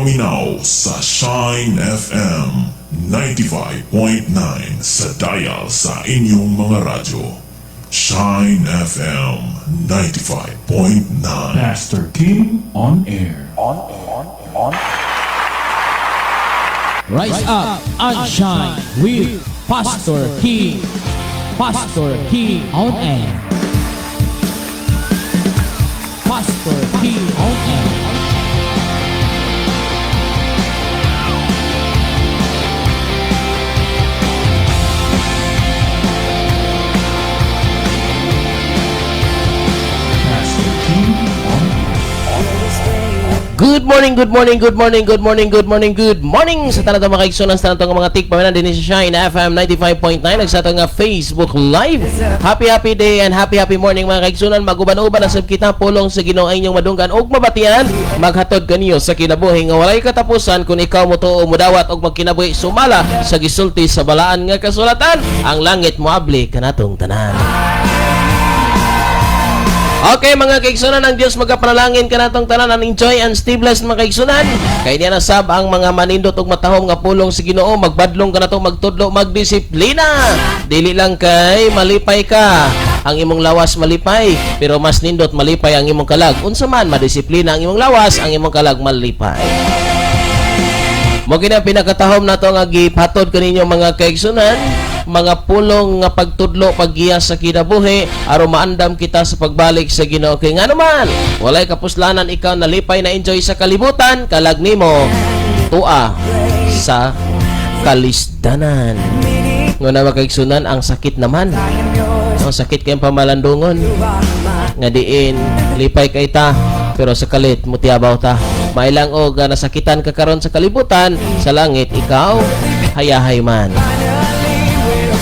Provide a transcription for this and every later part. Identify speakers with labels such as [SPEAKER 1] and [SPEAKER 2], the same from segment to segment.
[SPEAKER 1] Maminaw sa Shine FM 95.9 sa dial sa inyong mga radyo. Shine FM 95.9.
[SPEAKER 2] Pastor King on air.
[SPEAKER 3] Rise up and shine with Pastor King. Pastor King on air. Pastor King on air.
[SPEAKER 2] Pastor King on air.
[SPEAKER 4] Good morning, good morning, good morning, good morning, good morning, good morning sa tanan mga kaigsunan, sa tanan mga tigpaminaw dinhi sa Shine FM 95.9 ug sa atong nga Facebook Live. Happy happy day and happy happy morning, mga kaigsunan. Maguban-uban na sab kita, pulong sa Ginoo ay inyong madunggan ug mabatian, maghatod kaniyo sa kinabuhi nga walay katapusan kung ikaw motuo, modawat ug magkinabuhi sumala sa gisulti sa balaan nga kasulatan. Ang langit moabli kanatong tanan. Okay, mga kaigsunan, ang Diyos magapanalangin kanatong tanan and enjoy and stay blessed, mga kaigsunan. Kay niya na sab ang mga manindot ug matahom nga pulong sa Ginoo, magbadlong kanato, magtudlo, magdisiplina. Dili lang kay malipay ka, ang imong lawas malipay, pero mas nindot malipay ang imong kalag. Unsa man madisiplina ang imong lawas, ang imong kalag malipay. Mao kini ang pinakatahom nato nga gipatod kaninyo, mga kaigsunan, mga pulong nga pagtudlo, paggiya sa kinabuhi aron maandam kita sa pagbalik sa Ginoo. Kay ngano man, walay kapuslanan, ikaw nalipay na enjoy sa kalibutan, kalag nimo tua sa kalisdanan. Nguna, mga kaigsunan, ang sakit naman. Ang sakit kayong pamalandungon nga diin lipay kay ta pero sa kalit mutiabaw ta. Mailang og nasakitan ka karon sa kalibutan, sa langit ikaw hayahay man.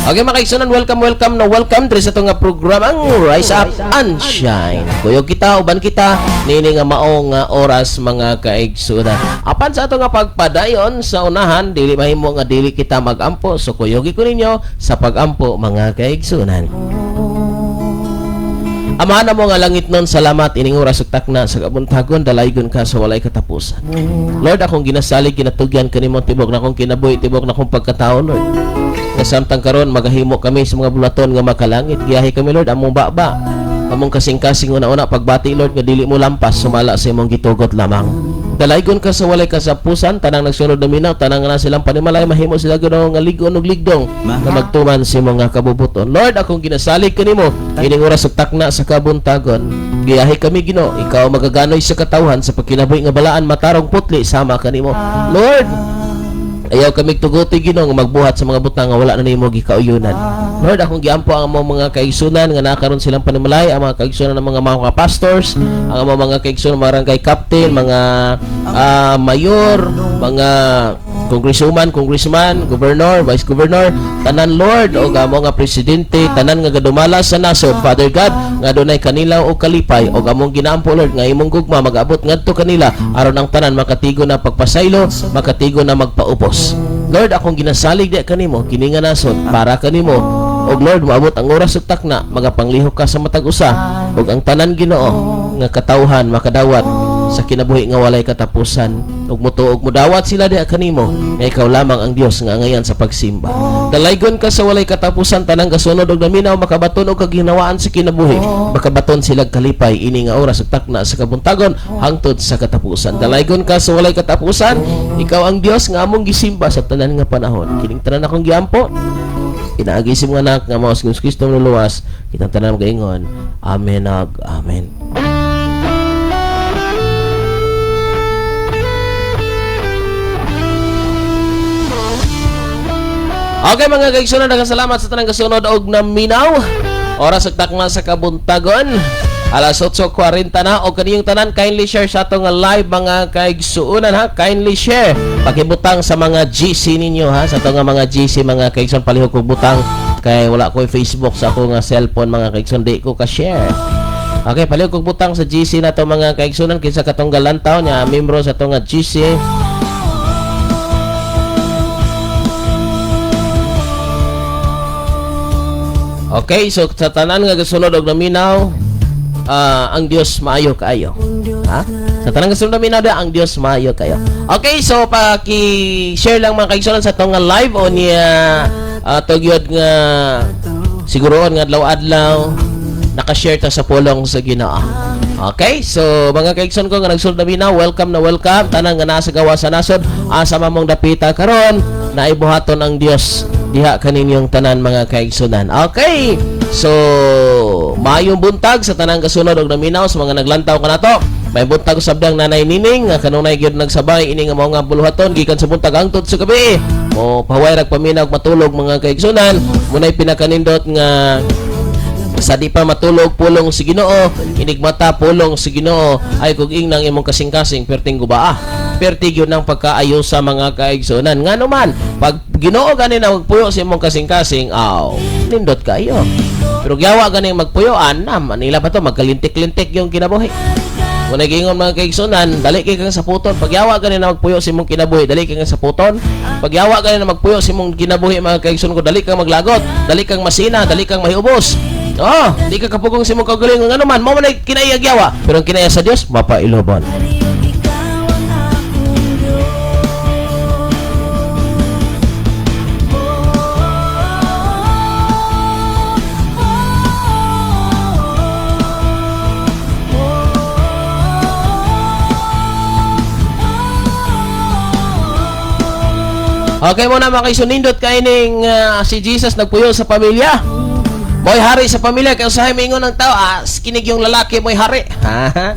[SPEAKER 4] Okay, mga kaigsunan, welcome, welcome na welcome diri sa atong nga programang Rise Up and Shine. Kuyog kita, uban kita niini nga mao nga oras, mga kaigsunan. Apan sa atong nga pagpadayon sa unahan, dili mahimo nga dili kita magampo. So kuyogi ko ninyo sa pagampo, mga kaigsunan. Amahan mo nga langit nun, salamat ining oras ug takna sa kabuntagon, dalaygon ka sa walay katapusan. Lord, akong ginasalig, ginatugyan kanimo tibok na akong kinabuhi, tibok na akong pagkatao, Lord. Nga samtang karon magahimo kami sa mga bulaton nga makalangit, giyahi kami, Lord, among baba, among kasing-kasing una-una pagbati, Lord, nga dili mo lampas sumala sa imong gitugot lamang. Dalaygon ka sa walay kasapusan, tanang nagsunod na minaw, tanang nga silang panimalay, mahimo sila Ginoo nga ligon ug ligdong nga magtuman sa imong nga kabubuton. Lord, akong ginasalig kanimo ining oras ug takna sa kabuntagon. Giyahi kami, Ginoo, ikaw magaganoy sa katawhan sa pagkinabuhi nga balaan, matarong, putli sama kanimo. Lord, ayaw kami tuguti, Ginoo, nga magbuhat sa mga butang nga wala na nimo gikauyunan. Lord, akong giampo ang among mga kaigsunan nga nakaron silang panimalay, ang mga kaigsunan ng mga pastors, ang among mga kaigsunan, mga barangay captain, mga mayor, mga congresswoman, congressman, governor, vice governor, tanan, Lord, o amo nga presidente, tanan nga gadumala sa nasod, Father God, nga dunay kanilaw o kalipay, o among ginaampo, Lord, nga imong gugma mag-abot ngadto kanila aron ang tanan makatigo na pagpasaylo, makatigo na magpaubos. Lord, akong ginasalig di kanimo kini nga nasod para kanimo. Og Lord, moabot ang oras ug takna, magapanglihok ka sa matag usa ug ang tanan, Ginoo, nga katawhan makadawat sa kinabuhi nga walay katapusan ug mutuo ug mudawat sila diha kanimo nga ikaw lamang ang Dios nga angayan sa pagsimba. Dalaygon ka sa walay katapusan, tanang gasunod og naminaw makabaton og kaginawaan sa kinabuhi, makabaton sila kalipay ini nga oras ug takna sa kabuntagon hangtod sa katapusan. Dalaygon ka sa walay katapusan, ikaw ang Dios nga among gisimba sa tanan nga panahon. Kining tanan akong giampo pinaagi sa imong anak nga mao si Jesus Kristo luluwas. Kitang tanan magaingon, amen ag amen. Okay, mga kaigsunan, daghang salamat sa tanang kasunod og naminaw. Oras ug takna sa kabuntagon, alas 8:40 na, og kaniyong tanan, kindly share sa atong live, mga kaigsuonan, ha. Kindly share. Pakibutang sa mga GC ninyo, ha, sa atong nga mga GC, mga kaigsoon, palihog kog butang kay wala ko Facebook sa ako nga cellphone, mga kaigsoon, di ko ka-share. Okay, palihog kog butang sa GC na to, mga kaigsuonan, kinsa katong galantaw niya membro sa atong nga GC. Okay, so sa tanan nga gasunod og naminaw, ang Dios maayo kaayo. Ha? Sa tanang kasunod na ang Dios maayo kayo. Okay, so paki-share lang, mga kaigsuonan, sa atong nga live o niya tugyod nga siguroon nga adlaw-adlaw naka-share ta sa pulong sa Ginoo. Okay, so mga kaigsoon ko nga nagsulod na bina, welcome na welcome. Tanan nga nasa gawa sa nasod, asa man mong dapita karon, naibuhaton ang Dios diha kaninyong tanan, mga kaigsunan. Okay. So, maayong buntag sa tanang kasunod og naminaw sa mga naglantaw kanato. May buntag usab dang Nanay Nining nga kanunay gyud nagsabay ini nga mao nga buluhaton gikan sa buntag hangtod sa gabi. Mo paway rag paminaw og matulog, mga kaigsunan. Munay pinakanindot nga sa di pa matulog, pulong si Ginoo, inigmata, pulong si Ginoo, ay kung ingnang imong kasing-kasing perting gubaa. Perti gyud ng pagkaayo sa mga kaigsunan. Ngano man, pag Ginoo gani na magpuyo sa imong kasing-kasing, aw, nindot kayo. Pero giyawa gani magpuyo, anam, manila pa to, magkalintik-lintik yung kinabuhi. Kung nagingon, mga kaigsunan, dali kay kang saputon. Pagyawa gani na magpuyo sa imong kinabuhi, dali kay kang saputon. Pagyawa gani na magpuyo sa imong kinabuhi, mga kaigsunan ko, dali kang maglagot, dali kang masina, dali kang mahiubos. Oh, di ka kapugong sa imong kaugalingon, ngano man, mao man ay kinaiya gyawa. Pero ang kinaiya sa Dios, mapailobon.
[SPEAKER 5] Ikaw ang akong Diyos.
[SPEAKER 4] Okay mo na, mga kaigsoon, nindot kaining si Jesus nagpuyo sa pamilya. Mo'y hari sa pamilya kay usahay mingon ng tao, kinig yung lalaki mo'y hari. Ha?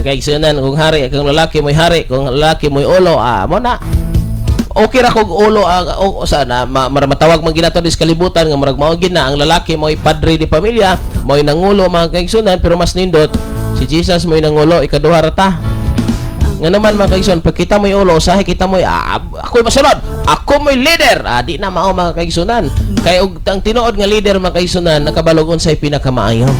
[SPEAKER 4] Okay, kaigsunan, kung hari, kung lalaki mo'y hari, kung lalaki mo'y ulo, mo na. Okay ra kog ulo o sana matawag man ginato dis kalibutan nga murag mao gid na ang lalaki mo'y padre di pamilya, mo'y nangulo, mga kaigsunan, pero mas nindot si Jesus mo'y nangulo, ikaduha ra ta. Nga naman, mga kaigsoon, pag kita mo'y ulo, usahay kita mo'y, ako'y masunod, ako mo'y leader. Di na mao, mga kaigsunan. Kay og ang tinuod nga leader, mga kaigsunan, nakabalogon sa pinakamaayo.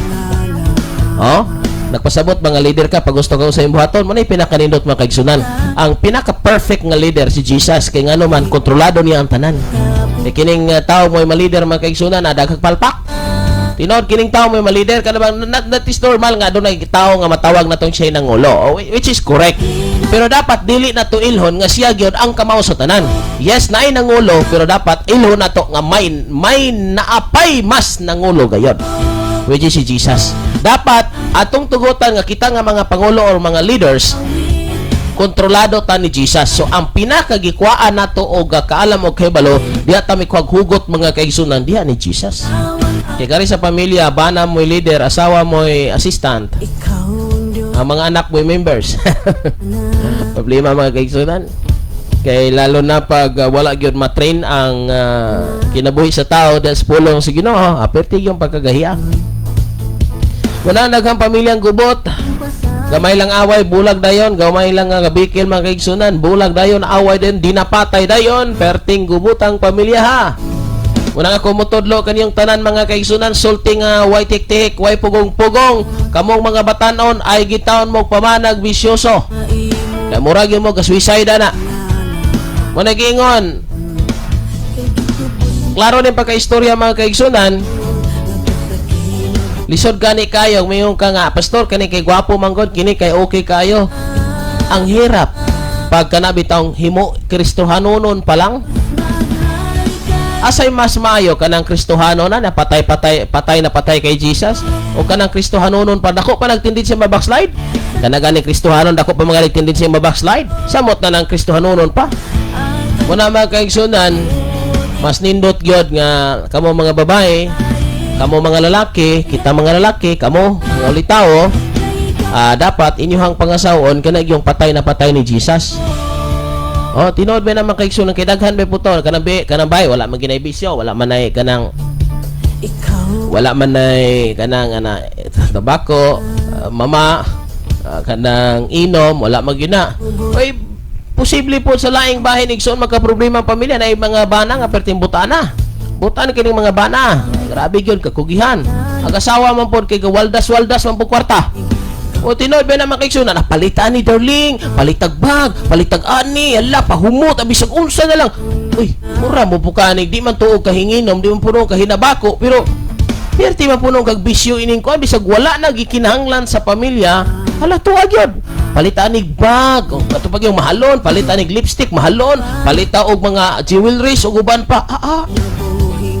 [SPEAKER 4] Oh, nagpasabot mga leader ka pag gusto ka sa imong buhaton mo na pinakanindot, mga kaigsunan. Ang pinaka-perfect nga leader si Jesus kay ngano man kontrolado niya ang tanan. Kay kining tao mo'y ma-leader, mga kaigsunan, daghang palpak. Tinuod kining tao mo'y ma-leader kana bang not, that is normal nga adunay tao nga matawag natong siya ng ulo, oh, which is correct. Pero dapat dili na to ilhon nga siya gyud ang kamao sa tanan. Yes, naay nangulo, pero dapat ilhon nato nga may naapay mas nangulo gayon, which is si Jesus. Dapat atong tugutan nga kita nga mga pangulo or mga leaders, kontrolado ta ni Jesus. So ang pinakagikwaan nato og kaalam og kahibalo, diha ta mikuhag hugot, mga kaigsunan, diha ni Jesus. Kay kari sa pamilya, bana mo'y leader, asawa mo'y assistant,
[SPEAKER 5] Ikaw ang Diyos.
[SPEAKER 4] Ang mga anak mo'y members. Problema, mga kaigsunan. Kay lalo na pag wala gyud ma-train ang kinabuhi sa tao dahil sa pulong sa Ginoo, aperti yung pagkagahiya. Wala daghang pamilyang gubot. Gamay lang away, bulag dayon. Gamay lang nga gabikil, mga kaigsunan, bulag dayon, away din, dinapatay dayon, perting gubot ang pamilya ha. Una nga kumutudlo kaniyong tanan, mga kaigsunan, sulti nga way tik-tik, way pugong-pugong, kamong mga batanon ay gitaon mo pamanag bisyoso. Kaya murag yun mo ka-suicide na. Mo nagingon. Klaro din pagka-istorya, mga kaigsunan, lisod gani kayo, mayon ka nga, "Pastor, kani kay gwapo manggod, kini kay okay kayo." Ang hirap pag kana bitawng himo Kristohanonon pa lang. Asay mas maayo, kanang Kristohano na napatay-patay patay na patay kay Jesus o kanang Kristohanonon pa dako pa nagtendensya ma-backslide? Kana gani Kristohanon dako pa mga nagtendensya ma-backslide. Samot na ng Kristohanonon pa. Muna, mga kaigsunan, mas nindot gyud nga kamo mga babae, kamo mga lalaki, kita mga lalaki, kamo mga ulitawo, dapat inyuhang pangasawon kana yung patay na patay ni Jesus. Oh, tinuod ba naman kaigsunan kay daghan ba puto kanang bi kanang bay wala man ginay bisyo, wala man ay kanang
[SPEAKER 5] Ikaw
[SPEAKER 4] wala man ay kanang ana tabako, mama, kanang inom, wala man gina. Oy, posible po sa laing bahin, igsoon, magka-problema ang pamilya na mga bana nga perting butana. Butan kining mga bana. Grabe gyud kakugihan. Ang asawa man pod kay gawaldas-waldas man po kwarta. O tinuod ba naman kaigsunan, na palitan ni darling, palitag bag, palitag ani, ala, pahumot, abisag unsa na lang. Uy, mura mo po kanig, di man tuog kahinginom, di man puno kahinabako, pero perti man puno kag bisyo ining ko, bisag wala na gikinahanglan sa pamilya, hala tuwa gyud. Palita anig bag, o kato pag yung mahalon, palita anig lipstick, mahalon, palita og mga jewelries ug uban pa.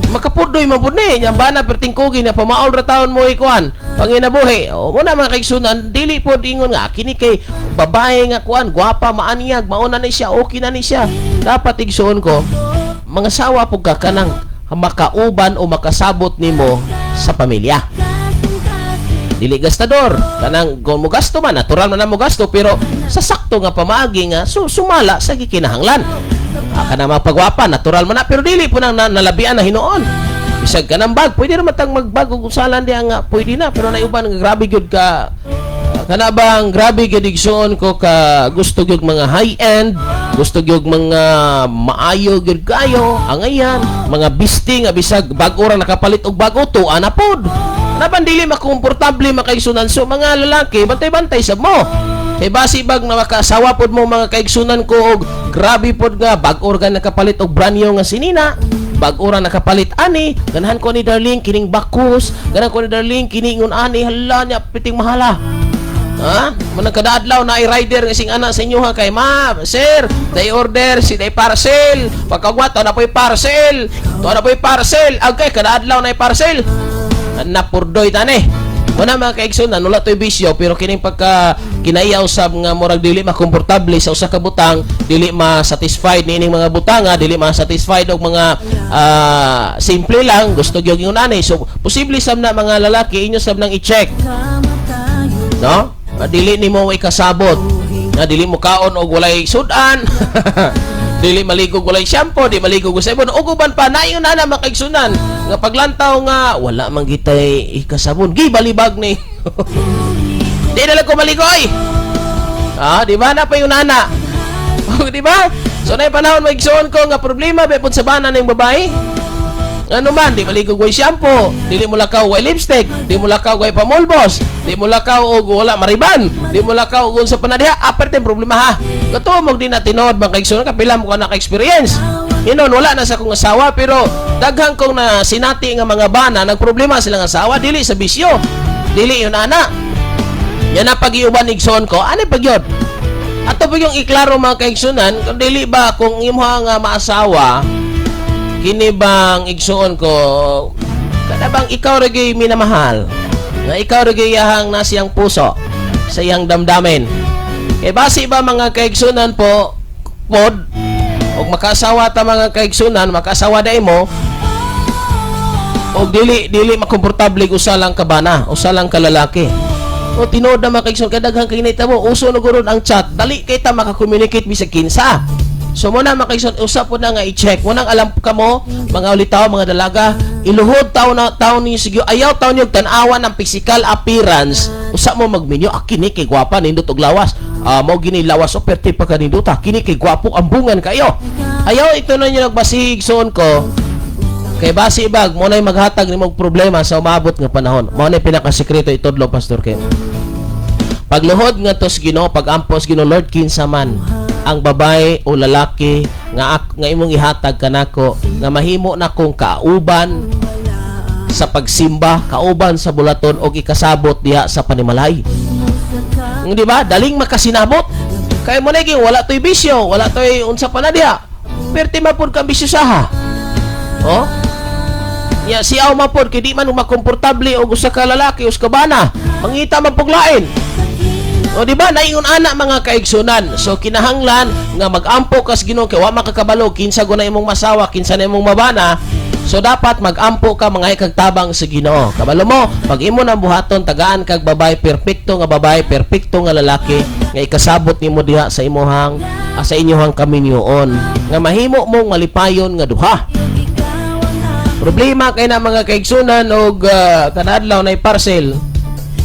[SPEAKER 4] Makapudoy man pud ni nya bana, perting kugi na pamaol ra taon mo ikuan panginabuhi. O mo na, mga kaigsunan, dili pod ingon nga kini kay babae nga kuan, gwapa, maanyag, mauna ni siya, okay na ni siya. Dapat, igsuon ko, mga sawa pud ka kanang makauban o makasabot nimo sa pamilya, dili gastador. Kanang kung mo gasto man, natural man na mo gasto, pero sa sakto nga pamaagi nga sumala sa gikinahanglan. Kanang mapagwapa, natural man na, pero dili po nang nalabian na hinuon. Bisag kanang bag, pwede naman tang magbag og usalan diha nga pwede na, pero naiuban nga grabe gyud ka, kana bang grabe gyud, igsuon ko, ka gusto gyud mga high end, gusto gyud mga maayo gyud kayo angayan, mga bisti nga bisag bag-o ra nakapalit og bag-o, tuwa na pod naban, dili makomportable, makaigsunan. So mga lalaki, bantay-bantay sab mo kay basi bag na makaasawa pod mo, mga kaigsunan ko, og grabe pod nga bag-o ra nakapalit og brand new nga sinina, bag-o ra nakapalit ani, "Ganahan ko ni darling kining bakus, ganahan ko ni darling kini ingon ani." Hala niya, piting mahala. Ha? Manang kada adlaw na rider nga sing ana sa inyo ha, kay "Ma'am, sir, day order si day parcel." Pagkagwat na po'y parcel. To na po'y parcel. Agay kada adlaw na parcel. Napurdoy tani. Muna, mga kaigsunan, wala to'y bisyo, pero kining pagka kinaiyaw sab nga murag dili makomportable sa usa ka butang, dili ma-satisfied niining mga butanga, dili ma-satisfied og mga simple lang, gusto gyud ingon ani. So posible sab na, mga lalaki, inyo sab nang i-check, no? Nga dili nimo ikasabot nga dili mo kaon og walay sudan, dili maligo og walay shampoo, di maligo og sabon ug uban pa. Naingon na na, mga kaigsunan, nga paglantaw nga wala man gitay ikasabon, gibalibag ni, "Di na lang ko maligoy." Di ba na pa yung nana? Di ba? So na panahon, maigsoon ko, nga problema ba pud sa bana ng babae. Ano man, di maligo way shampoo, dili mo lakaw way lipstick, di mo lakaw way pamulbos, di mo lakaw og wala mariban, di mo lakaw og unsa pa na diha, aperte problema ha. Kato mo di na tinuod, mga kaigsoon, kapila mo ka naka-experience. Inon, wala na sa akong asawa, pero daghan kong na sinati nga mga bana nagproblema silang asawa, dili sa bisyo. Dili yun ana. Yan na pag-iuban, igsoon ko, ano pag yun? Ato pa yung iklaro, mga kaigsunan, kung dili ba kung imuha nga maasawa, kini bang, igsuon ko, kada bang ikaw ra gyud minamahal, nga ikaw ra gyud iyahang nasiyang puso sa iyang damdamin. Kay basi ba, mga kaigsunan po pod, og makaasawa ta, mga kaigsunan, makaasawa dai mo og dili dili makomportable usa lang ka bana, usa lang ka lalaki. O tinuod na, mga kaigsunan, kay daghan kay nahitabo, uso na gurod ang chat, dali kay ta maka-communicate bisag kinsa. So mo na, mga kaigsunan, usa po na nga i-check. Mo nang alam kamo, mga ulitaw, mga dalaga, iluhod taw na taw ni sige, ayaw taw niyo tan-awan ng physical appearance. Usa mo magminyo, kini kay gwapa, nindot og lawas. Mo gini lawas o perti pa kanindota. Kini kay gwapo, ambungan kayo. Ayaw ito na niyo nagbasig soon ko. Kay basi bag mo na'y maghatag nimo og problema sa umabot nga panahon. Mao na pinakasekreto itudlo, Pastor Kim. Pagluhod nga tos Ginoo, pag-ampos Ginoo, "Lord, kinsa man ang babae o lalaki nga imong ihatag kanako nga mahimo na kong kauban sa pagsimba, kauban sa bulaton og ikasabot diha sa panimalay." Di ba? Daling makasinabot. Kay mo na wala to'y bisyo, wala to'y unsa pa na diha. Perti man pud kang bisyo saha. Oh? Ya siaw man pod kay di man makomportable og usa ka lalaki, usa ka bana. Mangita man pug lain. O di ba naingon ana, mga kaigsunan. So kinahanglan nga magampo kas Ginoo kay wa makakabalo kinsa guna imong masawa, kinsa na imong mabana. So dapat magampo ka, mga kag tabang sa Ginoo. Kabalo mo, pag imo nang buhaton, tagaan kag babae, perpekto nga babae, perpekto nga lalaki nga ikasabot nimo diha sa imuhang sa inyohang kaminyoon nga mahimo mong malipayon nga duha. Problema kay na, mga kaigsunan, og kanadlaw na parcel.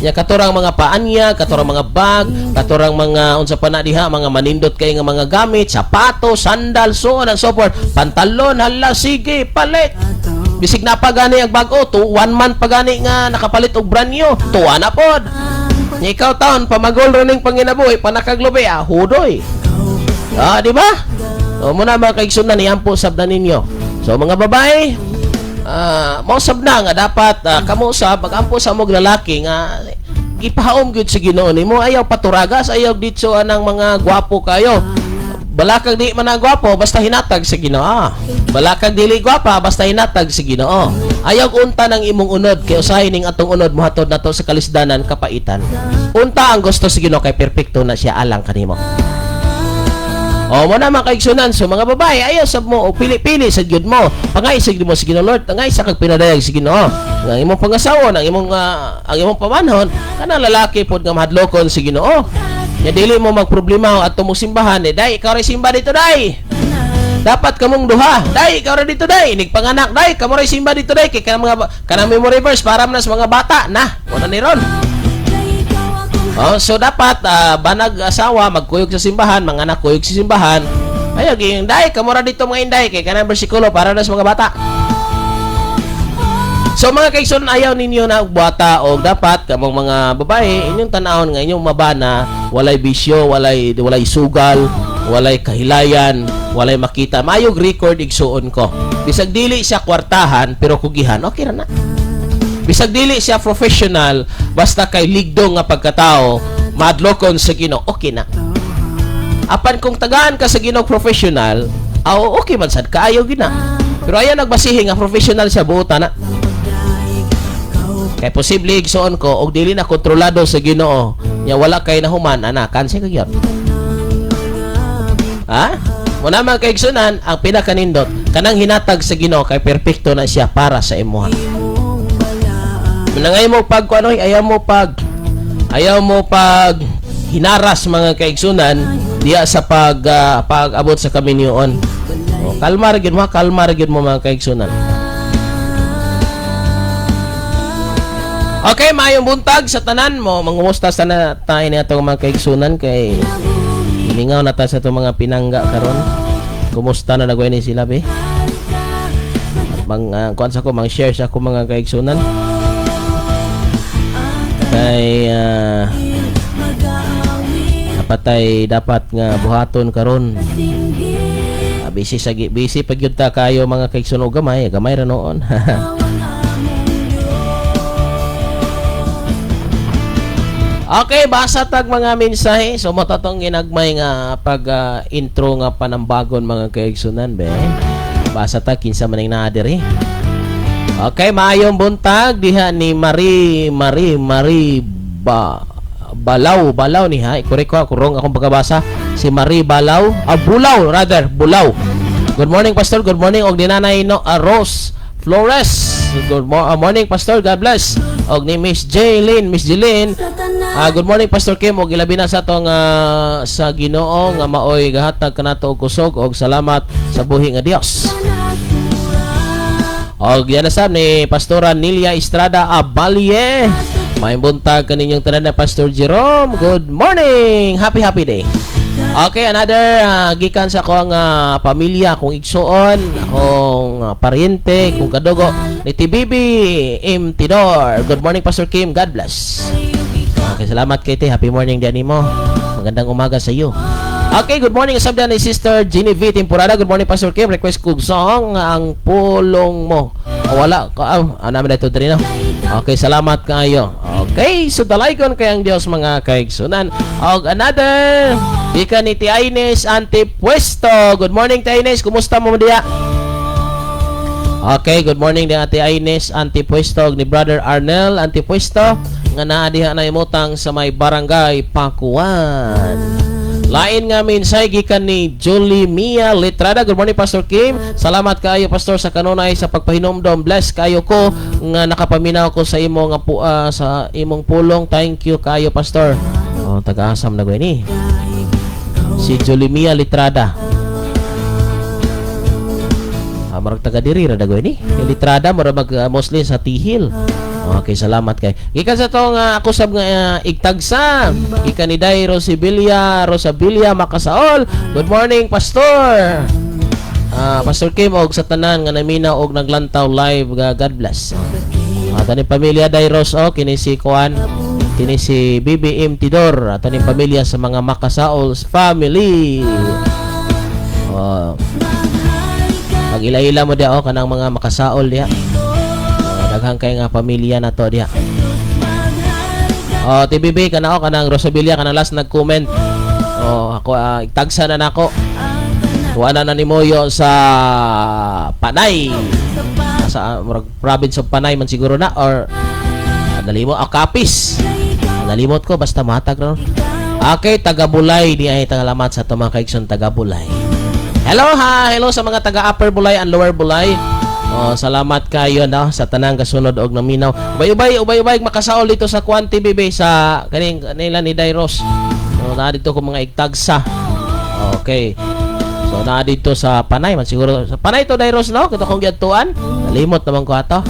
[SPEAKER 4] Nya katurang mga paanya, katurang mga bag, katurang mga unsa pa na diha, mga manindot kay nga mga gamit, sapato, sandal, so on and so forth, pantalon, hala sige, palit. Bisig na pa gani ang bag-o, to one month pa gani nga nakapalit og brand new, tuwa na pod. Nya ikaw taon pamagol ra ning panginabuhi, panakaglubi, hudoy. Di ba? O muna, mga kaigsunan, iampo sab na ninyo. So mga babae, mao sab na nga dapat kamo sab magampo sa mog lalaki nga Gipahaom gyud sa Ginoo nimo. Ayaw paturagas, ayaw ditso anang mga gwapo kayo. Balakag di man ang gwapo, basta hinatag sa Ginoo. Balakag dili gwapa, basta hinatag sa Ginoo. Ayaw unta ng imong unod kay usahay ning atong unod mohatod nato sa kalisdanan, kapaitan. Unta ang gusto sa Ginoo kay perpekto na siya alang kanimo. O mo na, mga kaigsunan, so mga babae, ayaw sab mo o pili-pili sa gyud mo. Pangay sa gyud mo sa Ginoo, Lord, pangay sa kag pinadayag sa Ginoo. Ang imong pangasawa, ang imong pamanhon, kanang lalaki pod nga mahadlokon sa Ginoo. Nya dili mo magproblema ato mo simbahan, eh, "Day, ikaw ray simba dito, day." Dapat kamong duha. "Day, ikaw ra dito, day." Nigpanganak, "Day, kamo ray simba dito, day." Kay kanang mga kanang memory verse para man sa mga bata na. Wala ni ron. Oh, so dapat banag asawa magkuyog sa simbahan, mga anak kuyog sa simbahan. Ayaw ging, "Day, kamo ra dito, mga inday," kay kanang bersikulo para na sa mga bata. So mga kaigsoon, ayaw ninyo na buhata og dapat kamong mga babae, inyong tanawon nga inyong mabana walay bisyo, walay sugal, walay kahilayan, walay makita. Mayog record, igsuon ko. Bisag dili siya kwartahan pero kugihan, okay ra na. Bisag dili siya professional, basta kay ligdong nga pagkatao, madlokon sa Ginoo, okay na. Apan kung tagaan ka sa Ginoo professional, aw okay man sad kaayo gina. Pero ayaw nagbasihi nga professional siya buota na. Kay posible, igsuon ko, og dili na kontrolado sa Ginoo, nya wala kay nahuman ana, kansi ka gyud. Ha? Muna, mga kaigsunan, ang pinakanindot kanang hinatag sa Ginoo kay perpekto na siya para sa imuha. Nangay mo pag kuno, ayaw mo pag hinaras, mga kaigsunan, diya sa pag-abot sa kaminyoon. O, kalma ra gyud mo, kalma ra gyud mo, mga kaigsunan. Okay, maayong buntag sa tanan mo. Mangumusta sa na tayo ni atong mga kaigsunan kay mingaw na ta sa atong mga pinangga karon. Kumusta na nagway ni sila be? At mang kuan sa ko, mang share sa ako, mga kaigsunan. Kay napatay dapat nga buhaton karon. Busy sa busy pag gyud ta kayo, mga kaigsunan, og gamay, gamay ra noon. Okay, basa tag mga mensahe. So mo tatong ginagmay nga pag intro nga panambagon, mga kaigsunan be. Basa ta kinsa man ning naa diri. Okay, maayong buntag diha ni Marie Marie Marie ba Balaw, Balaw ni ha. I-correct ko ako wrong akong pagkabasa. Si Marie Balaw, Bulaw rather, Bulaw. Good morning, Pastor. Good morning og ni Nanay no, Rose Flores. Good morning, Pastor. God bless. Og ni Miss Jaylene, Miss Jeline. Good morning, Pastor Kim, og ilabi na sa atong sa Ginoo nga maoy gahatag kanato og kusog og salamat sa buhi nga Dios. Og yan na sab ni Pastora Nilia Estrada Abalie. May buntag kaninyong tanan na Pastor Jerome. Good morning. Happy happy day. Okay, another gikan sa akong pamilya, akong igsuon, akong paryente, akong kadugo ni TBB M. Tidor. Good morning, Pastor Kim. God bless. Okay, salamat kay te. Happy morning din mo. Magandang umaga sa iyo. Okay, good morning sab ni Sister Genevieve Temporada. Good morning, Pastor Kim. Request kog song "Ang Pulong Mo". Oh, wala ko namin ito diri no. Okay, salamat kaayo. Okay, so dalaygon kay ang Dios, mga kaigsunan. Og another gikan ni Ti Ines Antipuesto. Good morning, Ti Ines. Kumusta mo diya? Okay, good morning din Ate Ines Antipuesto ug ni Brother Arnel Antipuesto nga naa diha na imutang sa may Barangay Pakuan. Lain nga mensahe gikan ni Julie Mia Letrada. Good morning, Pastor Kim. Salamat kaayo, Pastor, sa kanunay sa pagpahinomdom. Bless kaayo ko nga nakapaminaw ko sa imo nga sa imong pulong. Thank you kaayo, Pastor. Oh, taga-asam na ni. Si Julie Mia Letrada. Marag taga diri ra dagoy ni. Kay Litrada mura mag mostly sa Tihil. Okay, salamat kay. Gikan sa tong ako sab nga igtagsa. Gikan ni Day Rosabilia, Rosabilia Makasaol. Good morning, Pastor. Pastor Kim og sa tanan nga namina og naglantaw live, God bless. Ato ni pamilya Day Ros o kini si Kuan, kini si BBM Tidor, ato ni pamilya sa mga Makasaol family. Oh, pag ila-ila mo diya oh, kanang mga Makasaol diya. Oh, daghan kay nga pamilya na to diya. Oh, TBB kana, o kanang Rosabilia, kanang last nag-comment. Oh, ako tagsa na nako. Wala na ni Moyo sa Panay. Sa murag province of Panay man siguro na or nalimot, ah, Capiz. Nalimot ko, basta matag ron. Okay, taga Bulay di ay tagalamat sa ato mga kaigsoon taga Bulay. Hello ha, hello sa mga taga Upper Bulay and Lower Bulay. Oh, salamat kayo, no, sa tanang kasunod og naminaw. Ubay-ubay, ubay-ubay makasaol dito sa Kwan TBB sa kaning nila ni Dairos. So, naa dito ko mga igtagsa. Okay. So naa dito sa Panay man siguro. Sa Panay to, Dairos, no? Kito kong giadtuan. Nalimot naman ko ato.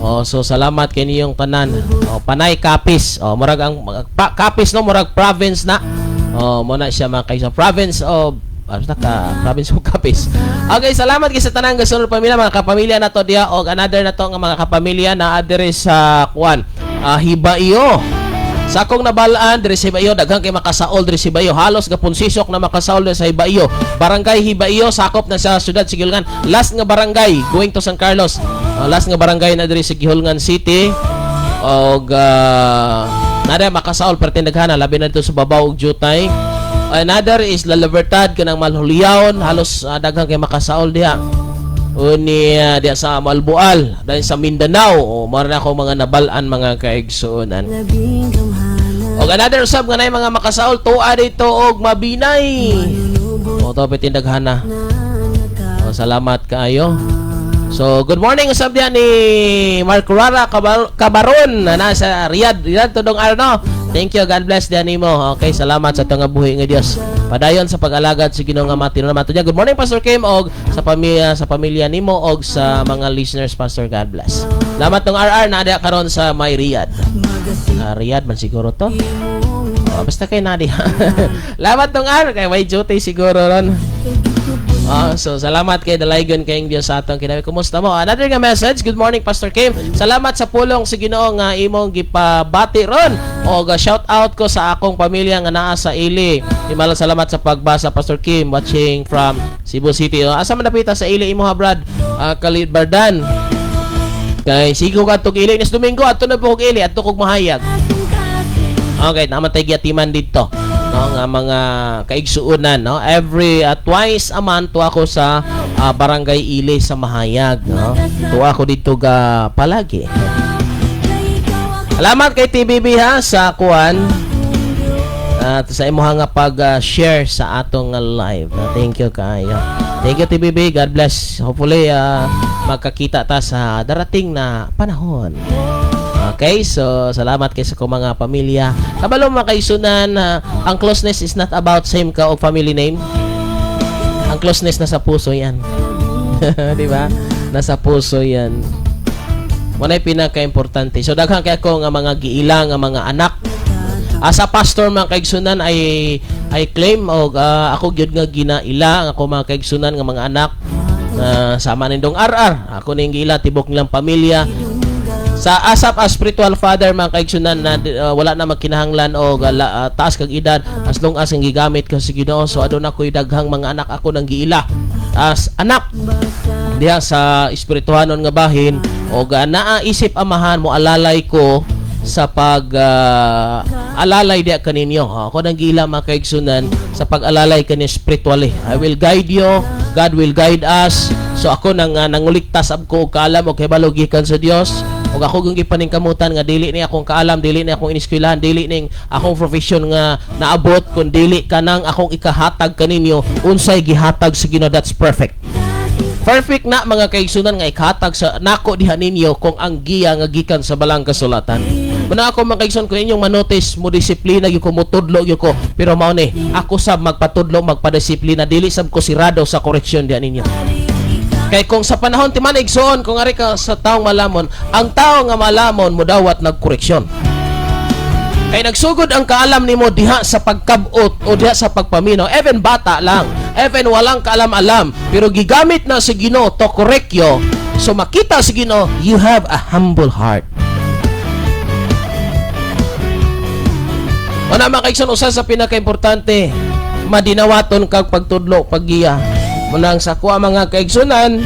[SPEAKER 4] Oh, so salamat kay niyong tanan. Oh, Panay, Capiz. Oh, murag ang Capiz, no, murag province na. Oh, mo na siya, mga kaysa province of basta ka province of Capiz. Okay, salamat kay sa tanang gasunod pamilya, mga kapamilya na to diya og another na to nga mga kapamilya na adere sa kuan. Hibaiyo. Sa akong nabalaan diri sa Hibaiyo, daghan kay makasaol diri sa Hibaiyo. Halos gapon sisok na makasaol diri sa Hibaiyo. Barangay Hibaiyo, sakop na sa syudad sa Guihulngan. Last nga barangay going to San Carlos. Last nga barangay na diri sa Guihulngan City. Og nada makasaol perting daghana, labi na dito sa Babaw ug Jutay. Another is La Libertad, kanang Malhuliaon, halos daghan kay makasaol diha. Uni diha sa Malbual, dahil sa Mindanao, o mara na ako mga nabal-an, mga kaigsuonan.
[SPEAKER 5] Labing gamhanan.
[SPEAKER 4] Og another usab nga nay mga makasaol tuwa dito og Mabinay. O to pitin daghana. O, salamat kaayo. So, good morning usab diha ni Mark Rara Cabaron na nasa Riyadh. Riyadh to, dong Arno. Thank you. God bless diha nimo. Okay, salamat sa tanga buhi nga Dios. Padayon sa pag-alagad sa Ginoo nga matino na niya. Good morning, Pastor Kim, og sa pamilya nimo og sa mga listeners, Pastor. God bless. Salamat tong RR na diha karon sa may Riyadh. Riyadh man siguro to. Oh, basta kay Nadia. Salamat tong R kay may duty siguro ron. Ah, so salamat kay Dalaygon kayong Dios sa atong kinawi. Kumusta mo? Another nga message. Good morning, Pastor Kim. Salamat sa pulong sa Ginoo nga imong gipabati ron. Og shout out ko sa akong pamilya nga naa sa Ili. Himalang salamat sa pagbasa, Pastor Kim, watching from Cebu City. Oh, asa man napita sa Ili imo ha, Brad? Khalid Bardan. Kay sigo ka tug Ili nis Domingo adto na po kog Ili, adto kog Mahayag. Okay, naman tayo giyatiman dito. No, nga mga kaigsuonan, no? Every twice a month tuwa ako sa Barangay Ili sa Mahayag, no? Tuwa ako dito ga palagi. Salamat kay TBB ha sa kuan at sa imuha nga pag-share sa atong live. Thank you kaayo. Thank you, TBB. God bless. Hopefully magkakita ta sa darating na panahon. Okay, so salamat kay sa kong mga pamilya. Kabalo, mga kaigsuonan, ang closeness is not about same ka o family name. Ang closeness nasa puso 'yan. Di ba? Nasa puso 'yan. Walay pinaka-importante. So daghan kay ako nga mga giila nga mga anak. As a pastor, mga kaigsunan, ay claim og ako gyud nga ginaila ang ako mga kaigsunan nga mga anak na sama nindong RR. Ako ning giila tibok nilang pamilya. Sa asap as spiritual father, mga kaigsunan, na wala na magkinahanglan og taas kag edad as long as ang gigamit ka sa Ginoo. So aduna ko'y daghang mga anak ako nang giila as anak diha sa espirituhanon nga bahin og naa isip amahan mo alalay ko sa pag alalay diha kaninyo. Ako nang giila, mga kaigsunan, sa pag-alalay kani spiritually. I will guide you, God will guide us. So ako nang nangulikta sab ko og kaalam og kahibalo gikan sa Dios. Ug ako gyud gipaningkamutan nga dili ni akong kaalam, dili ni akong ineskwelahan, dili ning akong profession nga naabot kun dili kanang akong ikahatag kaninyo unsay gihatag sa Ginoo. That's perfect. Perfect na, mga kaigsunan, nga ikahatag sa nako diha ninyo kung ang giya nga gikan sa balang kasulatan. Muna ako, mga kaigsunan, kung inyong manotice mo disiplina gyud ko, motudlo gyud ko, pero mao ni ako sab magpatudlo, magpadisiplina, dili sab ko sirado sa koreksyon diha ninyo. Kay kung sa panahon ti man igsoon, kung ari ka sa taong malamon, ang tao nga malamon modawat nagkoreksyon. Kay nagsugod ang kaalam nimo diha sa pagkabot o diha sa pagpaminaw, even bata lang, even walang kaalam-alam, pero gigamit na si Ginoo to correct you. So makita si Ginoo, you have a humble heart. Wala, mga kaigsoon, usa sa pinakaimportante, madinawaton kag pagtudlo, paggiya. Munang sa kuha, mga kaigsunan,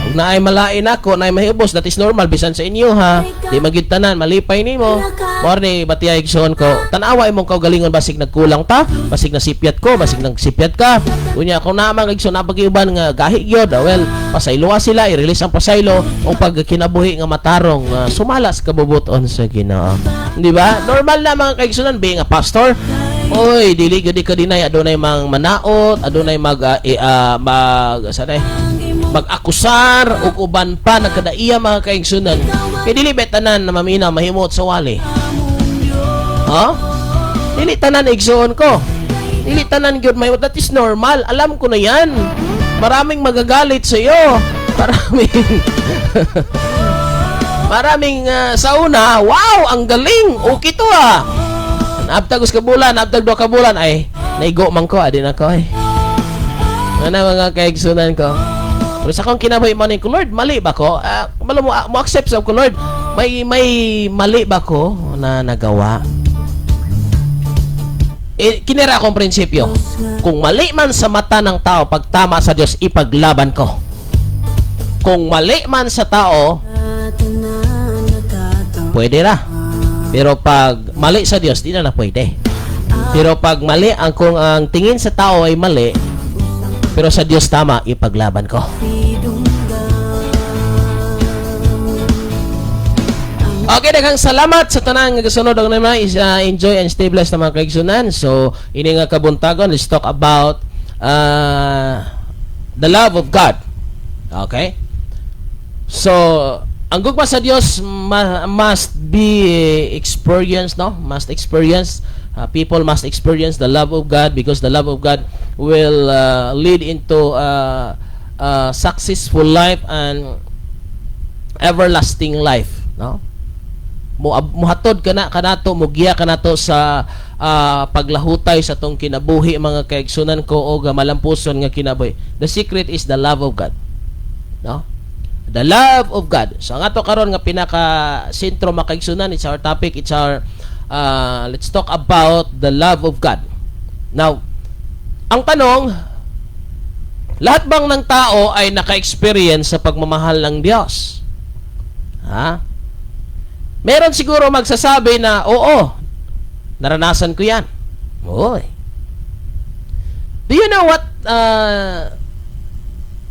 [SPEAKER 4] Ug naay malain ako, naay mahibos, that is normal bisan sa inyo ha. Di magyud tanan malipay nimo. Mao ni batiay, igsoon ko. Tan-awa imong kaugalingon, basig nagkulang ta, basig nasipyat ko, basig nagsipyat ka. Unya kung naa man, igsoon, napag-iuban nga gahi gyud, ah, well, pasayloa sila, i-release ang pasaylo o pag kinabuhi nga matarong sumala sa kabubuton sa Ginoo. Di ba? Normal na, mga kaigsunan, being a pastor. Oy, dili gyud ka dinay adunay mang manaot, adunay mag mag sanay mag-akusar ug uban pa nagkadaiya, mga kaigsunan. Kay dili ba tanan na mamina mahimot sa wali? Ha? Dili tanan, igsoon ko. Dili tanan gyud mahimot. That is normal. Alam ko na yan. Maraming magagalit sa iyo. Maraming sa una, "Wow, ang galing. Okay to ah." Naabtag us ka bulan, naabtag 2 ka bulan, ay naigo man ko, adi na ko eh. Ano, mga kaigsunan ko? Pero sa akong kinabuhi man ko, "Lord, mali ba ko?" Malo mo accept sa ko, "Lord, may mali ba ko na nagawa?" Eh, kinira akong prinsipyo. Kung mali man sa mata ng tao, pag tama sa Diyos, ipaglaban ko. Kung mali man sa tao, pwede ra. Pero pag mali sa Diyos, di na na pwede. Pero pag mali, ang kung ang tingin sa tao ay mali, pero sa Diyos tama, ipaglaban ko. Okay, daghang salamat sa tanan nga gasunod og naman is enjoy and stay blessed na mga kaigsunan. So, ini nga kabuntagon, let's talk about the love of God. Okay? So, ang gugma sa Dios must be experienced, no? Must experience people must experience the love of God because the love of God will lead into successful life and everlasting life, no? Mo muhatod kana kanato, mugiya kanato sa paglahutay sa tong kinabuhi, mga kaigsunan ko, og malampuson nga kinabuhi. The secret is the love of God, no? The love of God. So ang ato karon nga pinaka sentro, mga kaigsunan, it's our topic, it's our let's talk about the love of God. Now, ang tanong, lahat bang ng tao ay naka-experience sa pagmamahal ng Diyos, ha? Meron siguro magsasabi na, "Oo, naranasan ko yan." Oy. Do you know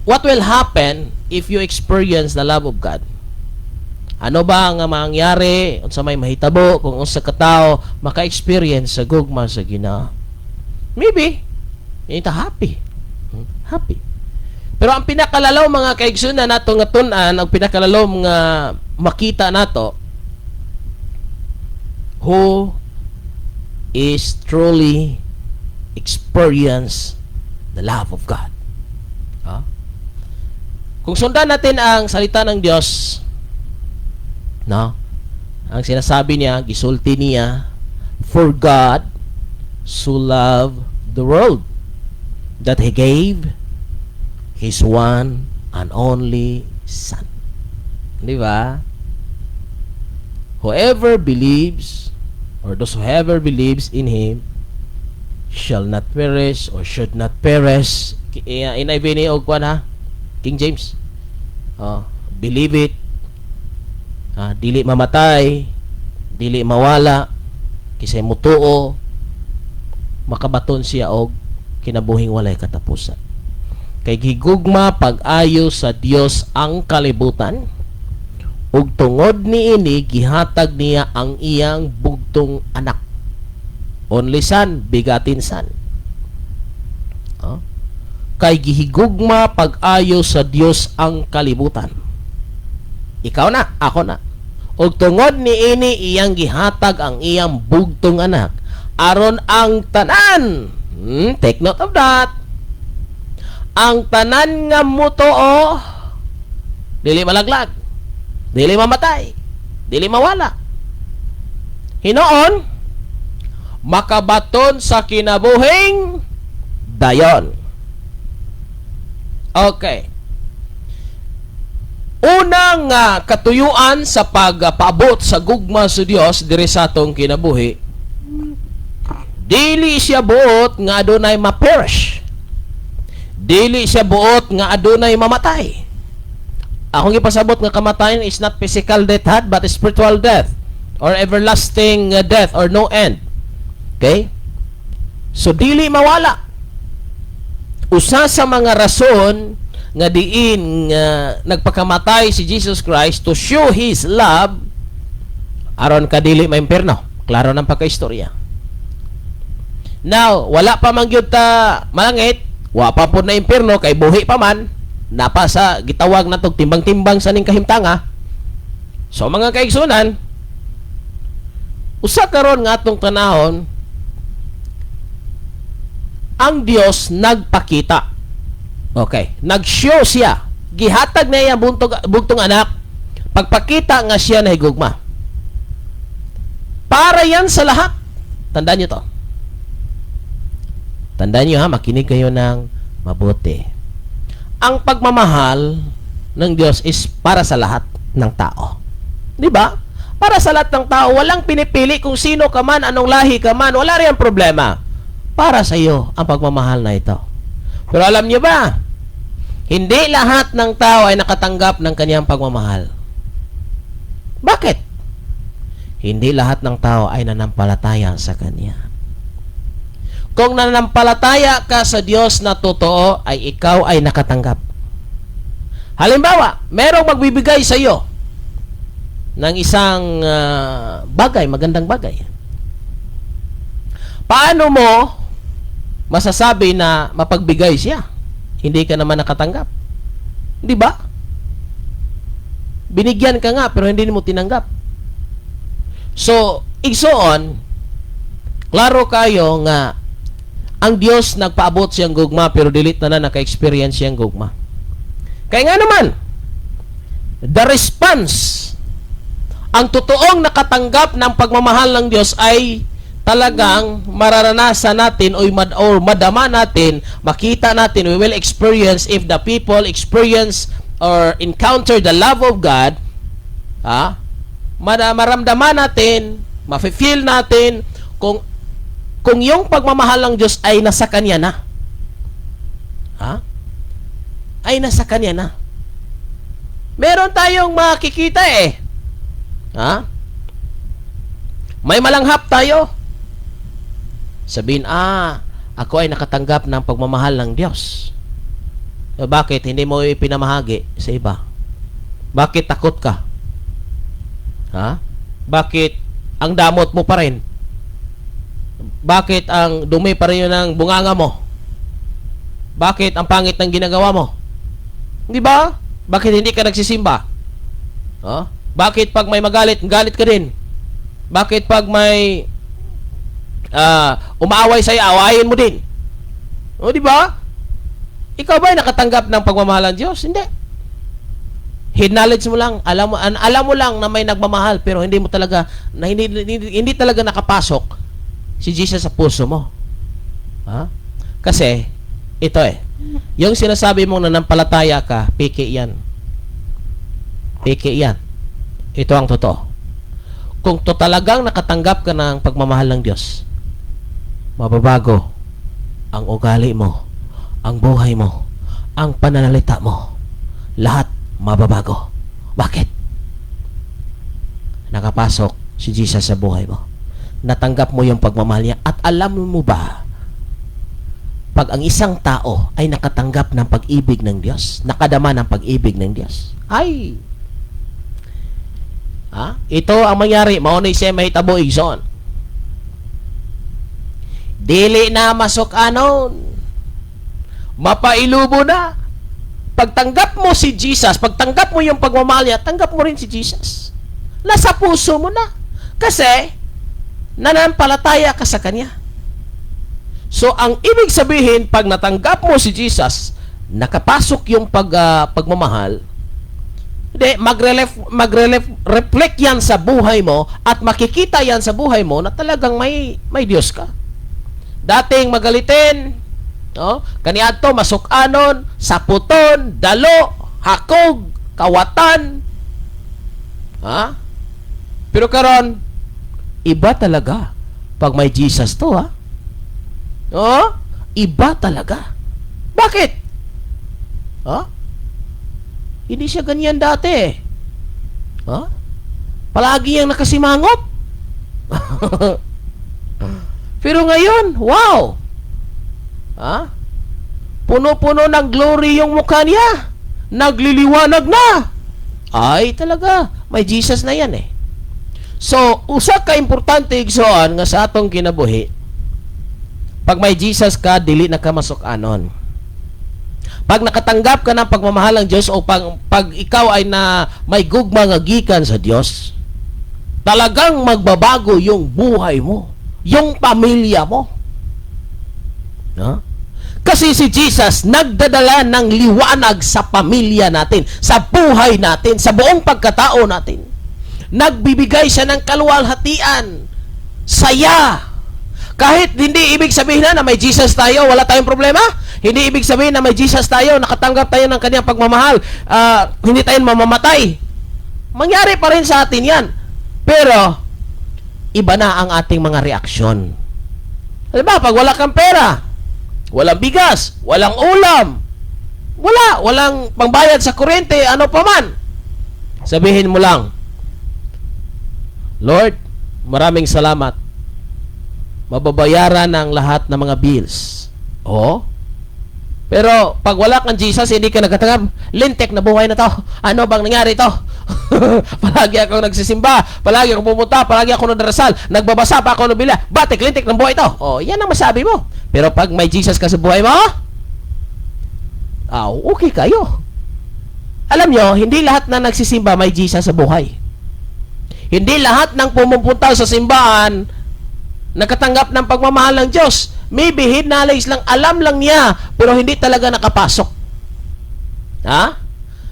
[SPEAKER 4] what will happen if you experience the love of God? Ano ba ang mangyari, unsa may mahitabo kung usa ka tawo maka-experience sa gugma sa Ginoo? Maybe ita happy. Happy. Pero ang pinakalalaw, mga kaigsunan, nato nga tun-an, ang pinakalalaw nga makita nato who is truly experience the love of God. Ha? Kung sundan natin ang salita ng Diyos, no? Ang sinasabi niya, gisulti niya, "For God so loved the world that He gave His one and only Son." Di ba? Whoever believes or those whoever believes in Him shall not perish or should not perish. NIV ni og kwan ha. King James. Oh, believe it. Ah, dili mamatay, dili mawala, kisay mutuo, makabaton siya og kinabuhing walay katapusan. Kay gigugma pag-ayo sa Dios ang kalibutan ug tungod niini gihatag niya ang iyang bugtong anak. Only son, begotten son. Oh? Kay gihigugma pag-ayo sa Dios ang kalibutan. Ikaw na, ako na. Ug tungod niini iyang gihatag ang iyang bugtong anak aron ang tanan. Take note of that. Ang tanan nga mutuo dili malaglag, dili mamatay, dili mawala. Hinoon, makabaton sa kinabuhing dayon. Okay. Unang katuyuan sa pagpaabot sa gugma sa Dios diri sa atong kinabuhi, dili siya buot nga adunay ma-perish. Dili siya buot nga adunay mamatay. Akong ipasabot nga kamatayon is not physical death ha, but spiritual death or everlasting death or no end. Okay? So dili mawala. Usa sa mga rason nga diin nga nagpakamatay si Jesus Christ to show His love aron ka dili maimpierno. Klaro ng pagkaistorya. Now, wala pa man gyud ta malangit, wa pa pod na impierno kay buhi pa man, napa sa gitawag natog timbang-timbang sa ning kahimtanga. So mga kaigsunan, usa karon nga atong tanahon, ang Dios nagpakita. Okay, nag-show siya. Gihatag niya ang bugtong anak pagpakita nga siya nahigugma. Para yan sa lahat. Tandaan niyo to. Tandaan niyo ha, makinig kayo ng mabuti. Ang pagmamahal ng Diyos is para sa lahat ng tao. Di ba? Para sa lahat ng tao, walang pinipili kung sino ka man, anong lahi ka man, wala riyan problema. Para sa iyo ang pagmamahal na ito. Pero alam niyo ba, hindi lahat ng tao ay nakatanggap ng kanyang pagmamahal. Bakit? Hindi lahat ng tao ay nanampalataya sa kanya. Kung nanampalataya ka sa Diyos na totoo, ay ikaw ay nakatanggap. Halimbawa, merong magbibigay sa iyo ng isang bagay, magandang bagay. Paano mo masasabi na mapagbigay siya? Hindi ka naman nakatanggap. Di ba? Binigyan ka nga pero hindi mo tinanggap. So, igsoon, klaro kayo nga ang Dios nagpaabot siyang gugma pero dili na naka-experience siyang gugma. Kaya nga naman, the response, ang totoong nakatanggap ng pagmamahal ng Diyos ay talagang mararanasan natin or madama natin, makita natin, we will experience if the people experience or encounter the love of God, ha? Maramdaman natin, mafe-feel natin kung yung pagmamahal ng Diyos ay nasa Kanya na. Ha? Ay nasa Kanya na. Meron tayong makikita eh. Ha? May malanghap tayo. Sabihin, "Ah, ako ay nakatanggap ng pagmamahal ng Diyos." Eh, bakit hindi mo ipinamahagi sa iba? Bakit takot ka? Ha? Bakit ang damot mo pa rin? Bakit ang dumi pa rin yun ng bunganga mo? Bakit ang pangit ng ginagawa mo? Di ba? Bakit hindi ka nagsisimba? Ha? Bakit pag may magalit, galit ka din? Bakit pag may umaaway sa'yo, awayin mo din? O, di ba? Ikaw ba ay nakatanggap ng pagmamahal ng Diyos? Hindi. Head knowledge mo lang, alam mo lang na may nagmamahal pero hindi mo talaga na hindi, hindi, hindi talaga nakapasok si Jesus sa puso mo. Ha? Kasi ito eh. Yung sinasabi mong nanampalataya ka, peke yan. Peke yan. Ito ang totoo. Kung to talagang nakatanggap ka ng pagmamahal ng Diyos, mababago ang ugali mo, ang buhay mo, ang pananalita mo. Lahat mababago. Bakit? Nakapasok si Jesus sa buhay mo. Natanggap mo yung pagmamahal niya. At alam mo ba, pag ang isang tao ay nakatanggap ng pag-ibig ng Diyos, nakadama ng pag-ibig ng Diyos, ay, ha? Ito ang mangyari, mao ni siya mahitabo, igsoon. Dili na masuk-anon. Mapailubo na. Pagtanggap mo si Jesus, pagtanggap mo yung pagmamahal niya, tanggap mo rin si Jesus. Nasa puso mo na. Kasi, nanampalataya ka sa Kanya. So, ang ibig sabihin, pag natanggap mo si Jesus, nakapasok yung pagmamahal, hindi, magre-reflect yan sa buhay mo at makikita yan sa buhay mo na talagang may Diyos ka. Dating magalitin, no? Kaniadto masukanon, saputon, dalo, hakog, kawatan. Ha? Pero karon iba talaga pag may Jesus to, ha? Oh? Iba talaga. Bakit? Ha? Hindi siya ganyan dati. Ha? Palagi yang nakasimangot. Pero ngayon, wow! Ha? Puno-puno ng glory yung mukha niya. Nagliliwanag na. Ay, talaga. May Jesus na yan eh. So, usa ka importante, igsoon, nga sa atong kinabuhi, pag may Jesus ka, dili na ka masuk-anon. Pag nakatanggap ka ng pagmamahal ng Diyos o pag ikaw ay na may gugma nga gikan sa Diyos, talagang magbabago yung buhay mo, yung pamilya mo. No? Kasi si Jesus nagdadala ng liwanag sa pamilya natin, sa buhay natin, sa buong pagkatao natin. Nagbibigay siya ng kaluwalhatian, saya. Kahit hindi ibig sabihin na may Jesus tayo, wala tayong problema. Hindi ibig sabihin na may Jesus tayo, nakatanggap tayo ng kanyang pagmamahal, hindi tayo mamamatay. Mangyari pa rin sa atin yan. Pero, iba na ang ating mga reaksyon. Halimbawa, pag wala kang pera, walang bigas, walang ulam, wala, walang pangbayad sa kuryente, ano pa man. Sabihin mo lang, "Lord, maraming salamat. Mababayaran ang lahat ng mga bills." Oh? Pero pag wala kang Jesus, hindi ka nagkatanggap, "Lintek na buhay na to. Ano bang nangyari to? Palagi akong nagsisimba, palagi akong pumunta, palagi ako nagdarasal, nagbabasa pa ako ng Biblia. Batik, lintek ng buhay to." Oh, yan ang masabi mo. Pero pag may Jesus ka sa buhay mo, okay kayo. Alam nyo, hindi lahat na nagsisimba may Jesus sa buhay. Hindi lahat ng pumupunta sa simbahan nakatanggap ng pagmamahal ng Diyos. Maybe head knowledge lang, alam lang niya, pero hindi talaga nakapasok. Ha?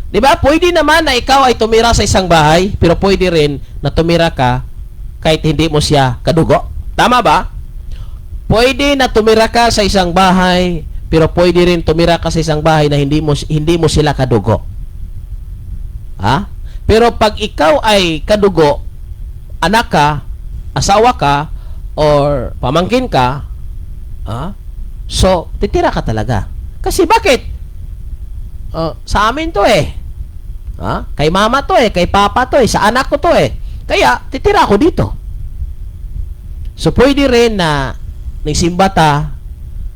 [SPEAKER 4] 'Di ba? Pwede naman na ikaw ay tumira sa isang bahay, pero pwede rin na tumira ka kahit hindi mo siya kadugo. Tama ba? Pwede na tumira ka sa isang bahay, pero pwede rin tumira ka sa isang bahay na hindi mo sila kadugo. Ha? Pero pag ikaw ay kadugo, anak ka, asawa ka, or pamangkin ka, ha? So, titira ka talaga. Kasi bakit? Sa amin to eh. Ha? Kay mama to eh, kay papa to eh, sa anak ko to eh. Kaya, titira ako dito. So, pwede rin na nagsimba ta,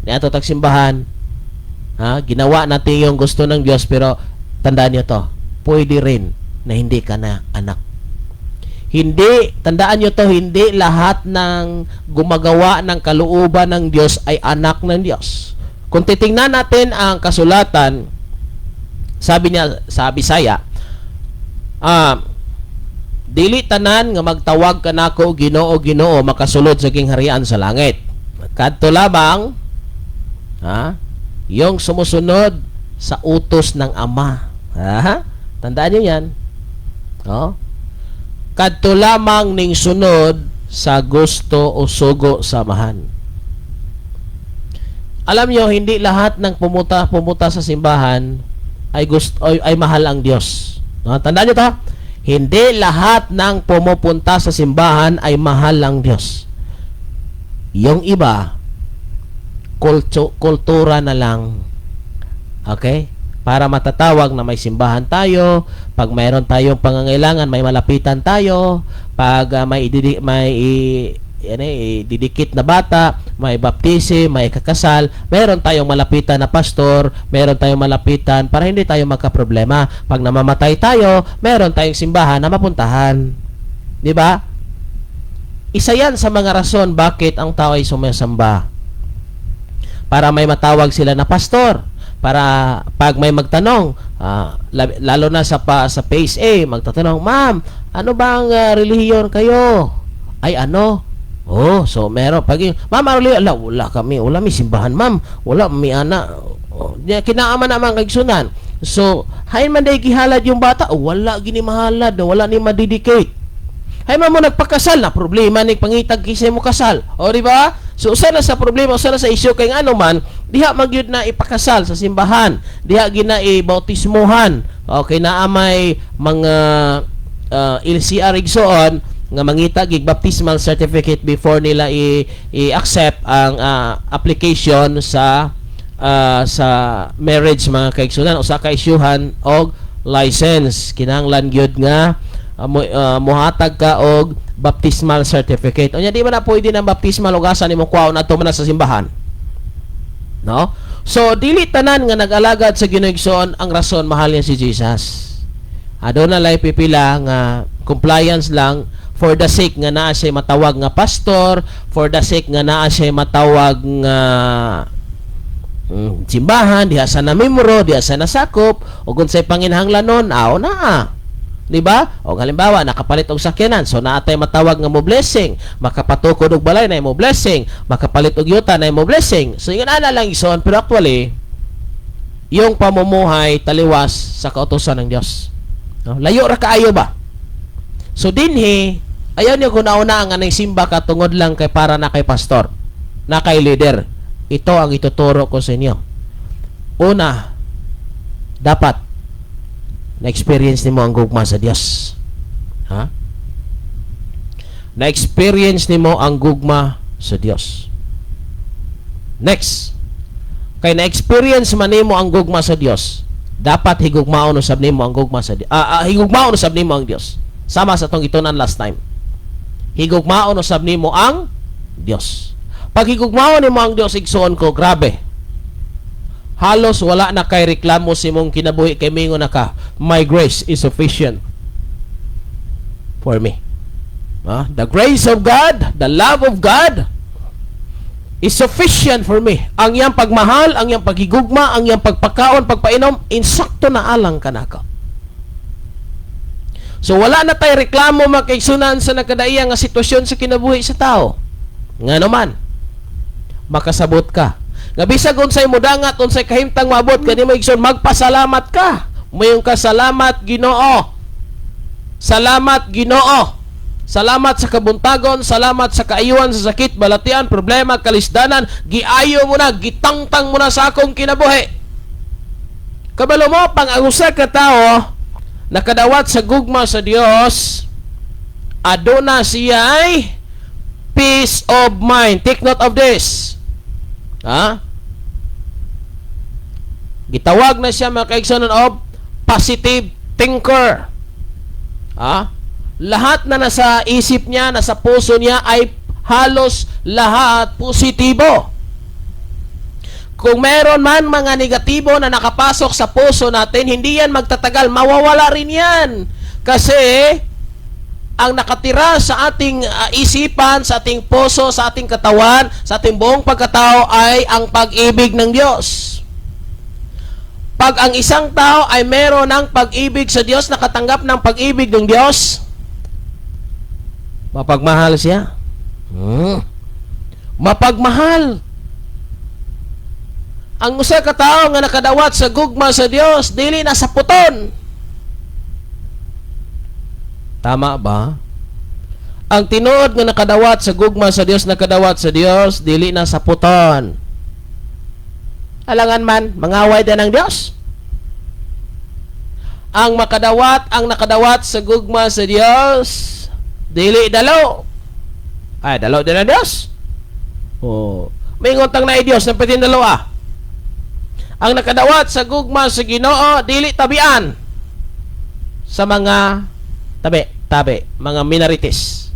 [SPEAKER 4] niadto tag simbahan, ha? Ginawa natin yung gusto ng Diyos, pero tandaan niyo to, pwede rin na hindi ka na anak. Hindi, tandaan nyo to, hindi lahat ng gumagawa ng kalooban ng Diyos ay anak ng Diyos. Kung titingnan natin ang kasulatan, sabi niya, sabi saya, "Dili tanan nga magtawag kanako, 'Ginoo, Ginoo,' makasulod sa gingharian sa langit. Kadto lamang, ha, yung sumusunod sa utos ng Ama." Ha? Tandaan niyo yan. Oh. Kadto lamang ning sunod sa gusto o sugo sa Amahan. Alam nyo, hindi lahat ng pumunta pumunta sa simbahan ay gusto ay mahal ang Diyos. No? Tandaan niyo to. Hindi lahat ng pumupunta sa simbahan ay mahal ang Diyos. Yung iba, kultura na lang. Okay? Para matatawag na may simbahan tayo, pag mayroon tayong pangangailangan, may malapitan tayo, pag may yan eh, didikit na bata, may baptism, may kakasal, meron tayong malapitan na pastor, meron tayong malapitan para hindi tayo magka-problema. Pag namamatay tayo, meron tayong simbahan na mapuntahan. Di ba? Isa yan sa mga rason bakit ang tao ay sumasamba. Para may matawag sila na pastor. Para pag may magtanong, lalo na sa phase A, magtatanong, "Ma'am, ano bang relihiyon kayo?" Ay, ano? Oh, so meron pag "Ma'am, ano relihiyon?" "Wala, wala kami, wala mi simbahan, ma'am. Wala mi ana." Oh, kinaama naman kaigsunan. So, hain man day gihalad yung bata, oh, wala gini mahalad, wala ni madedicate. Hay man mo nagpakasal na problema ni pangitag kisay mo kasal. O, di ba? So usa na sa problema, usa na sa isyu kay ngano man diha magyud na ipakasal sa simbahan. Diha gina ibautismohan. Okay na may mga LCR igsoon nga mangita gig baptismal certificate before nila i-accept ang application sa marriage, mga kaigsunan, usa ka isyuhan og License. Kinahanglan gyud nga muhatag ka og baptismal certificate. Unya, di man na pwede ng baptismal ug asa nimo kuhaon adto man na sa simbahan. No? So dili tanan nga nag-alagad sa Ginoo, igsoon, ang rason mahal niya si Jesus. Aduna lay pipila nga compliance lang for the sake nga naa siya matawag nga pastor, for the sake nga naa siya matawag nga simbahan, diha sa namimro, diha sa nasakop, o kung sa'y panginhanglanon, aw naa. Di ba? O halimbawa, nakapalit og sakyanan, so naa tay matawag nga mo blessing, makapatukod og balay na mo blessing, makapalit og yuta na mo blessing. So ingon ana lang, igsoon, pero actually yung pamumuhay taliwas sa kautosan ng Dios. No? Layo ra kaayo ba? So dinhi, ayaw niyo kung nauna nga nang simba ka tungod lang kay para na kay pastor, na kay leader. Ito ang ituturo ko sa inyo. Una, dapat na-experience nimo ang gugma sa Dios. Ha? Na-experience nimo ang gugma sa Dios. Next, kay na-experience man nimo ang gugma sa Dios, dapat higugmaon usab nimo ang gugma sa Dios. Higugmaon usab nimo ang Dios. Sama sa atong gitun-an last time. Higugmaon usab nimo ang Dios. Pag higugmaon nimo ang Dios, igsoon ko, grabe. Halos wala na kay reklamo sa imong kinabuhi kay mingon na ka, "My grace is sufficient for me." The grace of God, the love of God is sufficient for me. Ang iyang pagmahal, ang iyang paghigugma, ang iyang pagpakaon, pagpainom, insakto na alang kanako. So wala na tay reklamo, mga kaigsunan, sa nakadaiya nga sitwasyon sa kinabuhi sa tao. Nga naman, makasabot ka nga bisag unsay mudangat, unsay kahimtang maabot kanimo, igsoon, magpasalamat ka. Mayong ka, "Salamat, Ginoo. Salamat, Ginoo. Salamat sa kabuntagon, salamat sa kaayuhan sa sakit, balatian, problema, kalisdanan, giayo mo na, gitangtang mo na sa akong kinabuhi." Kabalo mo, pang ang usa ka tawo nakadawat sa gugma sa Dios, aduna siya ay peace of mind. Take note of this. Ha? Gitawag na siya, mga kaigsunan, of positive thinker. Ha? Lahat na nasa isip niya, nasa puso niya ay halos lahat positibo. Kung meron man mga negatibo na nakapasok sa puso natin, hindi yan magtatagal, mawawala rin yan. Kasi ang nakatira sa ating isipan, sa ating puso, sa ating katawan, sa ating buong pagkatao ay ang pag-ibig ng Diyos. Pag ang isang tao ay meron ng pag-ibig sa Diyos, nakatanggap ng pag-ibig ng Diyos, mapagmahal siya. Mapagmahal. Ang usa ka tawo nga nakadawat sa gugma sa Dios, dili na saputon. Tama ba? Ang tinuod nga nakadawat sa gugma sa Dios, nakadawat sa Dios, dili na saputon. Alangan man, mangaway din ang Dios. Ang makadawat, ang nakadawat sa gugma sa Dios, dili dalo. Ay, dalo din ang Dios. Oh, may tang na Dios na pwede dalo ah. Ang nakadawat sa gugma sa Ginoo, dili tabian sa mga tabi, tabi, mga minorities.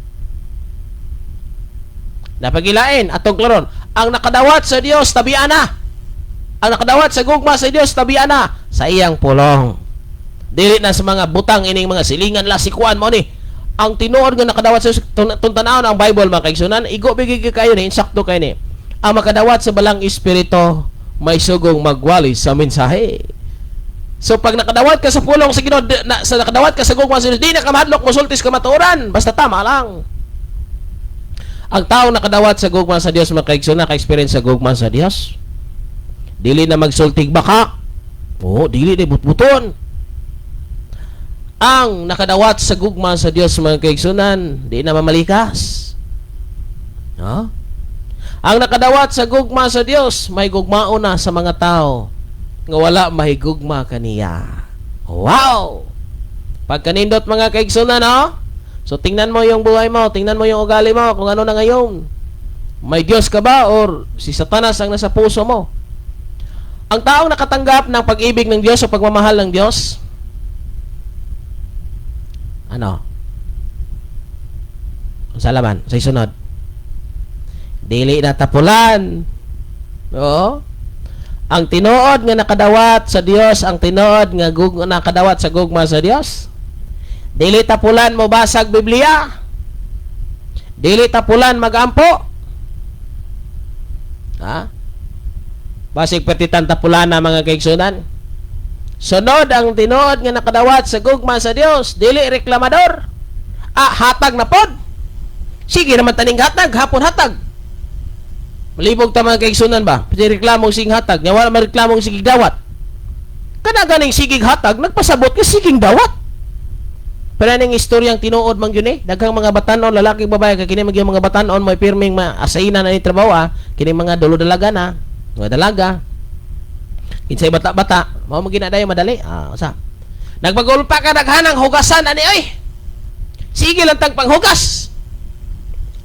[SPEAKER 4] Napagilain atong klaron. Ang nakadawat sa Dios, tabian na. Ang nakadawat sa gugma sa Dios, tabian na sa iyang pulong. Dili na sa mga butang ining mga silingan la sikuan mo ni. Ang tinuod nga nakadawat sa tun ang Bible, mga kaigsunan, igo bigay kayo ni, insakto kayo ni. Ang makadawat sa Balang Espiritu may sugong magwali sa mensahe. So pag nakadawat ka sa pulong sa Ginoo, sa nakadawat ka sa gugma sa Dios, di na ka mahadlok mosulti sa kamatuoran, basta tama lang. Ang tao nakadawat sa gugma sa Dios, mga kaigsunan, naka-experience sa gugma sa Dios, dili na magsultig baka. Oo, dili na butbuton. Ang nakadawat sa gugma sa Dios, mga kaigsunan, di na mamalikas. No? Ang nakadawat sa gugma sa Dios, may gugmao na sa mga tao nga wala mahigugma kaniya. Wow! Pagkanindot, mga kaigsunan, no? So tingnan mo yung buhay mo, tingnan mo yung ugali mo, kung ano na ngayon. May Diyos ka ba or si Satanas ang nasa puso mo? Ang taong nakatanggap ng pag-ibig ng Diyos o pagmamahal ng Diyos, Ano? Unsa laman? Sa sunod. Dili na tapulan. Oo. Ang tinuod nga nakadawat sa Dios, ang tinuod nga nakadawat sa gugma sa Dios. Dili tapulan mo basag Biblia. Dili tapulan magampo. Ha? Basig petitan tapulan na, mga kaigsunan. Sunod, ang tinuod nga nakadawat sa gugma sa Dios, dili reklamador. Ah, hatag na pod. Sige naman taning hatag, hapon hatag. Malibog ta, mga kaigsunan, ba? Pwede reklamo sige hatag, nya wala mareklamo sige dawat. Kana ganing sigig hatag, nagpasabot nga siging dawat. Pero ning istoryang tinuod man gyud eh. Daghang mga batanon, lalaki, babae, kay kini magyud mga batanon may pirming maasayna na ni trabaho ah. Kini mga dulo dalaga na, mga dalaga. Kinsay bata-bata, mao man ginadayo madali. Ah, usa. Nagpagulpa ka, daghanang hugasan ani oy. Sige lang tag panghugas.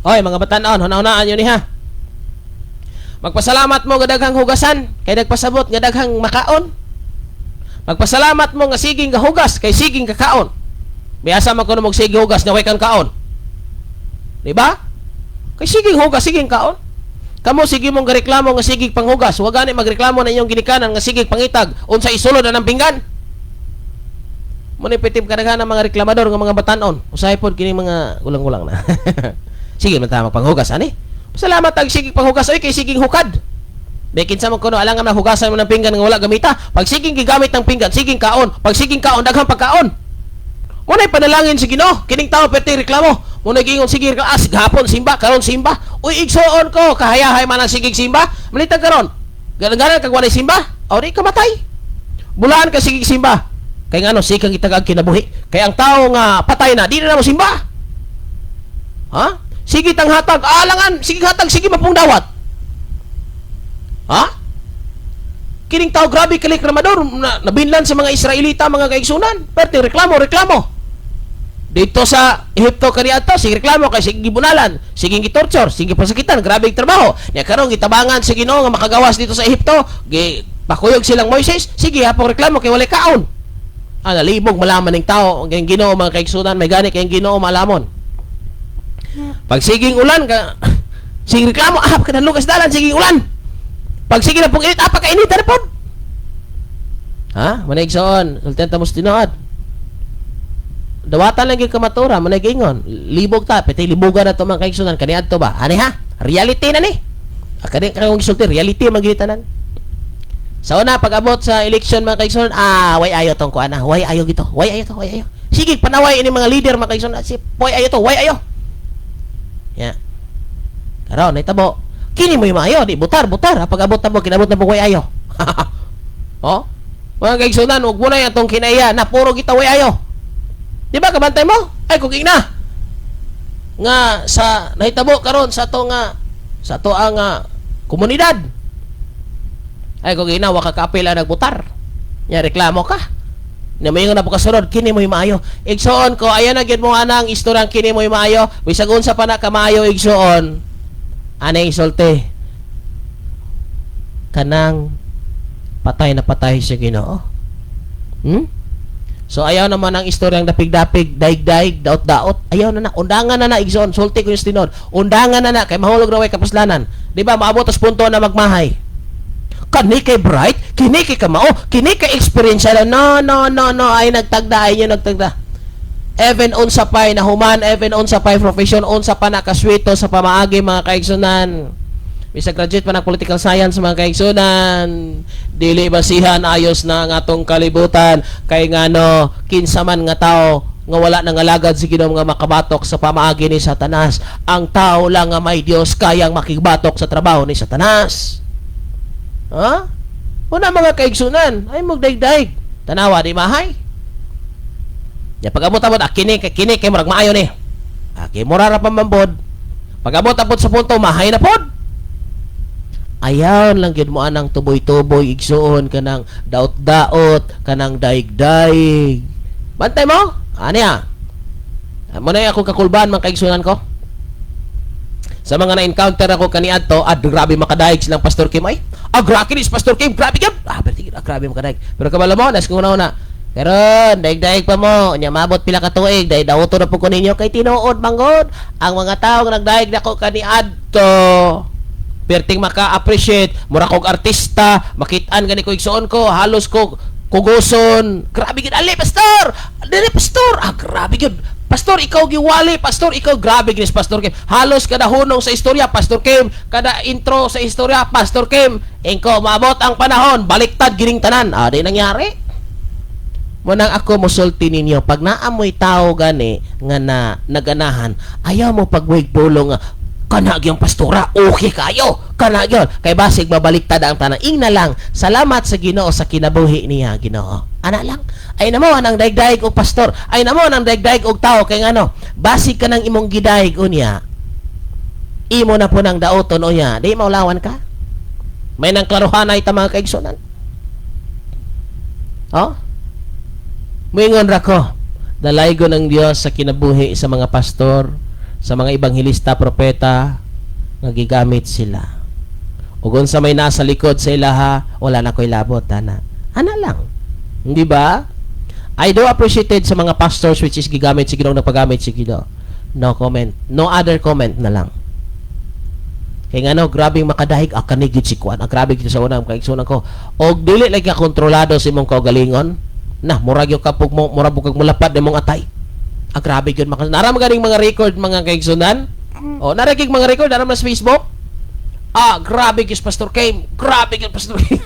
[SPEAKER 4] Oy, mga batanon, huna-hunaan yun ni ha. Magpasalamat mo nga daghang hugasan kay nagpasabot nga daghang makaon. Magpasalamat mo nga siging gahugas kay siging kakaon. Biyasa man kuno mo sige hugas nga way kang kaon. Di ba? Kay siging hugas, siging kaon. Kamo sige mong gareklamo nga sigig panghugas, wa gani magreklamo na inyong ginikanan nga sigig pangitag unsa isulod na ng pinggan. Mo ni pitim kadaghan ang mga reklamador nga mga batanon. Usahay pod kini mga gulang-gulang na. Sige man ta magpanghugas ani. Salamat ag sigig panghugas oy kay siging hukad. May kinsa man kuno alangan na hugasan mo ng pinggan nga wala gamita. Pag siging gigamit ng pinggan, siging kaon. Pag siging kaon, daghang pagkaon. Mo na'y panalangin si Ginoo. Kining tao perti reklamo. Mo na'y giingon sige as gahapon simba, karon simba. Uy, igsuon ko, kahayahay man ang sigig simba. Malitag karon. Ganan kag walay simba, o di ka matay. Bulaan ka sigig simba. Kay ngano sikang itagag kinabuhi. Kay ang tao nga patay na, di na mo simba. Ha? Sige tang hatag, alangan, sige hatag, sige mapong dawat. Ha? Kining tao grabe kalik reklamador na, nabinlan sa mga Israelita, mga kaigsunan. Perti reklamo, reklamo. Dito sa Ehipto kaniadto, sige reklamo kay sige gibunalan, sige gitorture, sige pasakitan, grabe ang trabaho. Nya karon gitabangan sa Ginoo nga makagawas dito sa Ehipto, gi pakuyog silang Moises, sige hapong reklamo kay walay kaon. Ah, nalibog malaman ning tao ang Ginoo, mga kaigsunan, may gani kay ang Ginoo malamon. Pag siging ulan ka, sige reklamo, ah, pagkanalugas dalan, sige ulan. Pag sige na pong init, ah, pagkainit na pod. Ha? Manigsoon, sultian ta mo sa tinuod. Dawatan lang yung kamatura, manay giingon. Libog ta, pwede libugan na to, mga kaigsunan, kaniadto ba? Ani ha? Reality na ni. Ah, kani kang gisulti, reality man gyud tanan. Sa una, pag abot sa election, mga kaigsunan, ah, way ayo tong kuan na, way ayo gito, way ayo to, way ayo. Sige, panaway ini mga leader, mga kaigsunan, si way ayo to, way ayo. Ya. Karon nahitabo. Kini mo yung maayo, di butar, butar. Pag abot na mo, kinabot na mo way ayo. Oh? Mga kaigsunan, ug mo na atong kinaiya na puro kita way ayo. Di ba kabantay mo? Ay kung ingna. Nga sa nahitabo karon sa ato nga sa ato ang komunidad. Ay kung ina wa ka kaapil ang nagbutar. Nya reklamo ka. Nya moingon na po kasunod, kini mo'y maayo. Igsoon ko, ayan na gyud mo anang istoryang kini mo'y maayo. Bisag unsa pa na kamaayo, igsoon. Anay isulti? Kanang patay na patay sa Ginoo. So ayaw naman ang istoryang dapig-dapig, daig-daig, daot-daot. Ayaw na na. Undangan na na, igsoon. Sulti ko yung tinuod. Undangan na na kay mahulog ra way kapuslanan. Di ba maabot tas punto na magmahay? Kani kay bright, kini kay kamao, kini kay experiential. No, no, no, no. Ay nagtagda, ay nyo nagtagda. Even unsa pay nahuman, even unsa pay profession, unsa pa nakaswito sa pamaagi, mga kaigsunan. Bisag graduate pa ng political science, mga kaigsunan, dili basihan ayos na ang atong kalibutan kay ngano kinsa man nga tao nga wala nang alagad si Ginoo nga makabatok sa pamaagi ni Satanas. Ang tao lang nga may Dios kayang makibatok sa trabaho ni Satanas. Ha? Una, mga kaigsunan, ay magdaigdaig. Tanawa di mahay. Ya pag-abot-abot, ah, kini kini kay murag maayo ni. Ah, kay mura ra pa man pod. Pag-abot-abot sa punto, mahay na pod. Ayaw lang gyud mo anang tuboy-tuboy, igsuon, kanang daot-daot, kanang daig-daig. Bantay mo? Ani ah. Mo na ako kakulbaan, mga kaigsunan ko. Sa mga na-encounter ako kaniadto, ah, grabe makadaig silang Pastor Kim ay. Ah, grabe ni Pastor Kim, grabe gyud. Ah, pero tigil, ah, grabe makadaig. Pero kabalo mo, nas ko una. Karon, daig-daig pa mo, nya maabot pila ka tuig, dahil dauto na po ko ninyo kay tinuod manggod ang mga tao nga nagdaig nako kaniadto. Perting maka-appreciate, mura kog artista, makitaan gani ko igsuon ko, halos ko kugoson. Grabe gid ali, pastor. Dili, pastor. Ah, grabe gid. Pastor, ikaw giwali. Pastor, ikaw grabe gid, Pastor Kim. Halos kada hunong sa istorya, Pastor Kim. Kada intro sa istorya, Pastor Kim. Ingko, maabot ang panahon, baliktad gining tanan. Ah, di nangyari. Munang ako mosulti ninyo, pag naamoy tao gani nga na naganahan, ayaw mo pagwig pulong nga kana gyud pastora, okay kayo, kana gyud kay basig mabaliktad ang tanan. Ingna lang, salamat sa Ginoo sa kinabuhi niya, Ginoo. Ana lang. Ay namo nang daigdaig og pastor, ay namo nang daigdaig og tao kay ngano, basig ka nang imong gidaig unya. Imo na po nang daoton unya, di maulawan ka. May nang klaruhanay ta, mga kaigsunan. Oh? Muingon ra ko, dalaygon ng Dios sa kinabuhi sa mga pastor, sa mga ebanghelista, propeta, nga gigamit sila. Ug unsa may nasa likod sa ilaha, wala na ko'y labot, ana. Ana lang. Hindi ba? I do appreciated sa mga pastors which is gigamit si Ginoo, nagpagamit si Ginoo. No comment. No other comment na lang. Kay ngano, grabing makadahig ah kani gid si kuan. Ah, grabe gid sa una kay igsuonan ko. Og dili lagi ka kontrolado sa imong kaugalingon. Na murag yung kapog mo, murag kag mulapad imong atay. Ah, grabe gyud maka. Nara maganing mga record, mga kaigsunan. Oh, nara gid mga record nara sa Facebook. Ah, grabe gyud Pastor Kim. Grabe gyud Pastor Kim.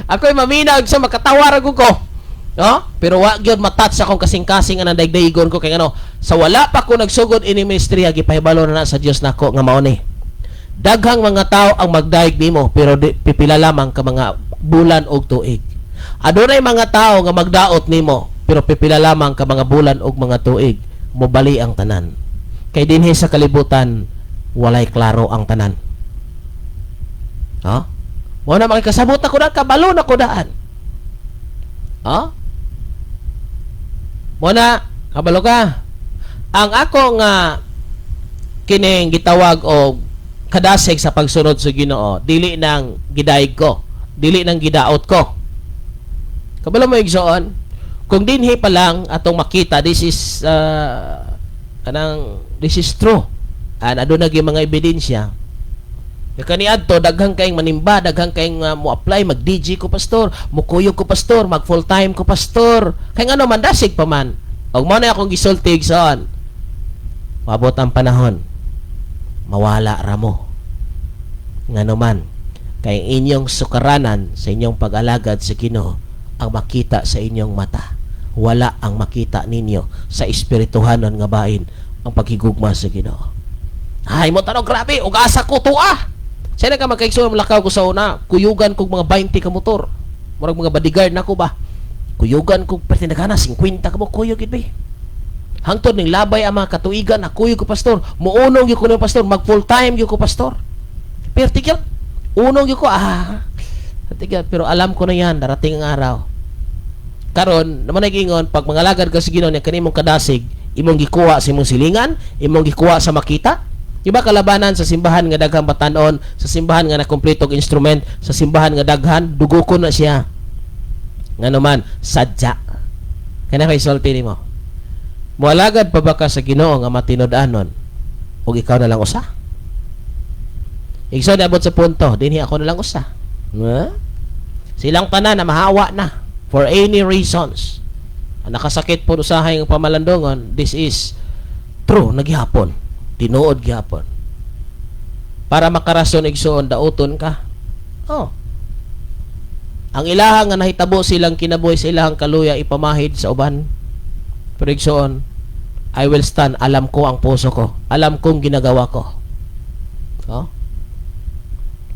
[SPEAKER 4] Ako'y maminag sa makatawa ra gud ko. No? Pero wa gyud matouch akong kasing-kasing ang daigdaigon ko kay ngano, sa wala pa ko nagsugod ini ministriya, gipahibalo na na sa Dios nako nga mao ni. Daghang mga tao ang magdaig nimo pero di, pipila lamang ka mga bulan og tuig. Adunay mga tao nga magdaot nimo pero pipila lamang ka mga bulan og mga tuig, mobali ang tanan. Kay dinhi sa kalibutan walay klaro ang tanan. Ha? Mo na makikasabot ako daan, kabalo na ko daan. Ha? Mo na, kabalo ka. Ang ako nga kining gitawag og kadasig sa pagsunod sa Ginoo, dili nang gidaig ko, dili nang gidaot ko. Kabalo mo, igsoon, kung dinhi pa lang atong makita, this is kanang this is true. And aduna gyud mga ebidensya. Kaniadto daghang kayong manimba, daghang kayong mo apply, mag DJ ko, pastor, mukuyog ko, pastor, mag full time ko, pastor. Kay ngano man dasig pa man. Og mo na akong gisulti, igsoon. Mabot ang panahon, mawala ra mo. Ngano man, kay inyong sukaranan sa inyong pag-alagad sa Ginoo ang makita sa inyong mata. Wala ang makita ninyo sa espirituhanon nga bahin ang paghigugma sa Ginoo. Ay mo tanong, grabe, ug asa ko tuwa. Sa ka magkaigsoon, lakaw ko sa una, kuyugan kog mga 20 ka motor. Murag mga bodyguard na ko ba. Kuyugan kog pertinagana 50 ka mo kuyog gid be. Hangtod ning labay ang mga katuigan na kuyog ko, pastor. Muunong gyud ko ni pastor, mag full time gyud ko, pastor. Pero tigyan, unong gyud ko ah. Tigyan, pero alam ko na yan, darating ang araw. Karon, naman nag-ingon, pag mangalagad ka sa Ginoo niya kanimong kadasig, imong gikuha sa imong silingan, imong gikuha sa makita. Iba kalabanan sa simbahan nga daghang batanon, sa simbahan nga nakumpletong instrument, sa simbahan nga daghan, dugukon na siya. Ngano man, sadya. Kana kay sulti nimo. Moalagad pa ba ka sa Ginoo nga matinud-anon ug ikaw na lang usa? Igsoon, abot sa punto, dinhi ako na lang usa. Huh? Silang tanan na mahawa na for any reasons. Ang nakasakit po usahay ng pamalandongon, this is true, naghihapon. Tinuod gihapon. Para makarason, igsoon, dauton ka. Oh. Ang ilaha nga nahitabo silang kinabuhi sa ilahang kaluya ipamahid sa uban. Pero igsoon, I will stand. Alam ko ang puso ko. Alam kong ginagawa ko. Oh?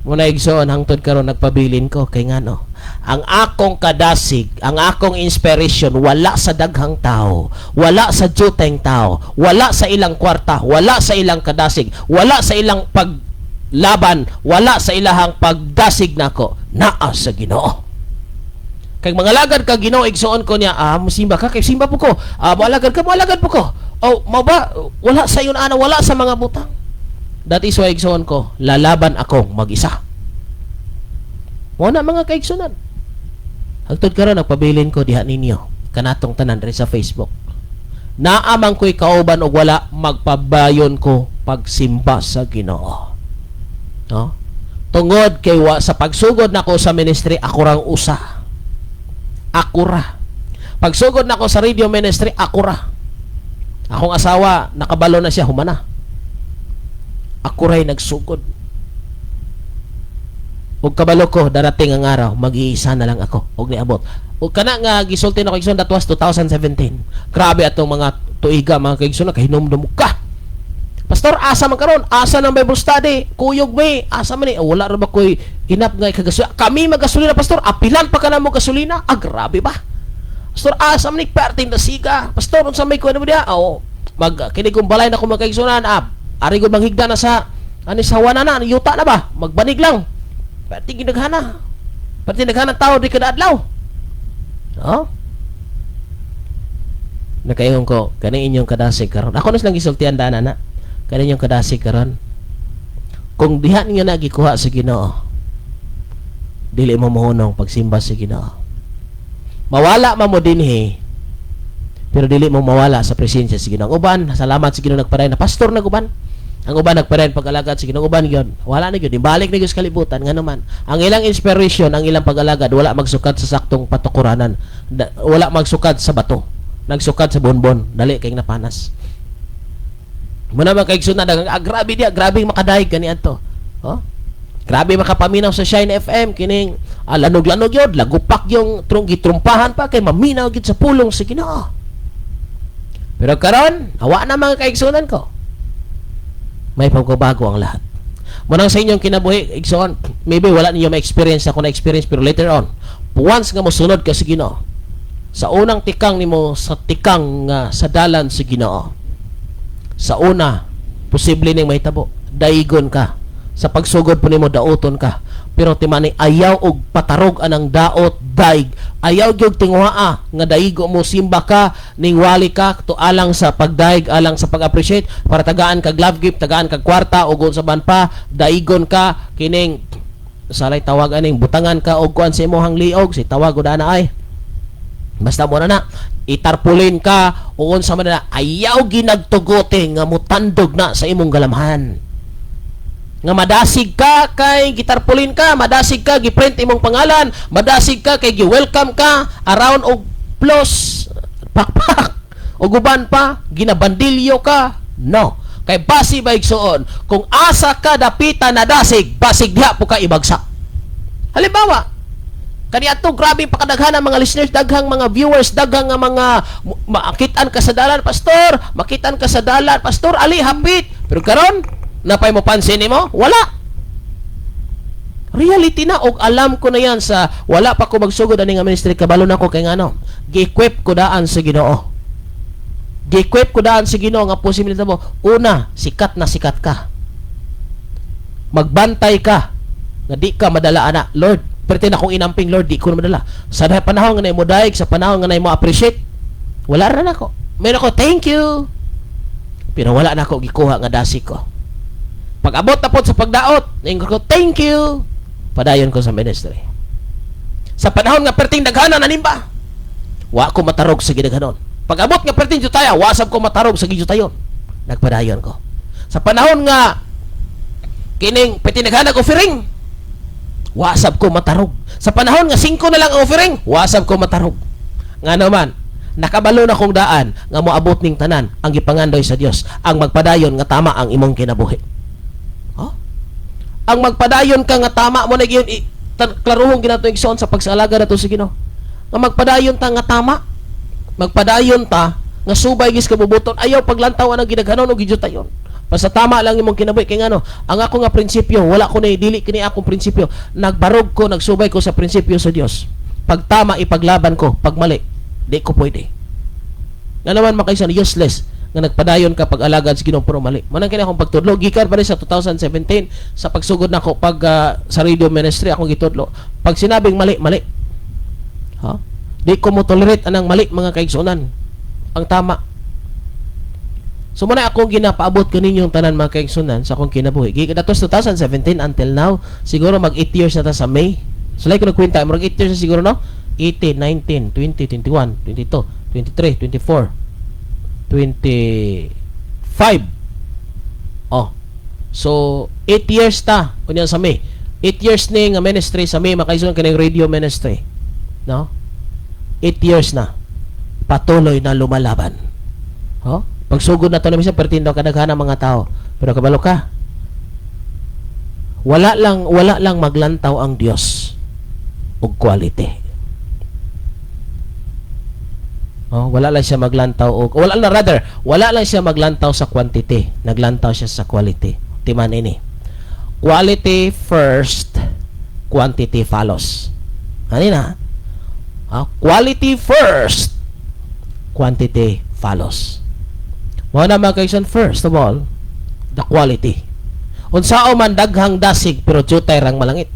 [SPEAKER 4] Muna, igsoon, hangtod karon nagpabilin ko kay ngano. Ang akong kadasig, ang akong inspiration wala sa daghang tao, wala sa juteng tao, wala sa ilang kwarta, wala sa ilang kadasig, wala sa ilang paglaban, wala sa ilahang pagdasig nako, naa sa Ginoo. Kay mangalagad ka Ginoo, igsoon ko niya, ah, musimba ka kay simba po ko. Ah, moalagad ka, moalagad po ko. Oh, mao ba wala sa iyon ana, wala sa mga butang. That is why, igsoon ko, lalaban akong mag-isa. Mo na, mga kaigsunan. Hangtod karon nagpabilin ko diha ninyo. Kanatong tanan diri sa Facebook. Naa man ko'y kauban og wala, magpabayon ko pagsimba sa Ginoo. No? Tungod kay wa sa pagsugod nako sa ministry, ako rang usa. Ako ra. Pagsugod nako sa radio ministry, ako ra. Akong asawa, nakabalo na siya, humana. Ako ray nagsugod. Ug kabalo ko, darating ang araw, mag-iisa na lang ako og niabot. Ug kana nga gisulti nako, igsoon, that was 2017. Grabe atong mga tuiga, mga kaigsoon, kahinumdum ka. "Pastor, asa man karon? Asa ng Bible study? Kuyog may, asa man ni? Oh, wala ra ba koy enough nga ikagasolina? Kami magasolina, Pastor, apilan pa ka na mo gasolina." Ah, grabe ba? "Pastor, asa man ni perting dasiga? Pastor, unsa may kuan mo diha?" Oh, mag kini kung balay na ko, mga kaigsunan, ah, ari gud manghigda na sa ani sa wana na, yuta na ba? Magbanig lang. Perting ginaghana. Perting naghana tao di kada adlaw. Oh? Nakaingon ko, kani inyong kadasig karon. Ako na silang gisultian dana na. Kani inyong kadasig karon. Kung diha ninyo na gikuha sa Ginoo, dili mo mohunong pagsimba sa Ginoo. Mawala man mo dinhi, pero dili mo mawala sa presensya sa Ginoo. Ang uban, salamat sa Ginoo, nagpadayon na pastor na uban. Ang uban nagpadayon pag-alagad sa Ginoo, uban gyud. Wala na gyud, ibalik na gyud sa kalibutan nga naman. Ang ilang inspiration, ang ilang pag-alagad wala magsukad sa saktong patukuranan. Wala magsukad sa bato. Nagsukad sa bonbon, dali kay napanas. Muna mga kaigsoon na daghang, ah, grabe diya, grabe makadayeg kani adto. Oh? Grabe makapaminaw sa Shine FM kining, ah, lanog-lanog yun, lagupak yung trung gitrumpahan pa kay maminaw gid sa pulong sa Ginoo. Pero karon, awa na, mga kaigsunan ko. May pagbabago ang lahat. Munang sa inyong kinabuhi, igsoon, maybe wala ninyo ma-experience ako na experience, pero later on, once nga mosunod ka sa Ginoo, sa unang tikang nimo sa tikang nga sa dalan sa Ginoo, sa una, posible ning mahitabo, daigon ka. Sa pagsugod po nimo, dauton ka. Pero timani, ayaw og patarog anang daot daig. Ayaw gyud tinguhaa nga daigo mo, simba ka, ning wali ka to alang sa pagdaig, alang sa pag-appreciate, para tagaan kag love gift, tagaan kag kwarta o sa ban pa, daigon ka kining salay tawag aning butangan ka og kuan sa imong liog si tawag og ana ay. Basta mo na na itarpulin ka o unsa man na, ayaw ginagtugote nga mutandog na sa imong galamhan. Nga madasig ka kay gitarpulin ka, madasig ka giprint imong pangalan, madasig ka kay gi-welcome ka around og plus pakpak ug uban pa, ginabandilyo ka. No. Kay basi ba, igsuon, kung asa ka dapita nadasig, basig diha po ka ibagsak. Halimbawa, kaniadto grabe pakadaghan ang mga listeners, daghang mga viewers, daghang nga mga makitaan ka sa dalan, "Pastor," makitaan ka sa dalan, "Pastor, ali hapit." Pero karon, napay mo pansin nimo? Wala. Reality na og alam ko na yan sa wala pa ko magsugod ani nga ministry, kabalo na ko kay ngano. Gi-equip ko daan sa Ginoo. Gi-equip ko daan sa Ginoo nga posibilidad mo. Una, sikat na sikat ka. Magbantay ka nga di ka madala ana. "Lord, perte na akong inamping, Lord, di ko na madala." Sa panahon nga mo daig, sa panahon nga mo appreciate, wala ra nako. Meron ko, "Thank you." Pero wala na ako gikuha nga dasig ko. Pag abot na po sa pagdaot, ningon ko, "Thank you." Padayon ko sa ministry. Sa panahon nga perting daghana nanimba, wa ko matarog sa gidaghanon. Pag abot nga perting jutaya, wa sab ko matarog sa gijutayon. Nagpadayon ko. Sa panahon nga kining perting daghanag offering, wa sab ko matarog. Sa panahon nga 5 na lang ang offering, wa sab ko matarog. Nga naman, nakabalo na kong daan nga moabot ning tanan ang gipangandoy sa Dios, ang magpadayon nga tama ang imong kinabuhi. Huh? Ang magpadayon ka nga tama mo na gyud klaruhong ginato, igsoon, sa pagsalaga nato sa Ginoo. Nga magpadayon ta nga tama. Magpadayon ta nga subay gis kabubuton, ayaw paglantaw ang gidaghanon o gijutayon. Basta tama lang imong kinabuhi kay ngano, ang ako nga prinsipyo, wala ko na dili kini akong prinsipyo. Nagbarog ko, nagsubay ko sa prinsipyo sa Dios. Pag tama, ipaglaban ko, pag mali, di ko pwede. Nga naman makaisan useless nga nagpadayon ka pag-alagad sa Ginoo pero mali. Manang kini akong pagtudlo gikan pa rin sa 2017 sa pagsugod nako pag sa radio ministry, akong gitudlo. Pag sinabing mali, mali. Ha? Di ko mo tolerate anang mali, mga kaigsunan. Ang tama. So muna ako ginapaabot kaninyong tanan, mga kaigsunan, sa akong kinabuhi. Gikan ato 2017 until now, siguro mag 8 years na ta sa May. So like ko nagkwenta, mag 8 years na siguro, no? 18, 19, 20, 21, 22, 23, 24, 25. Oh. So, 8 years ta unya sa May. 8 years ni nga ministry sa May, mga kaigsoon, kining radio ministry. No? 8 years na. Patuloy na lumalaban. Oh? Pagsugod na to na minsan pertin daw kadaghan ang mga tao. Pero kabalo ka, wala lang maglantaw ang Dios og quality. Oh, wala lang siya maglantaw og wala lang, rather, wala lang siya maglantaw sa quantity. Naglantaw siya sa quality. Timan ini. Quality first, quantity follows. Ano na? Ah, quality first, quantity follows. Mao na, mga kaigsoon, first of all, the quality. Unsao man daghang dasig pero jutay rang malangit.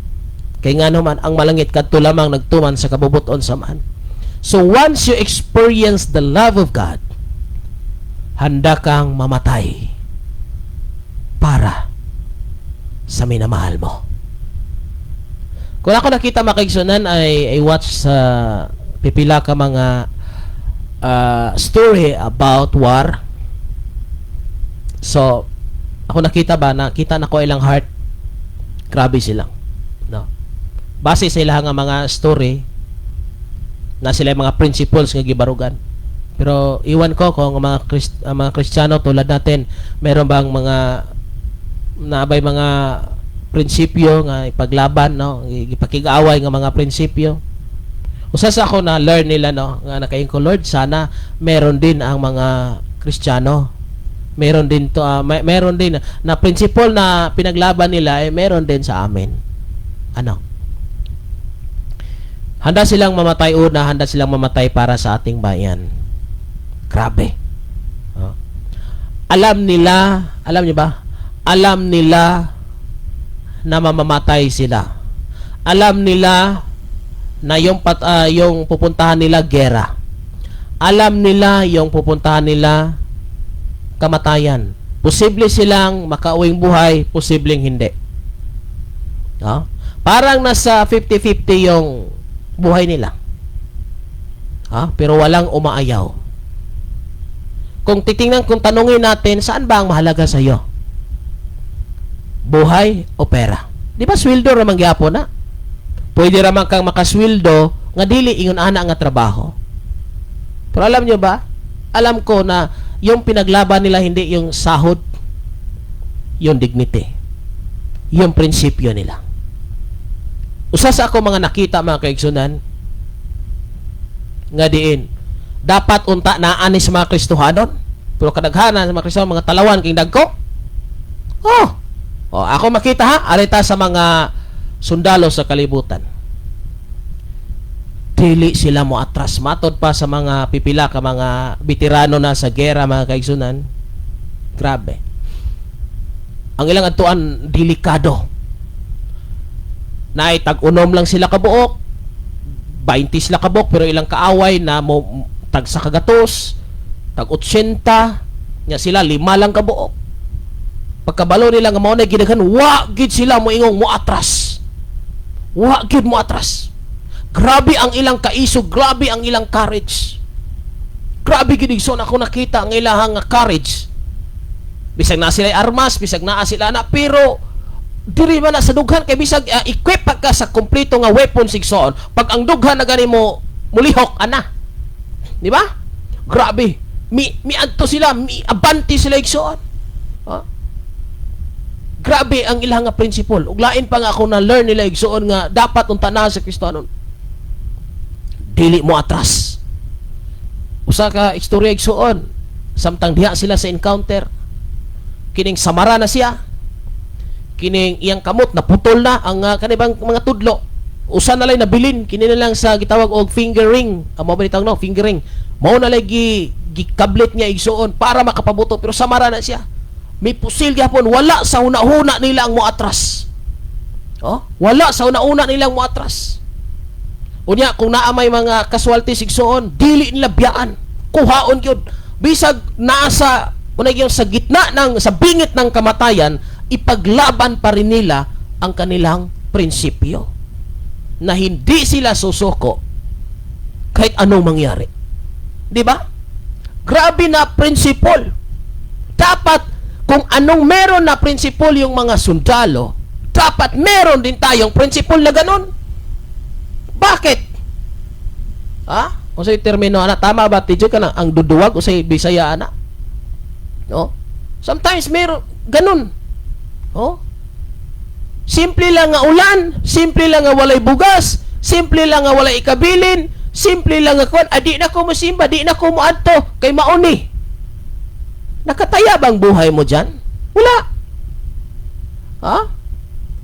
[SPEAKER 4] Kay ngano man ang malangit kadto lamang nagtuman sa kabubuton sa Amahan. So once you experience the love of God, handa kang mamatay para sa minamahal mo. Kung ako nakita, mga kaigsunan, ay I watch sa pipila ka mga story about war. So, ako nakita ba, nakita na ko ilang heart, grabe sila. No? Base sa ilang nga mga story, na sila yung mga principles nga gibarugan. Pero iwan ko kung ang mga Kristiyano tulad natin, meron bang mga naabay mga prinsipyo nga ipaglaban, no, ipakig-away nga mga prinsipyo. Usa sa ako na learn nila, no, nga nakaingon ko, "Lord, sana meron din ang mga Kristiyano, meron din to, meron din na principle na pinaglaban nila, eh meron din sa amin." Ano, handa silang mamatay una, handa silang mamatay para sa ating bayan. Grabe. Oh. Alam nila, alam niyo ba? Alam nila na mamamatay sila. Alam nila na yung pupuntahan nila, gera. Alam nila yung pupuntahan nila, kamatayan. Posible silang makauwing buhay, posibleng hindi. No? Parang nasa 50-50 yung buhay nila. Ha? Pero walang umaayaw. Kung titingnan, kung tanungin natin, saan ba ang mahalaga sa iyo? Buhay o pera? Di ba sweldo ra man gyapon na? Pwede ra man kang makasweldo nga dili ingon ana nga trabaho. Pero alam nyo ba? Alam ko na yung pinaglaban nila, hindi yung sahod, yung dignity. Yung prinsipyo nila. Usa sa ako mga nakita, mga kaigsunan, nga diin dapat unta naa ni sa mga Kristohanon, pero kadaghanan sa mga Kristiyano, mga talawan king dagko. Oh, ako makita ha, arita sa mga sundalo sa kalibutan, dili sila mo atras matod pa sa mga pipila ka mga veterano na sa gera, mga kaigsunan. Grabe ang ilang adtuan, delikado na tag-unom lang sila kabuok, 20 sila kabuok, pero ilang kaaway na mo tag sa kagatos, tag 80 nya, sila lima lang kabuok. Pagkabalo nila nga mao na gidaghan, wa gid sila mo ingong mo atras, wa gid mo atras. Grabe ang ilang kaisog, grabe ang ilang courage, grabe gid, igsoon. Ako nakita ang ilahang nga courage, bisag na sila armas, bisag naa sila na, pero diri man na sa dughan, kay bisag equip pa ka sa kompleto nga weapons, igsoon, pag ang dughan na gani mo mulihok ana, di ba? Grabe, mi miadto sila, mi abante sila, igsoon. Ha? Grabe ang ilang nga principle. Ug lain pa nga ako na learn nila, igsoon, nga dapat unta na sa Kristiyano, dili mo atras. Usa ka istorya, igsoon, samtang diha sila sa encounter, kining samara na siya, kining iyang kamot naputol na ang kanibang mga tudlo, usa na lang nabilin, kini na lang sa gitawag og finger ring, ang mao ba ni tawag, no, finger ring, mao na lang gi gikablit niya, igsoon, para makapabuto, pero samara na siya, may pusil gyapon. Wala sa huna-huna nila ang moatras. Oh, wala sa huna-huna nila ang moatras. Unya kung naa may mga casualties, igsoon, dili nila biyaan, kuhaon gyud, bisag naa unay yung sa gitna ng sa bingit ng kamatayan, ipaglaban pa rin nila ang kanilang prinsipyo na hindi sila susuko. Kahit anong mangyari. Di ba? Grabe na principle. Dapat kung anong meron na principle yung mga sundalo, dapat meron din tayong principle na ganun. Bakit? Ha? Unsay termino ana? Tama ba, TJ, ka na ang duduwag unsay Bisaya ana? No? Sometimes meron ganun. Oh? Simple lang nga ulan, simple lang nga walay bugas, simple lang nga walay ikabilin, simple lang nga kuan, ah, di na ko mosimba, di na ko moadto kay mauni. Nakataya bang buhay mo diyan? Wala. Ha?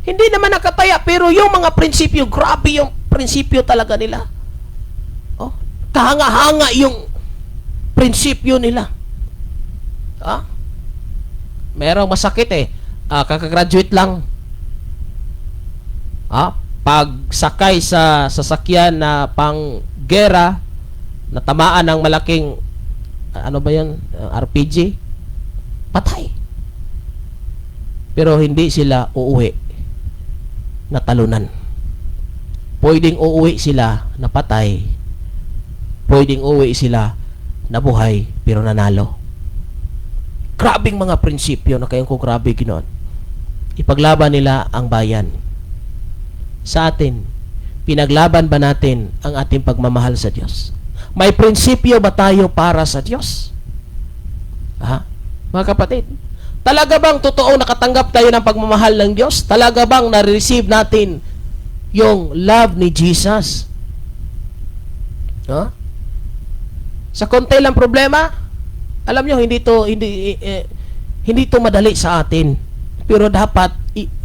[SPEAKER 4] Hindi naman nakataya, pero yung mga prinsipyo, grabe yung prinsipyo talaga nila. Oh, kahanga-hanga yung prinsipyo nila. Ha? Merong masakit eh. Ah, kakagraduate lang. Ah, pagsakay sa sasakyan na pang gera, natamaan ng malaking ano ba 'yan? RPG. Patay. Pero hindi sila uuwi na talunan. Pwedeng uuwi sila na patay. Pwedeng uuwi sila na buhay pero nanalo. Grabing mga prinsipyo na kayong ko, grabe ginoon. Ipaglaban nila ang bayan. Sa atin, pinaglaban ba natin ang ating pagmamahal sa Diyos? May prinsipyo ba tayo para sa Diyos? Ha? Mga kapatid, talaga bang totoo nakatanggap tayo ng pagmamahal ng Diyos? Talaga bang na-receive natin yung love ni Jesus? Ha? Sa konti lang problema, alam nyo, hindi to madali sa atin. Pero dapat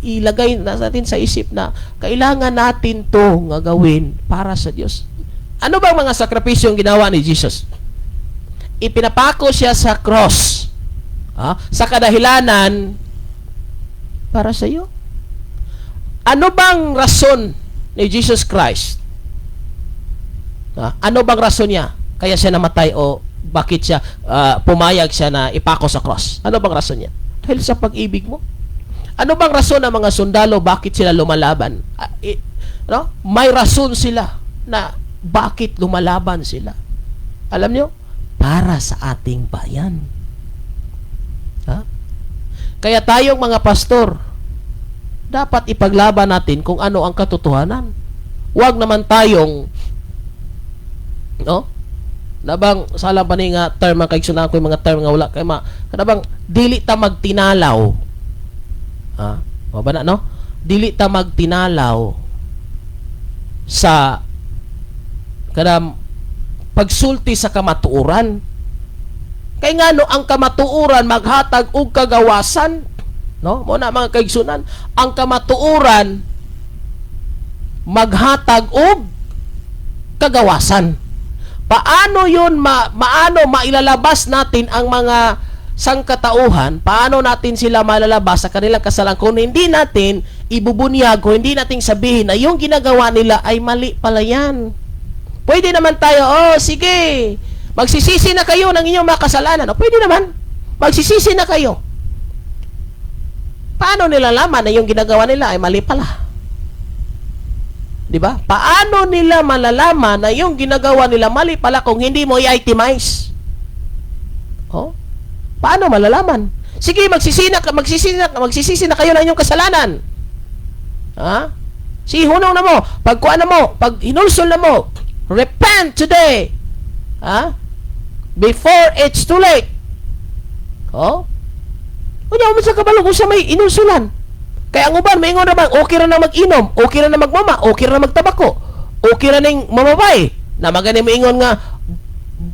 [SPEAKER 4] ilagay na natin sa isip na kailangan natin to nga gawin para sa Diyos. Ano bang mga sakripisyo ang ginawa ni Jesus? Ipinapako siya sa cross. Ah, sa kadahilanan para sa iyo. Ano bang rason ni Jesus Christ? Ah, ano bang rason niya? Kaya siya namatay o bakit siya pumayag siya na ipako sa cross? Ano bang rason niya? Dahil sa pag-ibig mo. Ano bang rason ng mga sundalo bakit sila lumalaban? Ah, no? May rason sila na bakit lumalaban sila. Alam niyo? Para sa ating bayan. Ha? Kaya tayong mga pastor, dapat ipaglaban natin kung ano ang katotohanan. Huwag naman tayong, no? Nabang sala pa ni nga term ang kaigsunan ko, yung mga term nga wala kay ma kanabang dili ta magtinalaw. Ha? Wa ba na, no? Dili ta magtinalaw sa kanang pagsulti sa kamatuoran. Kay ngano ang kamatuoran maghatag og kagawasan, no? Mo na, mga kaigsunan, ang kamatuoran maghatag og kagawasan. Paano yun maano mailalabas natin ang mga sangkatauhan? Paano natin sila malalabas sa kanilang kasalanan kung hindi natin ibubunyag, kung hindi natin sabihin na yung ginagawa nila ay mali pala yan? Pwede naman tayo, "Oh, sige, magsisisi na kayo ng inyong mga kasalanan." O, pwede naman, "Magsisisi na kayo." Paano nila laman na yung ginagawa nila ay mali pala? Di ba? Paano nila malalaman na yung ginagawa nila mali pala kung hindi mo i-itemize? Oh? Paano malalaman? "Sige, magsisisi na kayo ng inyong kasalanan." Ha? Sige, hunong na mo. Pagkuan na mo, pag hinulsol na mo, repent today. Ha? Before it's too late. Oh? Unya mo sa kabalo kung sa may inulsulan. Kaya ang uban, maingon na bang, okay ra na mag-inom, okay ra na magmama, okay ra na magtabako, okay ra ning mamabay. Na magani maingon nga,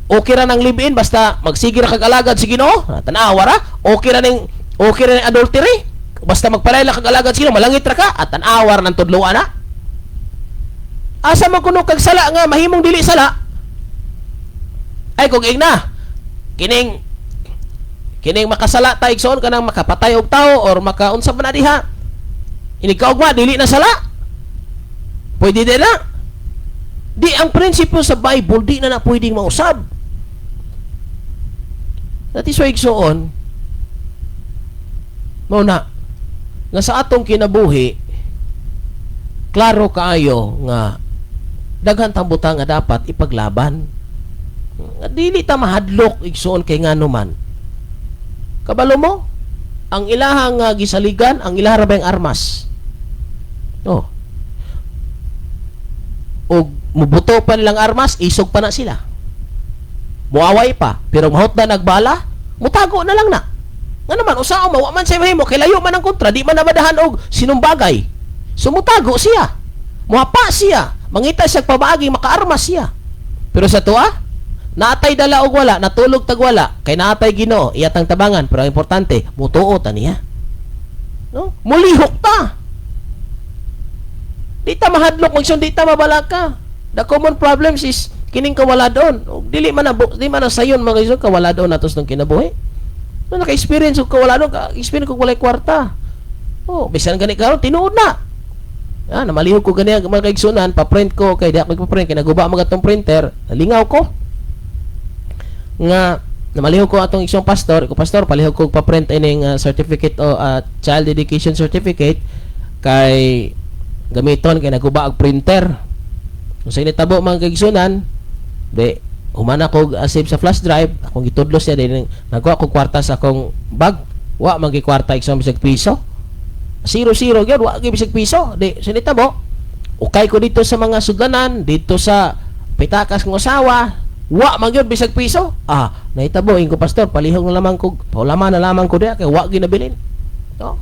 [SPEAKER 4] okay ra nang live-in, basta magsige ra kag alagad sa Ginoo, tanawa ra, okay ra ning adultery, basta magpalayla kag alagad sa Ginoo, malangit ra ka, at tanawa ra ng tudloan na. Asa man kuno kag sala nga mahimong dili sala? Ay kung ingna, kining kining makasala ta, igsoon, kanang makapatay og tao or makaunsa pa na diha. Inig kaugma dili na sala. Pwede din na. Di ang prinsipyo sa Bible di na na pwedeng mausab. That is why, igsoon, mao na nga sa atong kinabuhi, klaro kaayo nga Daghan tang butang nga dapat ipaglaban. Nga dili ta mahadlok, igsuon, kay ngano man. Kabalo mo, ang ilahang gisaligan, ang ilaha ra bayang armas. Oh. Og mubuto pa nilang armas, isog pa na sila. Muaway pa, pero mahutdan nagbala, mutago na lang na. Nga naman, usa mawa man sa mahimo, kay layo man ang kontra, di man na madahan og sinumbagay. So mutago siya. Muhapa siya. Mangita siya pabaagi, makaarmas siya. Pero sa tuwa, naatay dala og wala, natulog tag wala, kay naatay Ginoo, iyatang tabangan, pero ang importante, mutuo ta niya. No? Mulihok ta. Di ta mahadlok magsun, di ta mabalaka. The common problems is kining kawaladon. Og dili man na di man na sayon, mga igsoon, kawaladon nato sa kinabuhi. No, naka-experience og kawaladon, ka experience og walay kwarta. Oh, bisan gani karon tinuod na. Ah, namalihok ko gani, mga kaigsunan, pa-print ko kay di ako magpa-print kay naguba mga atong printer, nalingaw ko. Nga namalihok ko atong isang pastor, ko, "Pastor, palihog ko pa-print ining certificate o child dedication certificate kay gamiton kay naguba ang printer." Kung sa initabo, mga kaigsunan, di human ako save sa flash drive, akong gitudlo siya din, nagwa ko kwarta sa akong bag. Wa man gyud kwarta, igsoon, bisag piso. Zero zero gyud, wa gyud bisag piso. Di sinita mo, ukay ko dito sa mga sudlanan, dito sa pitakas ng asawa, wa man gyud bisag piso. Ah, nahitabo, ingon ko, "Pastor, palihog na lamang ko, paulaman na lamang ko diha kay wa gyud nabilin." No?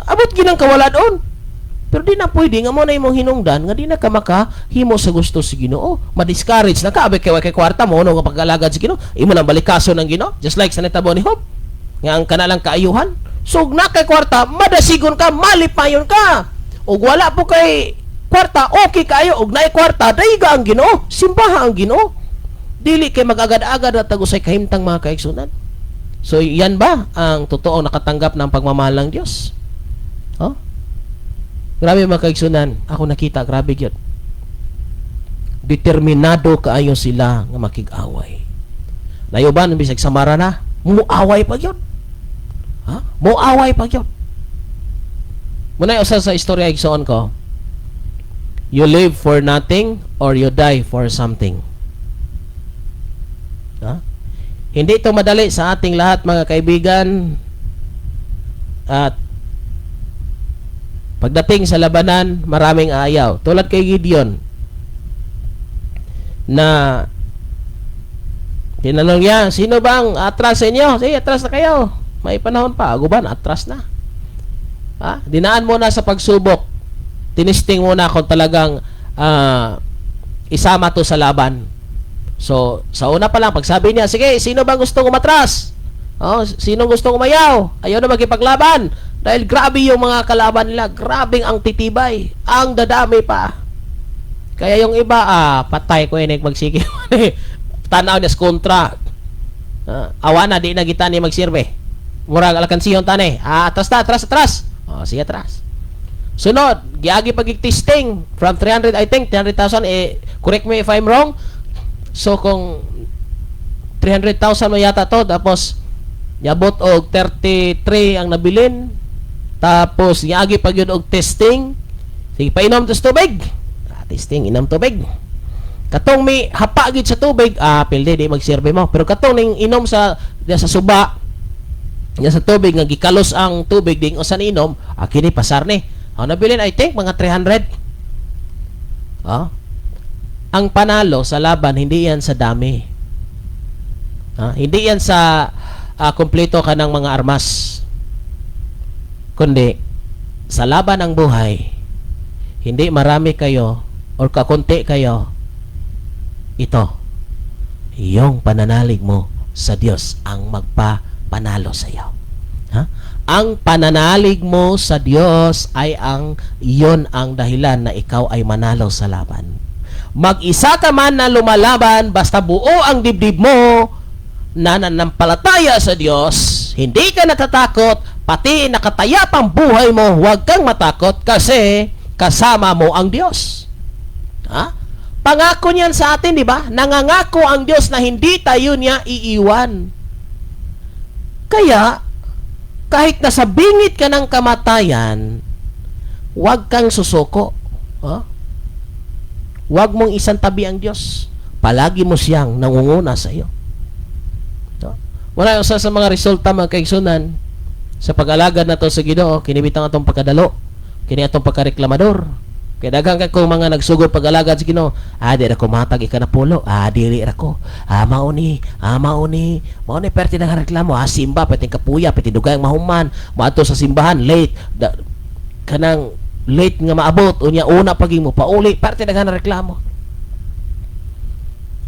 [SPEAKER 4] Abot gyud ang kawaladon. Pero di na pwede nga mo na imong hinungdan nga di na ka makahimo sa gusto sa Ginoo. Ma-discourage na ka, abi kay wa kay kwarta mo no nga pag-alagad sa Ginoo. Imo nang balikaso ng Ginoo, just like sa nitabo ni Job. Nga ang kanalang kaayuhan. So ug na kay kwarta, madasigon ka, malipayon ka. Ug wala po kay kwarta, okay kayo. Ug naay kwarta, dayga ang Ginoo, simbaha ang Ginoo. Dili kay mag-agad-agad at tagusay kahimtang, mga kaigsunan. So yan ba ang totoong nakatanggap ng pagmamahal ng Diyos? Oh? Grabe, mga kaigsunan, ako nakita, grabe gyud. Determinado kaayo sila nga makig-away. Layuban bisag samara na, muaway pa gyud. Ha? Muaway pa gyud. Muna usa sa istorya, igsoon ko. You live for nothing or you die for something. Ha? Hindi ito madali sa ating lahat, mga kaibigan. At pagdating sa labanan, maraming ayaw. Tulad kay Gideon na tinanong niya, "Sino bang atras sa inyo? Sige, atras na kayo. May panahon pa." Aguban, atras na. Ha? Dinaan mo na sa pagsubok. Tinisting mo na kung talagang isama to sa laban. So, sa una pa lang, pagsabi niya, "Sige, sino bang gustong umatras? Oh, sino gustong umayaw? Ayaw na makipaglaban." Dahil grabe yung mga kalaban nila. Grabing ang titibay. Ang dadami pa. Kaya yung iba, "Patay ko ini magsige." Tanaw niya sa kontra. Ah, awa na, di na kita ni magsirbe. Murag alkansiyon tani. Ah, atras ta, atras, atras. Oh, sige, atras. Sunod, giagi pag testing from 300, I think, 300,000, eh, correct me if I'm wrong. So, kung 300,000 mo yata to, tapos, yabot og 33 ang nabilin. Tapos, giagi pag yun og testing. Sige, painom to sa tubig. Ah, testing, inom tubig. Katong may hapa gid sa tubig, ah, pildi, di magserbe mo. Pero katong ning inom sa suba, ya sa tubig nga gikalos ang tubig ding usan inom, ah, kini pasar ni. Ang nabilin, I think mga 300. Ah. Ang panalo sa laban, hindi yan sa dami. Ah, hindi yan sa kompleto ka ng mga armas. Kundi sa laban ng buhay, hindi marami kayo or kakunti kayo, ito, yung pananalig mo sa Diyos ang magpapanalo sa iyo. Ha? Ang pananalig mo sa Diyos ay ang iyon ang dahilan na ikaw ay manalo sa laban. Mag-isa ka man na lumalaban, basta buo ang dibdib mo na nanampalataya sa Diyos, hindi ka natatakot, pati nakataya pang buhay mo, huwag kang matakot kasi kasama mo ang Diyos. Ha? Pangako niyan sa atin, di ba? Nangangako ang Diyos na hindi tayo niya iiwan. Kaya, kahit nasa bingit ka ng kamatayan, huwag kang susuko. Ha? Huwag mong isang tabi ang Diyos. Palagi mo siyang nangunguna sa iyo. No? Wala usa sa mga resulta, mga kaigsunan, sa pag-alagad nato sa Ginoo, kini bitang atong pagkadalo, kini atong pagkareklamador. Kay daghan kay kung mga nagsugod pag-alagad sa Ginoo, "Ah, di ra ko matag ikanapulo, ah, dili ra ko. Ah, mao ni, ah, mao ni, mao ni," perti nang reklamo, ah, simba perti kapuya, perti dugay ang mahuman, moadto sa simbahan late, da, kanang late nga maabot, unya una paging mo pauli, perti daghan reklamo.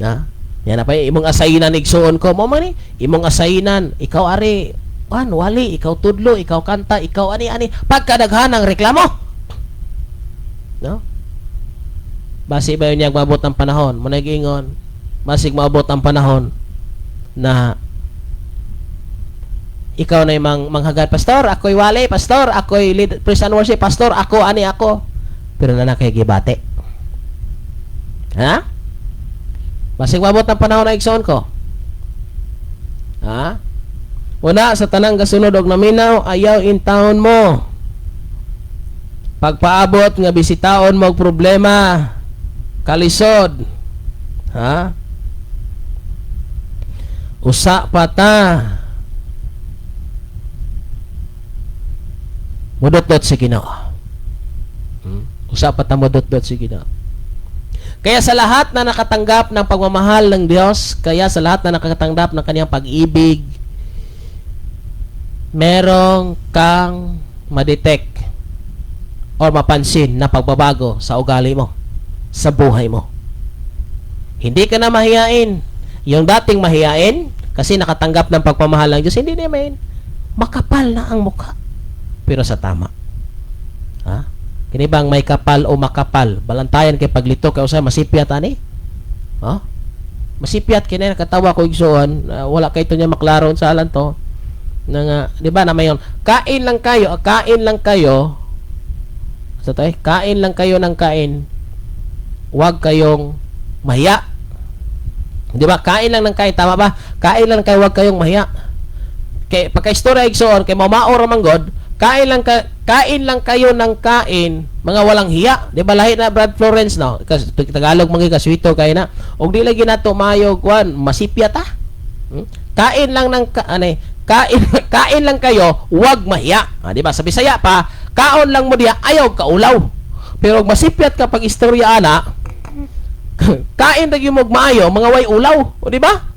[SPEAKER 4] Ha? Yan na pa imong asainan, igsuon ko mo man ni imong asainan, ikaw ari wan wali, ikaw tudlo, ikaw kanta, ikaw ani ani, pagkadaghan ang reklamo, no? Basi ba yun niya maabot ang panahon mo nagingon, basig maabot ang panahon na ikaw na yung manghagad, "Pastor, ako'y wali, pastor, ako'y lead praise and worship, pastor, ako, ani ako," pero na kay gibate, ha? Basig maabot ang panahon na, igsoon ko, ha? Una sa tanang gasunod og naminaw, ayaw intawon mo pagpaabot nga bisitaon mo og problema, kalisod, ha? Usa pa ta, mudot-dot sa Ginoo. Usa pa ta, mudot-dot sa Ginoo. Kaya sa lahat na nakatanggap ng pagmamahal ng Diyos, kaya sa lahat na nakatanggap ng kanyang pag-ibig, merong kang madetect or mapansin na pagbabago sa ugali mo, sa buhay mo. Hindi ka na mahiyain. Yung dating mahiyain, kasi nakatanggap ng pagpamahal ng Diyos, hindi na mahiyain. Makapal na ang mukha. Pero sa tama. Ha? Kini bang may kapal o makapal? Balantayan kay paglito kay usay masipyat ani. Ha? Masipyat kini nakatawa ko, igsuon, wala kay to niya maklaro sa alan to. Na nga, di ba na mayon, kain lang kayo, kain lang kayo. Sa to eh, kain lang kayo ng kain. Huwag kayong mahiya. Di ba? Kain lang ng kain, tama ba? Kain lang kayo, huwag kayong mahiya. Kay pagka-istorya, igsoon, kay mamao ra man god, kain lang kayo ng kain, mga walang hiya. Di ba lahi na Brad Florence, no? Kasi Tagalog mga kaswito kay na. Og di lagi nato maayo kwan, masipya ta. Kain lang ng ka, ano eh, kain kain lang kayo, huwag mahiya. Ah, di ba? Sa Bisaya pa, kaon lang mo diya, ayaw kaulaw. Pero og masipyat ka pag istorya ana, kain ra gyud mo og maayo, mga way ulaw. O di ba?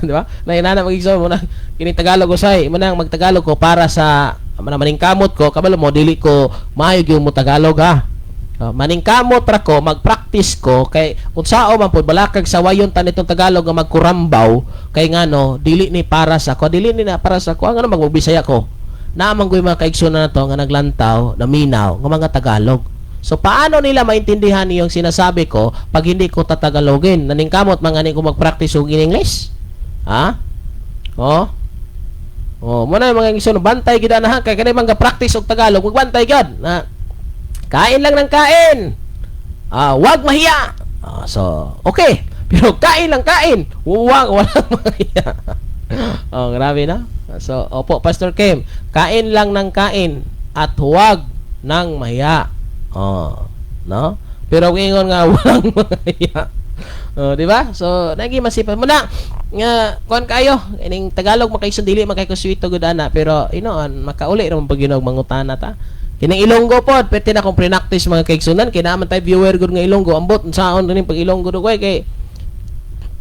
[SPEAKER 4] Di ba? Na inana magigso mo na kini Tagalog usay, mo nang magtagalog ko para sa mana maningkamot ko, kabalo mo dili ko maayo gyud mo Tagalog, ha. Oh, maningkamot ra ko, magpractice ko kay unsao man pud balakag sa wayon ta nitong Tagalog nga magkurambaw kay ngano dili ni para sa ko, dili ni na para sa ko ang ano magbisaya ko. Naa man mga kaigsoon na to nga naglantaw, naminaw nga mga Tagalog. So paano nila maintindihan yung sinasabi ko pag hindi ko tatagalogin? Naningkamot man gani ko magpractice og in English. Ha? Oh. Oh, mo na yung mga igsoon, bantay gid na ha kay kanay mga practice og Tagalog, magbantay gid. Na kain lang ng kain. Ah, wag mahiya. Ah, so, okay. Pero kain lang kain. Wag walang mahiya. Oh, grabe na. So, opo, Pastor Kim, kain lang ng kain at huwag nang mahiya. Oh, no? Pero kung ingon nga walang mahiya. Oh, di ba? So, nagi masipat mo na nga kuan kayo ining Tagalog, makaison dili man kay kuswito gud ana, pero inoon makauli ra man pag Ginoo mangutana ta. Kining Ilonggo pod pwede na akong prinactice, mga kaigsunan, kay naa man tay viewer gud nga Ilonggo. Ambot unsaon ning pag Ilonggo dugay kay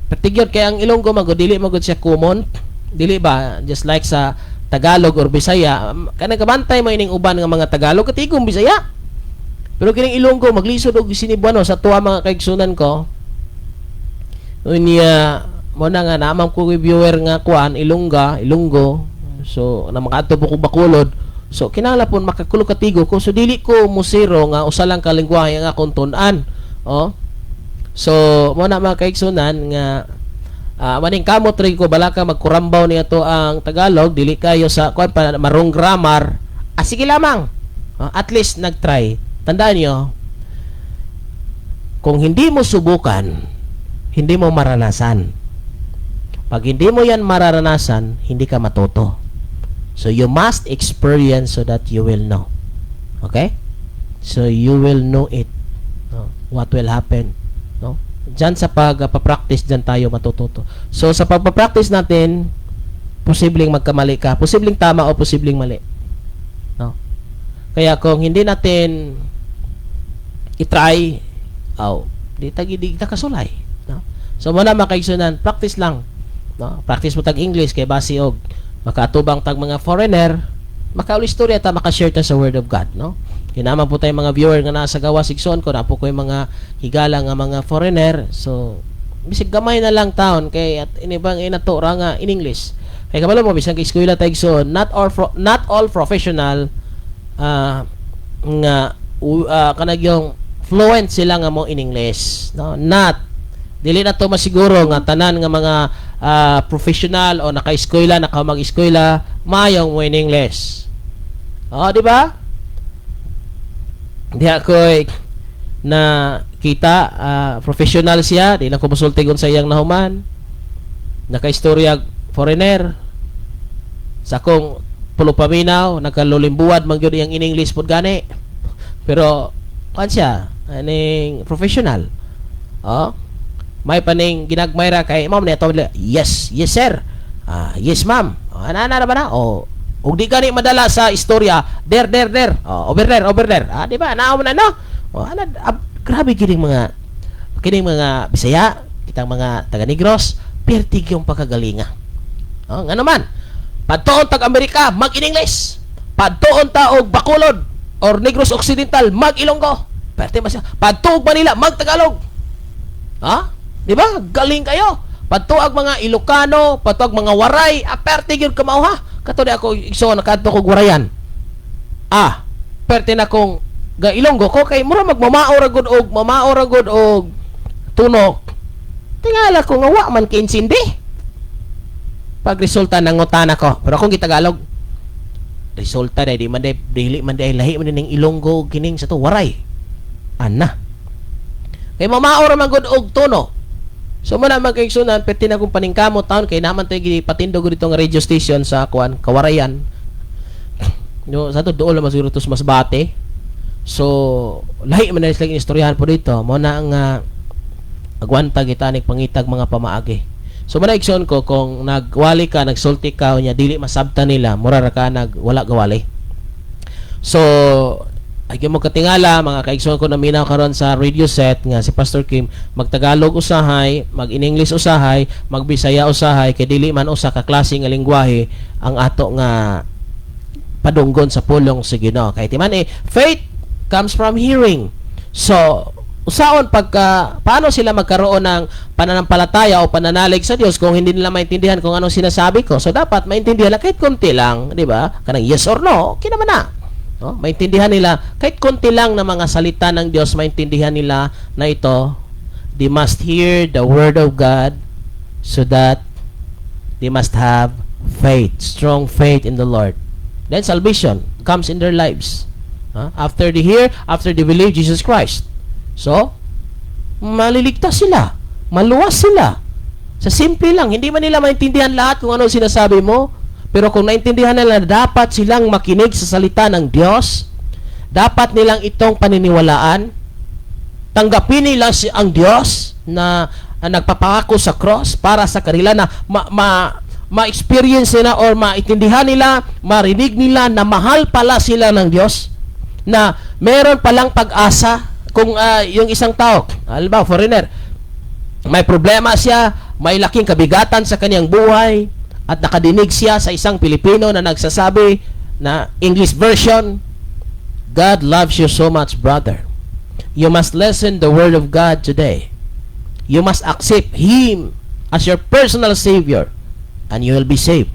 [SPEAKER 4] patigyod kay ang Ilonggo man gud dili man gud siya common, dili ba? Just like sa Tagalog or Bisaya, kanang kabantay mo ining uban nga mga Tagalog katigom Bisaya, pero kining Ilonggo maglisod og Sinibuano sa tuwa, mga kaigsunan ko. Unya mo na nga naman ko viewer nga kuan Ilongga, Ilonggo, so na makaadto po ko Bacolod, so kinahanglan pud makakulo katigo ko. So dili ko musiro nga usa lang ka lengguwahe ang akong tun-an, oh. So mo na, mga kaigsunan, nga maning kamot rin ko balaka magkurambaw niya to ang Tagalog, dili kayo sa kuan pa marong grammar, ah, sige lamang. Ah, at least nagtry. Tandaan niyo, kung hindi mo subukan, hindi mo maranasan. Pag hindi mo yan mararanasan, hindi ka matuto. So you must experience so that you will know. Okay? So you will know it. No? What will happen, no? Diyan sa pagpa-practice, diyan tayo matututo. So sa pagpa-practice natin, posibleng magkamali ka, posibleng tama o posibleng mali, no? Kaya kung hindi natin i-try, oh, di ta kasulay, no? So mao na, mga kaigsunan, practice lang, no? Practice mo tag English kay basi og makaatubang tag mga foreigner, makaulistorya ta, makashare ta sa word of God, no? Kinama po tayo mga viewer nga nasa gawas, igsoon ko na po ko yung mga higala nga mga foreigner. So bisig gamay na lang taon kay at inibang inato ra nga in English. Kay kabalo mo, bisan kay eskwela ta, igsoon, not all professional nga kanag yung fluent sila nga mo in English, no? Not dili na to masiguro nga tanan nga mga professional o naka-eskwela, naka mag-eskwela, mayong mo in English. Oh, di ba? Di ako na kita professional siya, di lang ko mosulti sa iyang nahuman. Naka-istorya foreigner. Sa akong pulupaminaw, nakalulimbuad man gyud iyang in English pud gani. Pero kan siya, aning professional. Oh, may paning ginagmay ra kay ma'am niya. Yes, sir. Ah, yes, ma'am. Oh, ana ana ra ba na? Oh, ug di gani madala sa istorya, there, there, there. Oh, over there, over there. Ah, di ba? Naa mo na, no? Oh, ana grabe kining mga Bisaya, kitang mga taga Negros, pertig yung pagkagalinga. Oh, ngano man? Padtuon tag Amerika, mag in English. Padtuon ta og Bacolod or Negros Occidental, mag Ilonggo. Perte mas padtuog Manila, mag Tagalog. Ha? Di ba? Galing kayo. Padtuag mga Ilocano, padtuag mga Waray, aperte gyud kamao ha. Kato di ako igsoon nakadto kog Warayan. Ah, perte na kong ga Ilonggo ko kay mura magmamao ra gud og mamao ra gud og tunok. Tingala ko nga wa man kinsindi. Pag resulta, nangutana ko. Pero akong gitagalog. Resulta dai di man dai dili man dai lahi man ning Ilonggo og kining sa to Waray. Ana. Kay mamao ra man gud og tono. So mo na magkaigsunan, pwede na kong paningkamot taon kay naman tayo gipatindog dito nga radio station sa kuan Kawarayan. No, sa to dool naman siguro to sa Masbate. So lahi man na sila istoryahan po dito. Mo na nga agwanta kita nig pangitag mga pamaagi. So mo na, igsoon ko, kung nagwali ka, nagsulti ka nya dili masabta nila, mura ra ka nag wala gawali. So ay mo katingala, mga kaigsoon ko naminaw karon sa radio set nga si Pastor Kim, magtagalog usahay, mag in English usahay, magbisaya usahay kay dili man usa ka klase nga lengguwahe ang ato nga padunggon sa pulong sa Ginoo. Kay timan eh, faith comes from hearing. So usaon pagka paano sila magkaroon ng pananampalataya o pananalig sa Dios kung hindi nila maintindihan kung anong sinasabi ko? So dapat maintindihan lang kahit konti lang, di ba? Kanang yes or no, okay naman na. No? Maintindihan nila kahit konti lang na mga salita ng Diyos, maintindihan nila na ito. They must hear the word of God so that they must have faith, strong faith in the Lord. Then salvation comes in their lives. Huh? After they hear, after they believe Jesus Christ. So, maliligtas sila. Maluwas sila. Sa simple lang, hindi man nila maintindihan lahat kung ano sinasabi mo, pero kung naintindihan nila na dapat silang makinig sa salita ng Diyos, dapat nilang itong paniniwalaan, tanggapin nila ang Diyos na nagpapako sa cross para sa kanila na ma-experience nila or maintindihan nila, marinig nila na mahal pala sila ng Diyos, na meron palang pag-asa kung yung isang tao, halimbawa foreigner, may problema siya, may laking kabigatan sa kanyang buhay, at nakadinig siya sa isang Pilipino na nagsasabi na English version, "God loves you so much, brother. You must listen the word of God today. You must accept Him as your personal Savior and you will be saved."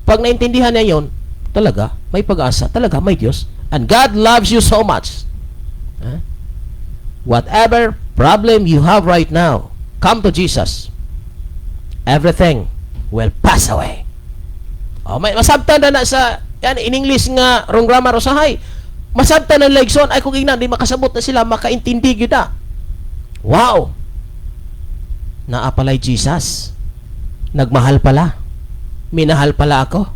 [SPEAKER 4] Pag naintindihan niya yon, talaga, may pag-asa, talaga, may Diyos. And God loves you so much. Huh? Whatever problem you have right now, come to Jesus. Everything will pass away. Oh, may masabtan na na sa yan in English nga wrong grammar usahay. Masabtan na igsoon ay kung ingnan di makasabot na sila, makaintindi gyud na. Wow. Naa pala'y Jesus. Nagmahal pala. Minahal pala ako.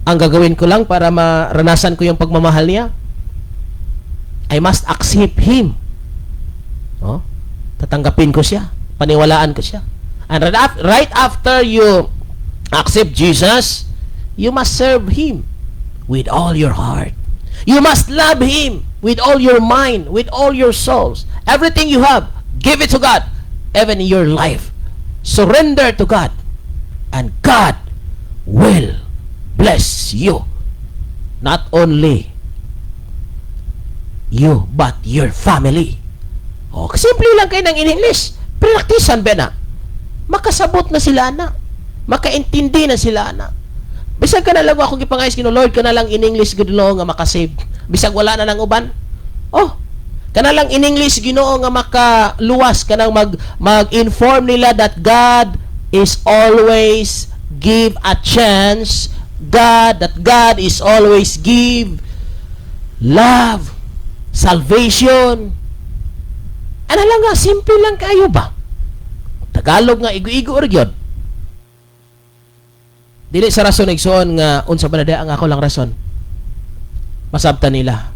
[SPEAKER 4] Ang gagawin ko lang para maranasan ko yung pagmamahal niya, I must accept Him. Tatanggapin ko siya. Paniwalaan ko siya. And right after you accept Jesus, you must serve Him with all your heart. You must love Him with all your mind, with all your souls. Everything you have, give it to God, even in your life. Surrender to God, and God will bless you. Not only you, but your family. O, simple lang kaayo nang in English. Praktisan ba na? Makasabot na sila na. Makaintindi na sila na. Bisag kana lang akong gipangayos Ginoo, Lord, kana lang in English Ginoo nga makasave. Bisag wala na nang uban. Oh, kana lang in English, Ginoo, nga makaluwas, kanang mag-inform nila that God is always give a chance, God that God is always give love, salvation. Ano lang nga, simple lang kayo ba? Tagalog nga igo-igo ra gyud. Dili sa rason, igsoon, nga unsa ba na ang ako lang rason. Masabtan nila.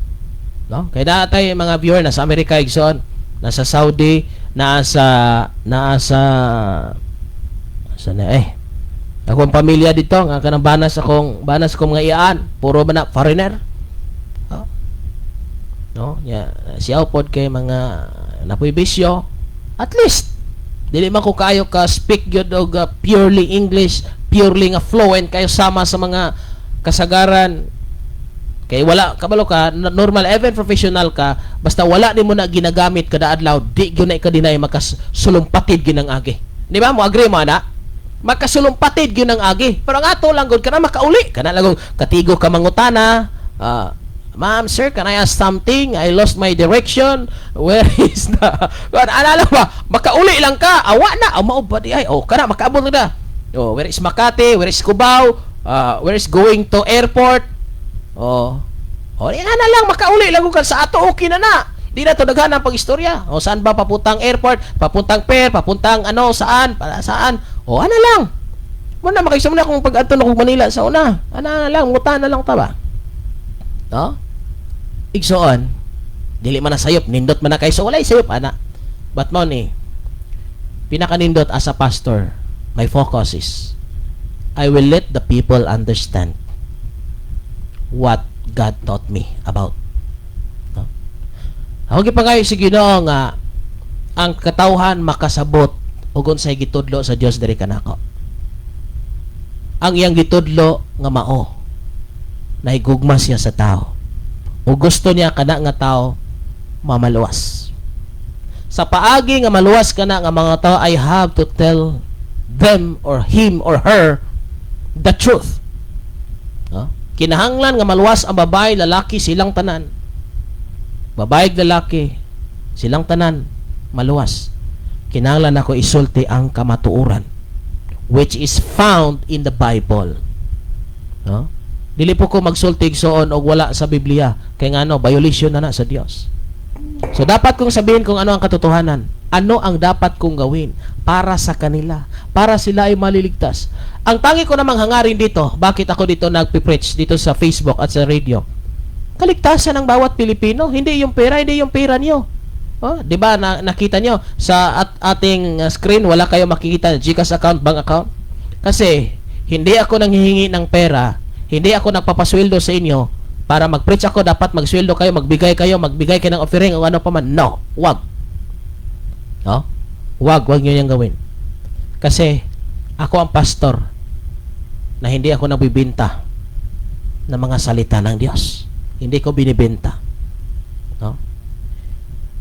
[SPEAKER 4] No? Kay naa tay mga viewer na sa Amerika, igsoon, nasa Saudi, naa sa sa na eh. Akong pamilya dito nga kanang banas, akong banas kong mga iyaan, puro ba na foreigner. Oh. No, nya siya pod kay mga napoy bisyo. At least dili man ko kaayo ka speak gyud og purely English, purely nga fluent kayo sama sa mga kasagaran kay wala kabalo ka normal, even professional ka, basta wala nimo na ginagamit kada adlaw, di gyud na ikadinay makasulumpatid gyud ang agi, di ba? Mo agree mo ana, makasulumpatid gyud ang agi. Pero ang ato lang gud kana makauli kana lang gud, katigo ka mangutana, "Ma'am, sir, can I ask something? I lost my direction. Where is the..." Ana lang ba? Makauli lang ka. Awa na. Aw, mao ba di ay? Oh, kana makaabot na. Oh, where is Makati? Where is Cubao? Where is going to airport? Oh. Oh, di na lang makauli lang ka sa ato, okay na na. Di na to daghan ang pag-istorya. O saan ba papuntang airport, papuntang pier, papuntang ano, saan, para saan. O ana lang. Mo na makaisam na kung pag-adto na kong Manila sa una. Ana na lang, muta na lang ta ba? No? Igsoon, dili man na sayop, nindot man na kay so walay sayop ana. But mo ni pinakanindot as a pastor, my focus is I will let the people understand what God taught me about. No? Ako gipangayo sa Ginoo nga ang katawhan makasabot ug unsay gitudlo sa Dios diri kanako. Ang iyang gitudlo nga mao nahigugma siya sa tao. O gusto niya kana nga tao mamaluwas. Sa paagi nga maluwas kana nga mga tao, I have to tell them or him or her the truth. No? Kinahanglan nga maluwas ang babae, lalaki, silang tanan. Babae, lalaki, silang tanan maluwas. Kinahanglan ako isulti ang kamatuoran which is found in the Bible. No? Dili po ko magsulti, igsoon, og wala sa Biblia kay ngano, violation na na sa Dios. So dapat kong sabihin kung ano ang katotohanan. Ano ang dapat kong gawin para sa kanila, para sila ay maliligtas. Ang tangi ko namang hangarin dito, bakit ako dito nagpi-preach dito sa Facebook at sa radio? Kaligtasan ng bawat Pilipino, hindi yung pera, hindi yung pera niyo. Oh, 'di ba na, nakita niyo sa ating screen, wala kayo makikita GCash account, bank account? Kasi hindi ako nanghihingi ng pera, hindi ako nagpapasweldo sa inyo para mag-preach ako. Dapat magsweldo kayo, magbigay kayo ng offering o ano pa man. No, wag. No? Wag, wag niyo yung gawin. Kasi ako ang pastor na hindi ako nagbibenta ng mga salita ng Diyos. Hindi ko binibenta. No?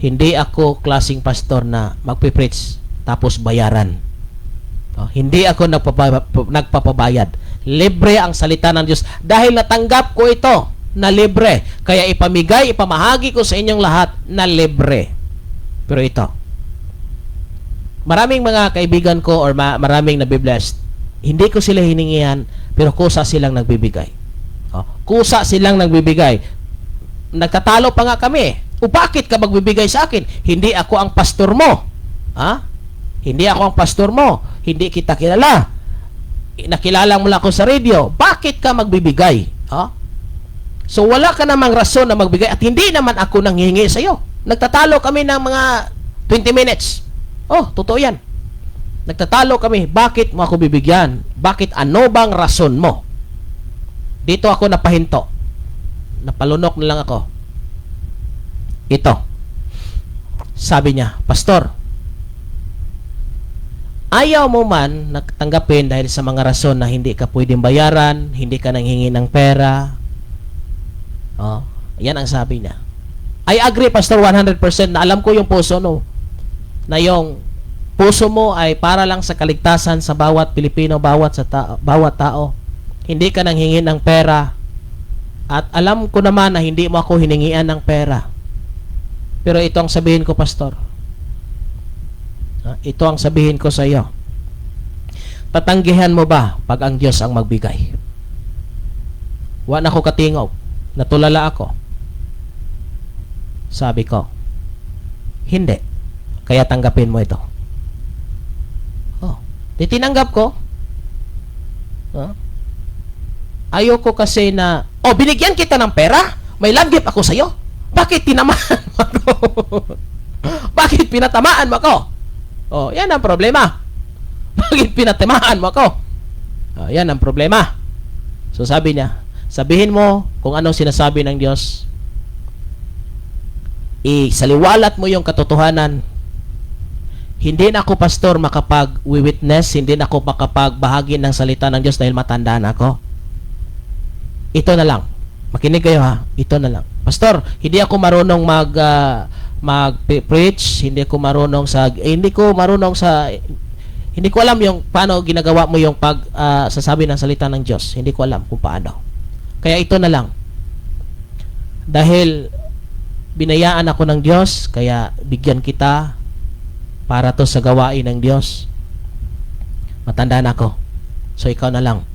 [SPEAKER 4] Hindi ako klaseng pastor na magpi-preach tapos bayaran. No? Hindi ako nagpapabayad. Libre ang salita ng Diyos. Dahil natanggap ko ito na libre. Kaya ipamigay, ipamahagi ko sa inyong lahat na libre. Pero ito, maraming mga kaibigan ko or maraming nabiblessed, hindi ko sila hiningihan, pero kusa silang nagbibigay. Oh, kusa silang nagbibigay. Nagtatalo pa nga kami. O bakit ka magbibigay sa akin? Hindi ako ang pastor mo. Ha? Hindi ako ang pastor mo. Hindi kita kilala. Nakilala mo lang ako sa radio. Bakit ka magbibigay? Ha? So wala ka namang rason na magbigay at hindi naman ako nanghihingi sa iyo. Nagtatalo kami ng mga 20 minutes. Oh, totoo yan. Nagtatalo kami, bakit mo ako bibigyan? Bakit, ano bang rason mo? Dito ako napahinto. Napalunok na lang ako. Ito. Sabi niya, "Pastor, ayaw mo man natanggapin dahil sa mga rason na hindi ka pwedeng bayaran, hindi ka nanghingi ng pera." Oh, yan ang sabi niya. I agree, Pastor, 100% na alam ko yung puso, no? Na yung puso mo ay para lang sa kaligtasan sa bawat Pilipino, bawat tao. Hindi ka nanghingi ng pera. At alam ko naman na hindi mo ako hiningian ng pera. Pero ito ang sabihin ko, Pastor. Ito ang sabihin ko sa iyo. Tatanggihan mo ba pag ang Diyos ang magbigay? Wa na ko katingog. Natulala ako. Sabi ko, "Hindi. Kaya tanggapin mo ito." Oh, di tinanggap ko. Huh? Ayoko kasi na, "Oh, binigyan kita ng pera, may love gift ako sa'yo. Bakit tinamaan mo ako? Bakit pinatamaan mo ako?" Oh, yan ang problema. "Bakit pinatamaan mo ako?" Oh, yan ang problema. So sabi niya, "Sabihin mo kung anong sinasabi ng Diyos. Isaliwalat mo yung katotohanan. Hindi na ako, Pastor, makapag-witness, hindi na ako makapagbahagi ng salita ng Diyos dahil matanda na ako. Ito na lang. Makinig kayo ha. Ito na lang. Pastor, hindi ako marunong mag-preach, hindi ko alam yung paano ginagawa mo yung pag sasabi ng salita ng Diyos. Hindi ko alam kung paano. Kaya ito na lang. Dahil binayaan ako ng Diyos, kaya bigyan kita para to sa gawain ng Diyos. Matanda na ako. So ikaw na lang.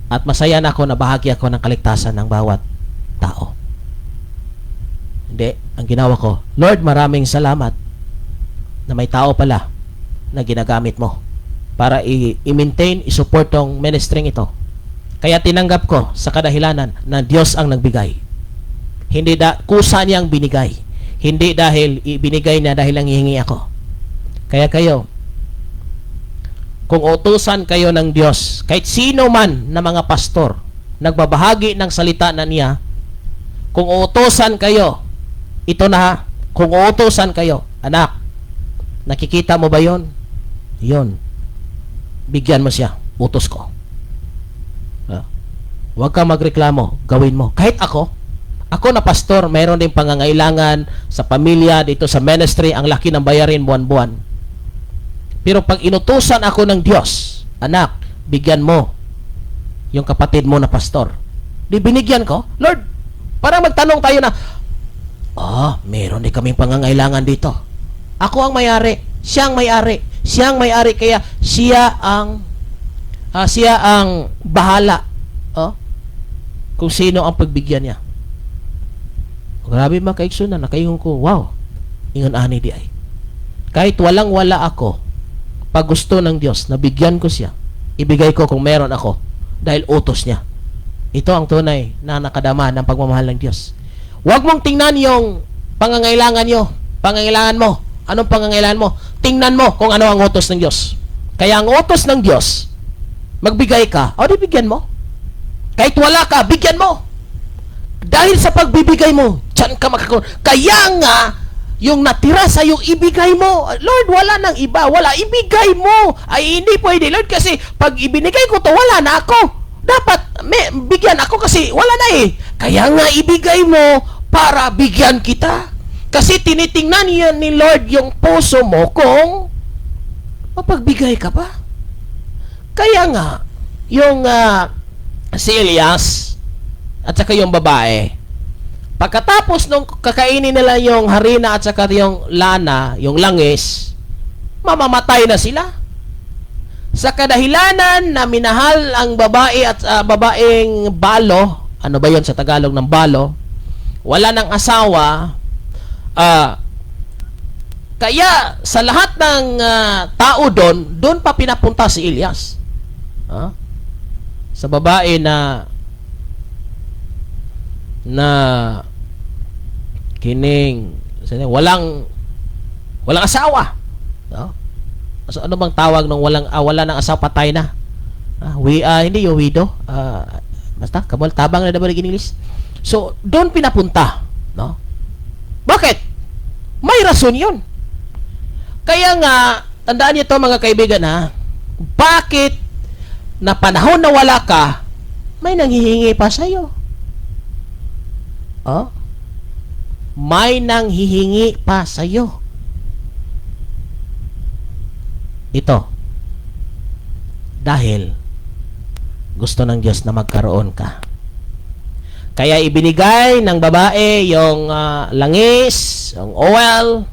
[SPEAKER 4] At masaya na ako na bahagi ako ng kaligtasan ng bawat tao." Hindi, ang ginawa ko, "Lord, maraming salamat na may tao pala na ginagamit mo para i-maintain, i-support tong ministry ito." Kaya tinanggap ko sa kadahilanan na Diyos ang nagbigay. Hindi da kusa niyang binigay. Hindi dahil ibinigay niya dahil lang hihingi ako. Kaya kayo, kung utusan kayo ng Diyos, kahit sino man na mga pastor, nagbabahagi ng salita na niya, kung utusan kayo, ito na ha, kung utusan kayo, "Anak, nakikita mo ba yon? Yon. Bigyan mo siya. Utos ko." Ah. Huwag ka magreklamo, gawin mo. Kahit ako, ako na pastor, mayroon din pangangailangan sa pamilya, dito sa ministry, ang laki ng bayarin buwan-buwan. Pero pag inutusan ako ng Diyos, "Anak, bigyan mo yung kapatid mo na pastor." Di binigyan ko. Lord, parang magtanong tayo na, "Ah, meron din kaming pangangailangan dito." Ako ang may-ari. Siya ang may-ari. Siya ang may-ari, kaya siya ang bahala. Oh, kung sino ang pagbigyan niya. Grabe, mga kaigsuonan, nakaingon ko, "Wow, ingon ani diay." Kahit walang wala ako, pag gusto ng Diyos, nabigyan ko siya, ibigay ko kung meron ako, dahil utos niya. Ito ang tunay na nakadama ng pagmamahal ng Diyos. Huwag mong tingnan yung pangangailangan nyo, pangangailangan mo. Anong pangangailangan mo? Tingnan mo kung ano ang utos ng Diyos. Kaya ang utos ng Diyos, magbigay ka, o di bigyan mo. Kahit wala ka, bigyan mo. Dahil sa pagbibigay mo, dyan ka makakaroon. Kaya nga, yung natira sa iyo, ibigay mo. "Lord, wala nang iba. Wala, ibigay mo." "Ay, hindi pwede, Lord, kasi pag ibinigay ko to, wala na ako. Dapat, may, bigyan ako kasi wala na eh." Kaya nga, ibigay mo para bigyan kita. Kasi tinitingnan yan ni Lord yung puso mo kung mapagbigay ka ba. Kaya nga, yung si Elias at saka yung babae, pagkatapos nung kakainin nila yung harina at saka yung lana, yung langis, mamamatay na sila. Sa kadahilanan na minahal ang babae at babaeng balo, ano ba yon sa Tagalog ng balo? Wala ng asawa, kaya sa lahat ng tao doon, doon pa pinapunta si Elias. Ah? Sa babae na na kining walang Walang asawa. No? So ano bang tawag nung wala nang asawa, patay na? Hindi yung widow. Basta kabal tabang na dapat in English. So doon pinapunta, no? Bakit? May rason 'yun. Kaya nga tandaan niyo to, mga kaibigan, ha. Bakit na panahon na wala ka, may nanghihingi pa sa iyo? Oh? May nanghihingi pa sa iyo. Ito. Dahil gusto ng Diyos na magkaroon ka. Kaya ibinigay ng babae yung langis, yung oil,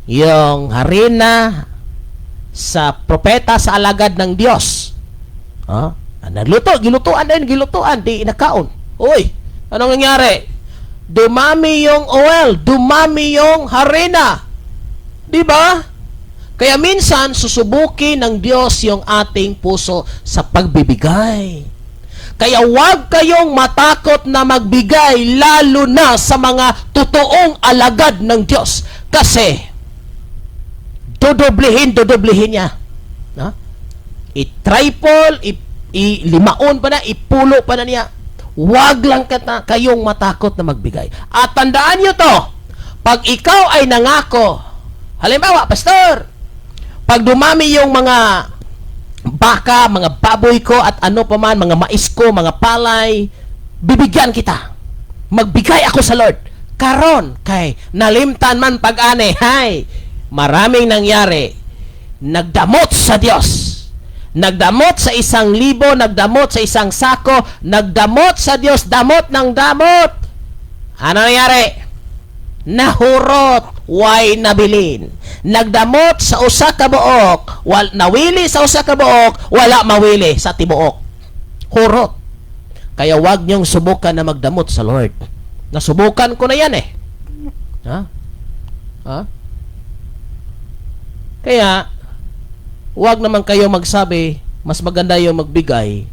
[SPEAKER 4] yung harina sa propeta, sa alagad ng Diyos. Ah, nagluto, gilutuan din, gilutuan, di nakaon. Uy, anong nangyari? Dumami yung oil, dumami yung harina. Di ba? Kaya minsan susubukin ng Diyos yung ating puso sa pagbibigay. Kaya huwag kayong matakot na magbigay, lalo na sa mga totoong alagad ng Diyos. Kasi dodoblihin, dodoblihin niya. No? I-triple, i-limaon pa na, ipulo pa na niya. Huwag lang kayong matakot na magbigay. At tandaan niyo to, pag ikaw ay nangako, halimbawa, "Pastor, pag dumami yung mga baka, mga baboy ko at ano pa man, mga mais ko, mga palay, bibigyan kita. Magbigay ako sa Lord." Karon, kay nalimtan man pag-ani, hay, maraming nangyari. Nagdamot sa Diyos. Nagdamot sa 1,000, nagdamot sa isang sako, nagdamot sa Diyos, damot ng damot. Ano nangyari? Nahurot, way nabilin. Nagdamot sa 1 ka buok, nawili sa 1 ka buok, wala mawili sa tibuok. Hurot. Kaya wag niyong subukan na magdamot sa Lord. Nasubukan ko na yan eh. Ha? Ha? Kaya, wag naman kayo magsabi, mas maganda yung magbigay.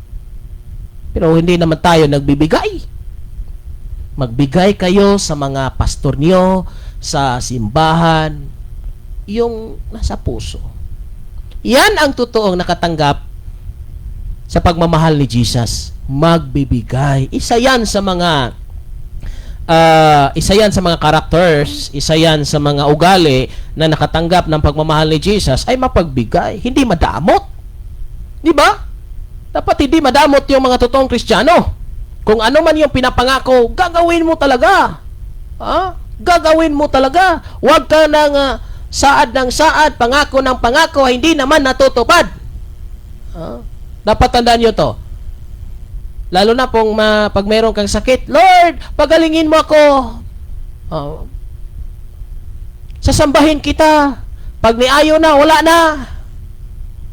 [SPEAKER 4] Pero hindi naman tayo nagbibigay. Magbigay kayo sa mga pastor niyo, sa simbahan, yung nasa puso. Yan ang totoong nakatanggap sa pagmamahal ni Jesus. Magbibigay. Isa yan sa mga characters, isa yan sa mga ugali na nakatanggap ng pagmamahal ni Jesus ay mapagbigay, hindi madamot. Di ba? Dapat hindi madamot yung mga totoong Kristiyano. Kung ano man yung pinapangako, gagawin mo talaga. Ha? Gagawin mo talaga. Huwag ka nang saad ng saad, pangako ng pangako, hindi naman natutupad. Ha? Dapat tandaan nyo to. Lalo na kung pag meron kang sakit, "Lord, pagalingin mo ako. Oh. Sasambahin kita." Pag niayo na, wala na.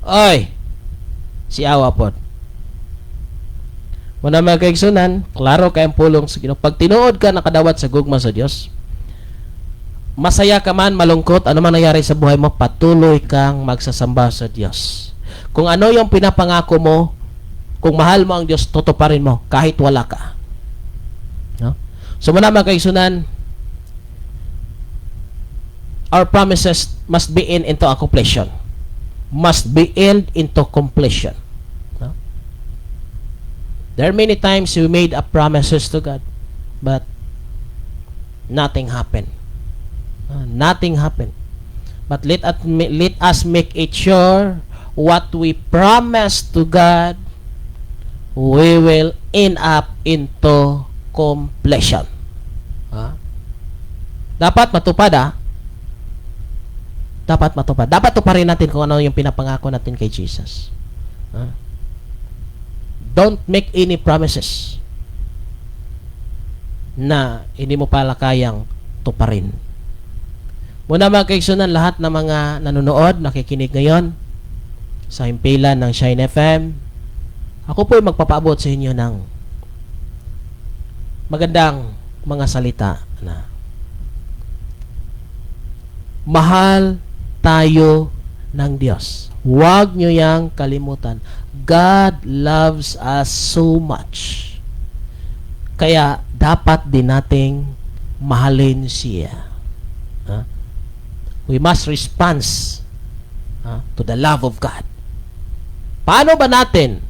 [SPEAKER 4] Ay, si awa pod. Muna, mga kaigsunan, klaro kay ang pulong sa Ginoo. Pag tinuod ka nakadawat sa gugma sa Dios, masaya ka man, malungkot, ano man nangyari sa buhay mo, patuloy kang magsasamba sa Dios. Kung ano yung pinapangako mo, kung mahal mo ang Diyos, tutuparin mo kahit wala ka. No? So muna, mga kaigsunan, our promises must be in into completion. Must be end into completion. No? There are many times we made a promises to God, but nothing happened. Nothing happened. But let us make it sure what we promise to God, we will end up into completion. Dapat matupad ah. Dapat matupad. Dapat tuparin natin kung ano yung pinapangako natin kay Jesus. Don't make any promises na hindi mo pala kayang tuparin. Muna, mga kaigsunan, lahat ng mga nanonood, nakikinig ngayon sa himpilan ng Shine FM, ako po ay magpapaabot sa inyo ng magandang mga salita na mahal tayo ng Diyos. Huwag nyo yang kalimutan. God loves us so much. Kaya dapat din nating mahalin siya. Ha? We must respond to the love of God. Paano ba natin?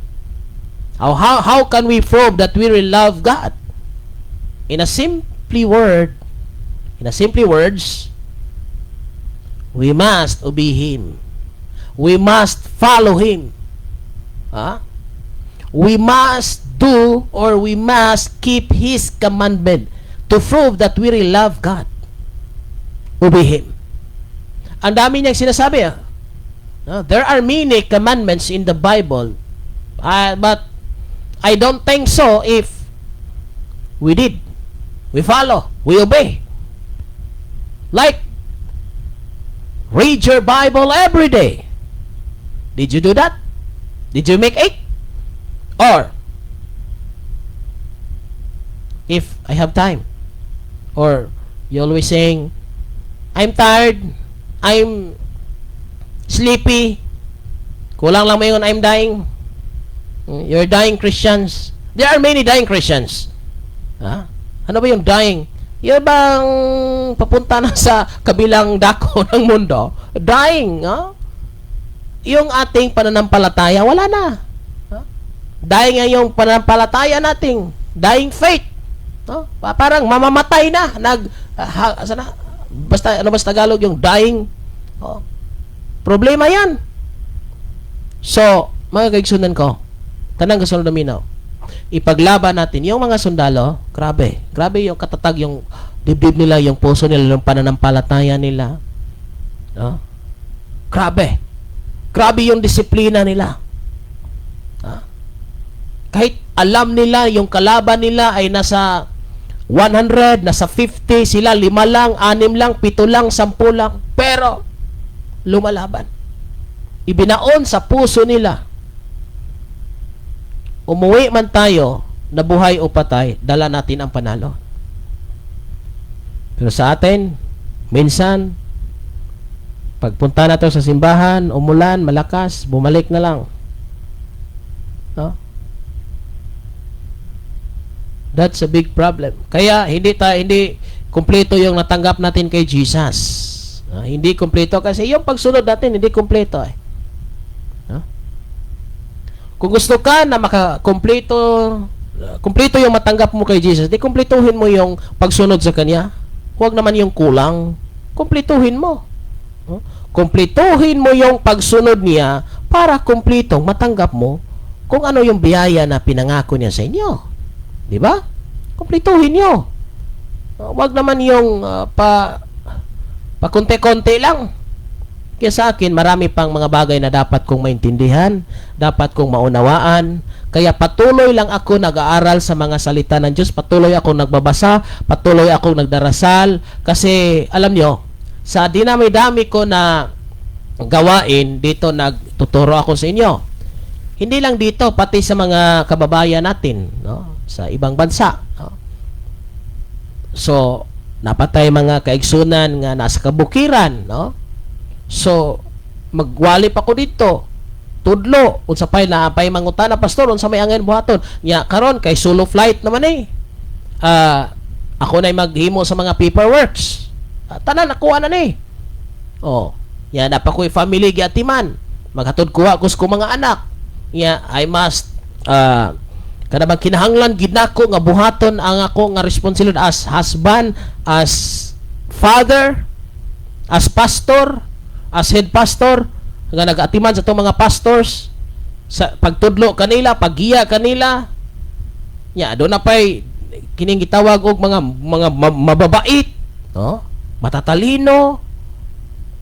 [SPEAKER 4] How can we prove that we really love God? In a simply words, we must obey Him. We must follow Him. Ha? We must do or we must keep His commandment to prove that we really love God. Obey Him. Ang dami niyang sinasabi. Ah. No, there are many commandments in the Bible. But I don't think so if we did. We follow. We obey. Like, read your Bible every day. Did you do that? Did you make it? Or, if I have time. Or, you always saying, "I'm tired, I'm sleepy," kulang lang mayon, "I'm dying." You're dying Christians. There are many dying Christians. Ha? Ano ba yung dying? Yung bang papunta na sa kabilang dako ng mundo? Dying, ha? Yung ating pananampalataya, wala na. Ha? Dying nga yung pananampalataya nating. Dying faith. No? Parang mamamatay na. Nag, ha, sana, basta, ano ba sa Tagalog yung dying? Oh. Problema yan. So, mga kaigsunan ko, tanang kasunod na minaw, ipaglaban natin yung mga sundalo, grabe. Grabe yung katatag, yung dibdib nila, yung puso nila, yung pananampalataya nila. No? Grabe. Grabe yung disiplina nila. Ha? Kahit alam nila yung kalaban nila ay nasa 100, nasa 50, sila lima lang, anim lang, pito lang, 10 lang. Pero, lumalaban. Ibinaon sa puso nila. Umuwi man tayo, na buhay o patay, dala natin ang panalo. Pero sa atin, minsan, pagpunta natin sa simbahan, umulan, malakas, bumalik na lang. No? That's a big problem. Kaya hindi kumpleto yung natanggap natin kay Jesus. Hindi kumpleto kasi yung pagsunod natin hindi kumpleto eh. No? Kung gusto ka na makakumpleto, kumpleto yung matanggap mo kay Jesus, di kumpletuhin mo yung pagsunod sa Kanya. Huwag naman yung kulang. Kumpletuhin mo. No? Kumpletuhin mo yung pagsunod niya para kumpletong matanggap mo kung ano yung biyaya na pinangako niya sa inyo. Di ba? Kumpletuhin niyo. Huwag naman yung pa pakunti-konti lang. Kaya sa akin, marami pang mga bagay na dapat kong maintindihan, dapat kong maunawaan. Kaya patuloy lang ako nag-aaral sa mga salita ng Diyos, patuloy ako nagbabasa, patuloy ako nagdarasal. Kasi, alam nyo, sa dinami-dami ko na gawain, dito nagtuturo ako sa inyo. Hindi lang dito, pati sa mga kababayan natin, no? Sa ibang bansa. No? So, napatay mga kaigsunan nga nasa kabukiran, no? So, magwali pa ko dito. Tudlo, unsa pay na pay mangutana, "Pastor, unsa may angay buhaton?" Nya karon kay solo flight naman eh. Ako na'y maghimo sa mga paperworks. Tanan nakuha na ni. Oh, nya napa ko'y family giatiman. Maghatod kuha ko sa mga anak. Nya I must kada bang kinahanglan gid nako nga buhaton ang ako nga responsibilidad as husband, as father, as pastor, as head pastor nga nag-atiman sa itong mga pastors sa pagtudlo kanila, paggiya kanila. Nya do na pay kining gitawag og mga mababait, no? Matatalino,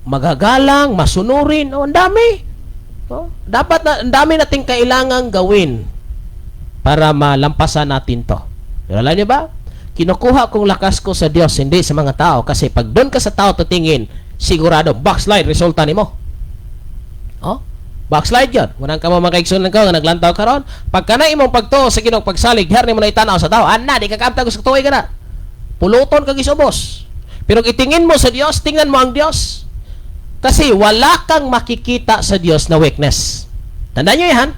[SPEAKER 4] magagalang, masunurin, oh, ang dami. No? Dapat na ang dami nating kailangang gawin para malampasan natin to. Pero alam niyo ba? Kinukuha kong lakas ko sa Diyos, hindi sa mga tao. Kasi pag doon ka sa tao titingin, sigurado, backslide, resulta nimo. Oh? Backslide yun. Walang ka mo makaigsunan ka nga naglantaw karon. Pagka na imong pagtuo sa Ginoo pagsalig, diha nimo na itanaw sa tao. Ana, di ka kaamtag sa tuig ka na. Puluton ka gisubos. Pero itingin mo sa Dios, tingnan mo ang Dios. Kasi wala kang makikita sa Dios na weakness. Tandaan nyo yan.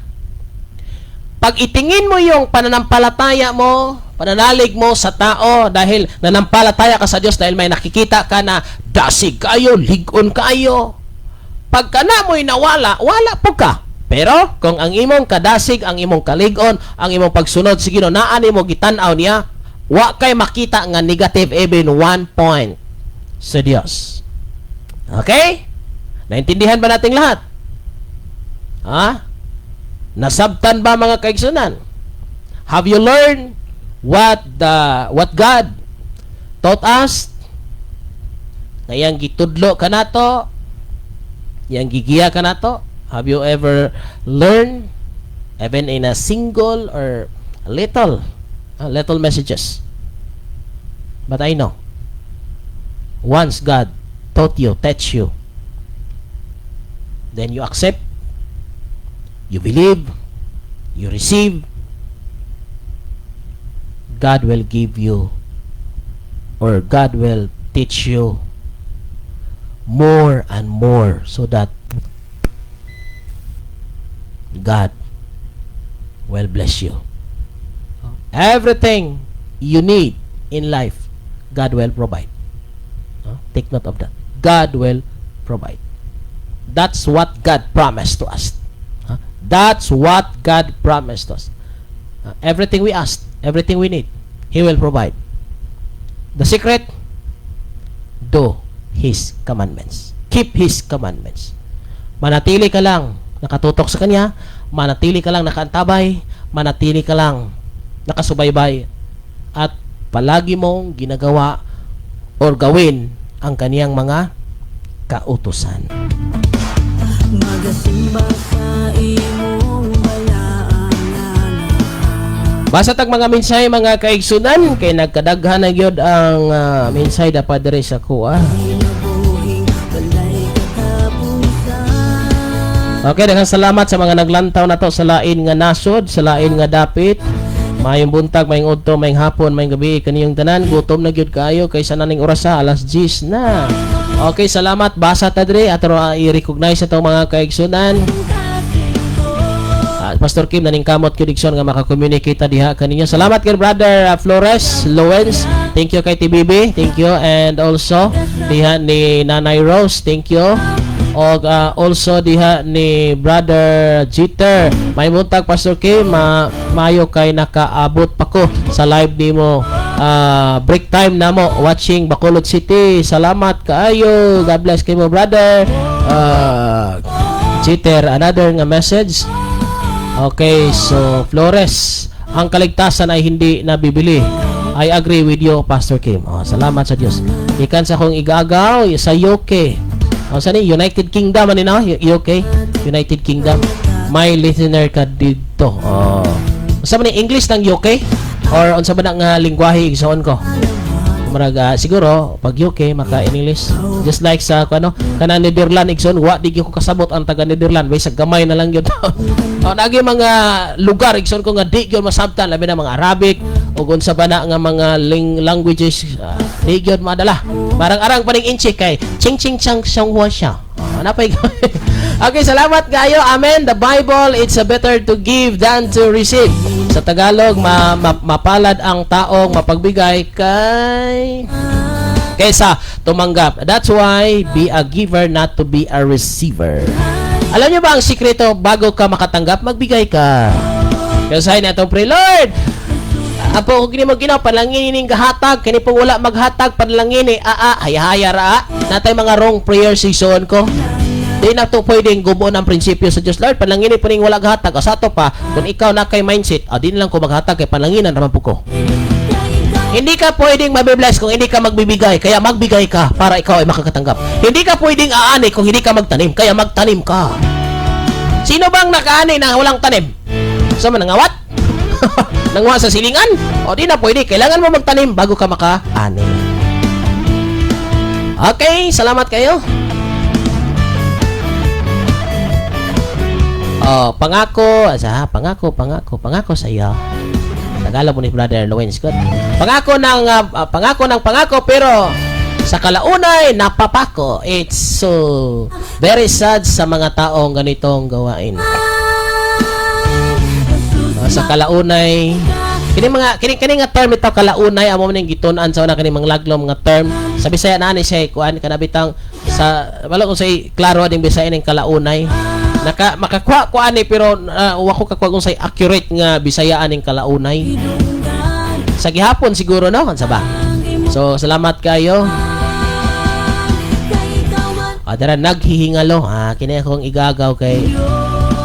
[SPEAKER 4] Pag itingin mo yung pananampalataya mo, pananalig mo sa tao dahil nanampalataya ka sa Diyos dahil may nakikita ka na dasig kayo, ligon kayo. Pagka na mo'y nawala, wala po ka. Pero kung ang imong kadasig, ang imong kaligon, ang imong pagsunod sa Ginoo, naa nimo gitan-aw niya, wa kay makita nga negative even one point sa Dios. Okay? Naintindihan ba nating lahat? Ha? Nasabtan ba, mga kaigsunan? Have you learned what God taught us? Na iyang gitudlo kanato, iyang gigiya kanato? Have you ever learned even in a single or a little messages? But I know once God taught you, teach you, then you accept, you believe, you receive, God will give you or God will teach you more and more so that God will bless you. Everything you need in life, God will provide. No? Take note of that. God will provide. That's what God promised to us. Huh? That's what God promised us. Everything we ask, everything we need, He will provide. The secret, do His commandments. Keep His commandments. Manatili ka lang nakatutok sa Kanya, manatili ka lang nakaantabay, manatili ka lang nakasubaybay, at palagi mong ginagawa or gawin ang kaniyang mga kautusan.
[SPEAKER 5] Magasimba sa imong balaan.
[SPEAKER 4] Basa tag mga mensahe, mga kaigsunan, kay nagkadaghan na gyud ang mensahe dapat diri sa kuha.
[SPEAKER 5] Kinabuhing walay katapusan.
[SPEAKER 4] Okay, daghang salamat sa mga naglantaw na to sa lain nga nasod, sa lain nga dapit. Maayong buntag, maayong udto, maayong hapon, maayong gabi kaniyong tanan. Gutom na gyud kaayo kay sa naning orasa, alas 10 na. Okay, salamat. Basa ta diri ato i-recognize atong mga kaigsunan. Pastor Kim, naningkamot gyud, igsoon, nga maka-communicate ta diha kaninyo. Salamat kay Brother Flores Lowens. Thank you kay TBB. Thank you, and also diha ni Nanay Rose. Thank you. Og also diha ni Brother Jeter. May buntag, Pastor Kim, mayo kay nakaabot pa ko sa live nimo. Break time namo watching Bacolod City. Salamat kaayo. God bless kay mo, Brother Jeter. Another nga message. Okay, so Flores, ang kaligtasan ay hindi nabibili. I agree with you, Pastor Kim. Oh, salamat sa Diyos. Ikan sa akong igagaw sa UK. Oh, sa ni United Kingdom ano na? UK, United Kingdom. May listener ka dito. Oh. Unsa man ni English ng UK or unsa ba na nga lingwahe, igsoon ko? Murag siguro pag UK maka English, just like sa kung ano kana Netherland, igsoon, wa di gyud ko kasabot ang taga Netherland, sa gamay na lang gyud. Oh, nagi mga lugar, igsoon ko, nga di gyud masabtan, labi na mga Arabic o unsa ba na nga mga languages, di gyud madala. Parang arang paning inchi kay ching ching chang siyang hua siya. Oh, napay. Okay, salamat kayo. Amen. The Bible, it's a better to give than to receive. Sa Tagalog, mapalad ang taong mapagbigay kaysa tumanggap. That's why be a giver, not to be a receiver. Alam niyo ba ang sikreto bago ka makatanggap? Magbigay ka. Kaya sa atong pray, "Lord, apo ko kini mo Ginoo, panalangin ning gahatag, kini pong wala maghatag, panalangin eh, aa, hayahaya ra a." Natay mga wrong prayer, igsoon ko. Di na to pwedeng gubuon ang prinsipyo sa Diyos. "Lord, panalangin po ning wala gahatag." O sa ato pa, kung ikaw na kay mindset, ah, di na lang ko maghatag kay palanginan raman po ko. Hindi ka pwedeng mabibless kung hindi ka magbibigay. Kaya magbigay ka para ikaw ay makakatanggap. Hindi ka pwedeng aani kung hindi ka magtanim. Kaya magtanim ka. Sino bang nakaani na walang tanim? Sa man nangawat? Nanguha sa silingan? O di na pwede. Kailangan mo magtanim bago ka makaani. Okay, salamat kayo. Oh, pangako, sa pangako, pangako, pangako sa iyo. Tagalog mo ni Brother Lawrence Scott. Pangako ng pangako pero sa kalaunay napapako. It's so very sad sa mga taong ganitong gawain. Sa kalaunay kini mga kini kini nga term ito, kalaunay, amo man ning gitun-an sa una, kini mga laglom nga term sa Bisaya na ani siya kuan kana bitang sa wala kung say klaro ding Bisaya ning kalaunay. Naka makakuha ko ani, pero wa ko kakuha kung say accurate nga Bisaya aning kalaunay. Sa gihapon siguro, no? Unsa ba? So salamat kayo. Ah, dara naghihingalo. Ah, kini akong igagaw kay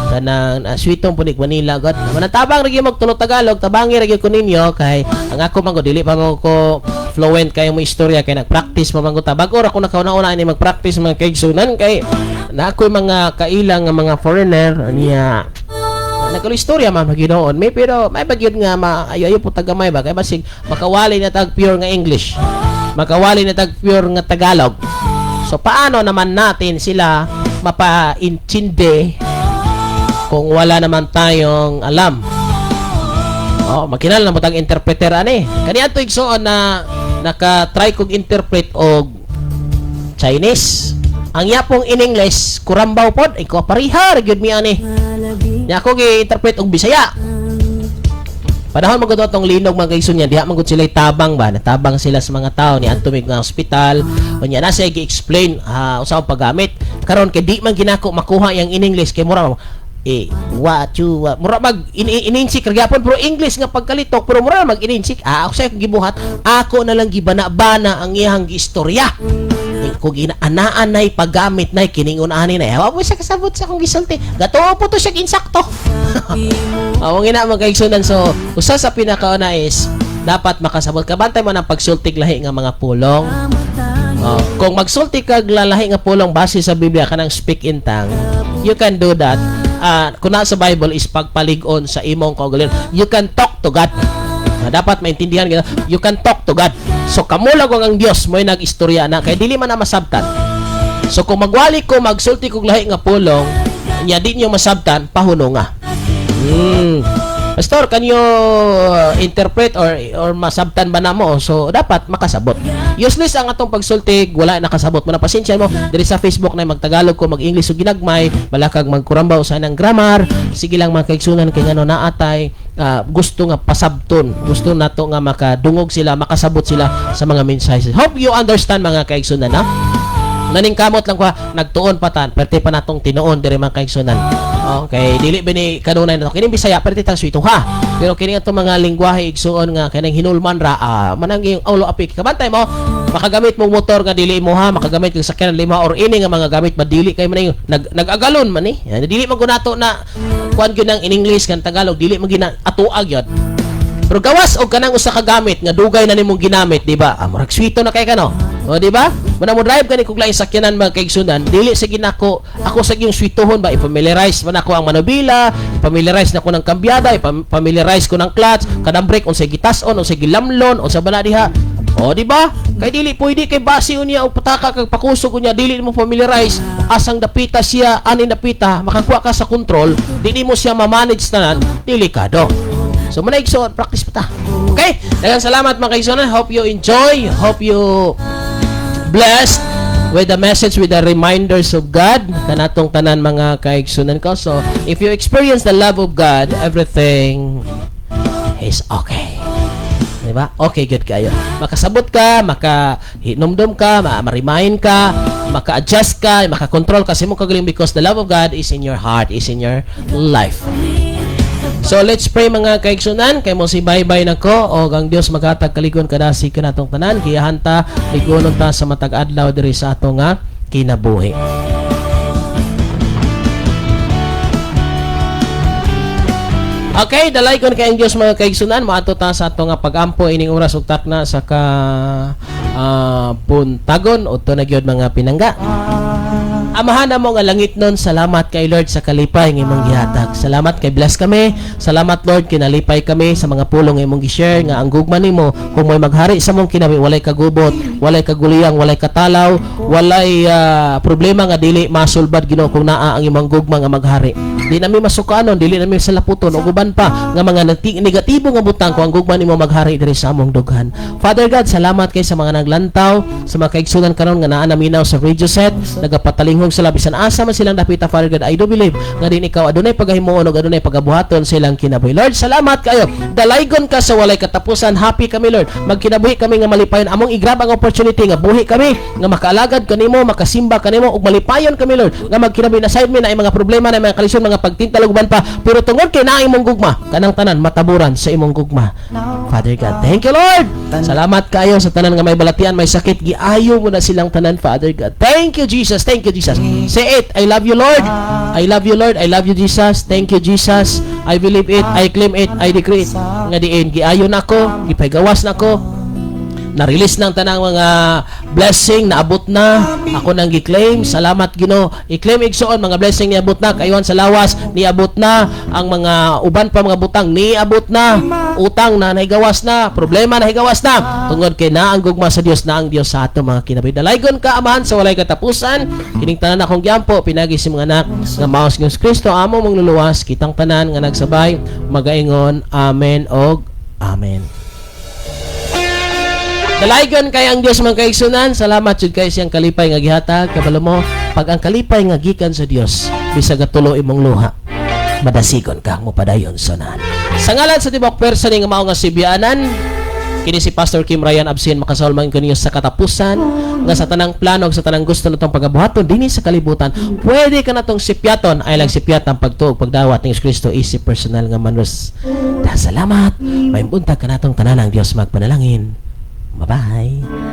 [SPEAKER 4] kanang sweetong punik Manila god. Manang tabang ra gyud magtulo Tagalog, tabangi ra gyud ko ninyo kay ang ako man gud, dili pa mo ko fluent kayo mo istorya kay nag-practice pa man gud ta. Bag-o ra ko nakauna-una ini mag-practice, mga kaigsunan, kay na ako'y mga kailang nga mga foreigner niya. Nagkalo istorya man Ginoon may, pero may bagyod nga ma ayo ayo po tagamay ba kay basig makawali na tag pure nga English, makawali na tag pure nga Tagalog. So paano naman natin sila mapaintindi kung wala naman tayong alam? Oh, makinahanglan mo tag interpreter ani. Kani ato, igsoon, na naka-try kog interpret og Chinese. Ang yapong in English, kurambaw pod, ikaw pareha ra gyud mi ani. Nya ako gi-interpret og Bisaya. Panahon man gud atong linog, mga kaigsoon niya, diha man gud sila tabang ba, natabang sila sa mga tao ni adto mig nga ospital. Unya na siya gi-explain unsa ang paggamit. Karon kay di man ginako makuha yang in English kay mura eh what you what, mura mag in, ininsik ra gyapon, pero English nga pagkalitok, pero mura mag ininsik. Ah, ako sa akong gibuhat, ako na lang gibana-bana ang iyang giistorya. Eh, kung ina-anaan nay paggamit nay kiningon ani nay, wa mo siya kasabot sa akong gisulti. Gatuo po to siya insakto. Ang ina, mga kaigsunan. So usa sa pinakauna is dapat makasabot ka. Bantay mo ng pagsultig lahi nga mga pulong. Oh, kung magsulti kag lalahi nga pulong base sa Biblia, kanang speak in tongue, you can do that. Ah, kung sa Bible is pagpalig-on sa imong kaugalingon. You can talk to God. Ah, dapat maintindihan kita. You can talk to God. So kamulag ang Dios mo'y nag-istorya na kay dili man na masabtan. So kung magwali ko, magsulti kog lahi nga pulong, nya di niyo masabtan, pahunong nga. "Pastor, can you interpret or masabtan ba namo?" So dapat makasabot. Useless ang atong pagsulti, wala nakasabot mo na. Pasensya mo diri sa Facebook na magtagalog ko, mag-English ug ginagmay, balakag magkurambaw sa nang grammar. Sige lang, mga kaigsunan, kay ngano naatay gusto nga pasabton, gusto nato nga makadungog sila, makasabot sila sa mga mensahe. Hope you understand, mga kaigsunan, ha? Naningkamot lang ko, nagtuon pa tan, perte pa natong tinuon diri, mga kaigsunan. Okay, dili ba ni kanunay na to. Kining Bisaya perte tang swito ha. Pero kini atong mga lingwahe, igsuon, nga kanang hinulman ra, manang yung ulo apik. Kabantay mo, makagamit mong motor nga dili mo ha, makagamit kag sakyanan lima or ini nga mga gamit madili kay man yung nag agalon man ni. Yan, dili man kunato na kuan gyud ng in English kan Tagalog, dili man gina atuag yun. Pero gawas og kanang usa ka gamit nga dugay na nimong ginamit, di ba? Ah, murag swito na kay kano. O, di ba? Muna mo drive kani kung laing sakyanan, mga kaigsunan, dili sa ginako ako sa yung swituhon ba, i-familiarize man ako ang manobila, i-familiarize na ko ng kambyada, i-familiarize ko ng clutch, kanang brake, unsay gitas-on, unsay gilamlon, unsa ba na diha. O, di ba? Kay dili pwede kay base unya og pataka kag pakusog unya dili mo familiarize asang dapita siya ani dapita, makakuha ka sa control, dili mo siya ma-manage tanan, delikado. So muna, igsoon, practice pa ta. Okay? Daghang salamat, mga kaigsuonan. Hope you enjoy. Hope you blessed with the message, with the reminders of God kanatong tanan, mga kaigsunan ko. So, if you experience the love of God, everything is okay. Di ba? Okay, good kayo. Makasabot ka, maka hinumdum ka, ma-remind ka, maka-adjust ka, maka-control ka sa imong kagaling because the love of God is in your heart, is in your life. So let's pray, mga kaigsunan, kay mo si bye-bye nako og ang Dios maghatag kaligon kadasi kanatong tanan, giyahan ta, ligonon ta sa matag adlaw diri sa ato nga kinabuhi. Okay, dalaygon kay ang Dios, mga kaigsunan, moadto ta sa ato nga pagampo ining oras ug takna sa ka buntagon udto na gyud, mga pinangga. Amahan namo nga langit nun, salamat kay Lord sa kalipay nga imong gihatag. Salamat kay bless kami. Salamat, Lord, kinalipay kami sa mga pulong nga imong gi-share nga ang gugma nimo kung mo'y maghari sa mong kinabuhi, walay kagubot, walay kaguliyang, walay katalaw, walay problema nga dili masulbad, Ginoo, kung naa ang imong gugma nga maghari. Di nami masukanon, dili nami salaputon ug uban pa nga mga negatibo nga butang kung ang gugma nimo maghari diri sa among dughan. Father God, salamat kay sa mga naglantaw, sa mga kaigsunan karon nga naa naminaw sa radio set, nagapatalinghugot. imong sala, bisan asa man silang dapita, Father God. I do believe nga din ikaw adunay pagahimuon ug adunay pagabuhaton sa ilang kinabuhi. Lord, salamat kayo. Dalaygon ka sa walay katapusan. Happy kami, Lord. Magkinabuhi kami nga malipayon. Among i-grab ang opportunity nga buhi kami, nga makaalagad kanimo, makasimba kanimo ug malipayon kami, Lord, nga magkinabuhi na side mi na mga problema na mga kalisod, mga pagtintal ug uban pa, pero tungod kay naa imong gugma, kanang tanan mataburan sa imong gugma, Father God. Thank you, Lord. Salamat kayo sa tanan nga may balatian, may sakit, giayo mo na silang tanan, Father God. Thank you, Jesus. Thank you, Jesus. Say it. I love you, Lord. I love you, Lord. I love you, Jesus. Thank you, Jesus. I believe it. I claim it. I decree it. Nga diin giayo nako, gipahigawas nako, na-release ng tanang mga blessing, naabot na ako nang gi-claim. Salamat, Ginoo. I-claim, igsoon, mga blessing niabot na, kayuhan sa lawas niabot na, ang mga uban pa mga butang niabot na, utang na nahigawas na, problema nahigawas na, tungod kay naa ang gugma sa Dios, na ang Dios sa ato mga kinabuhi. Dalaygon ka, Amahan, sa walay katapusan. Kining tanan akong giampo pinagi sa mga anak nga mao si Jesus Kristo, amo mangluluwas. Kitang tanan nga nagsabay magaingon, "Amen" og "Amen." Dalaygon kay ang Dios, mga kaigsunan. Salamat jud kay siyang kalipay nga gihatag. Kabalo mo, pag ang kalipay nga gikan sa Dios, bisag tulo imong luha, madasigon ka mo padayon sa unahan. Sa ngalan sa tibok person nga mao nga sibianan, kini si Pastor Kim Ryan Absin, makasawol man kaniyo sa katapusan nga sa tanang plano ug sa tanang gusto natong pagabuhaton dinhi sa kalibutan, pwede ka natong sipyaton ay lang sipyat ang pagtuo, pagdawat ni Kristo isip personal nga manus. Salamat. May buntag kanatong tanan, ang Dios magpanalangin. Bye-bye.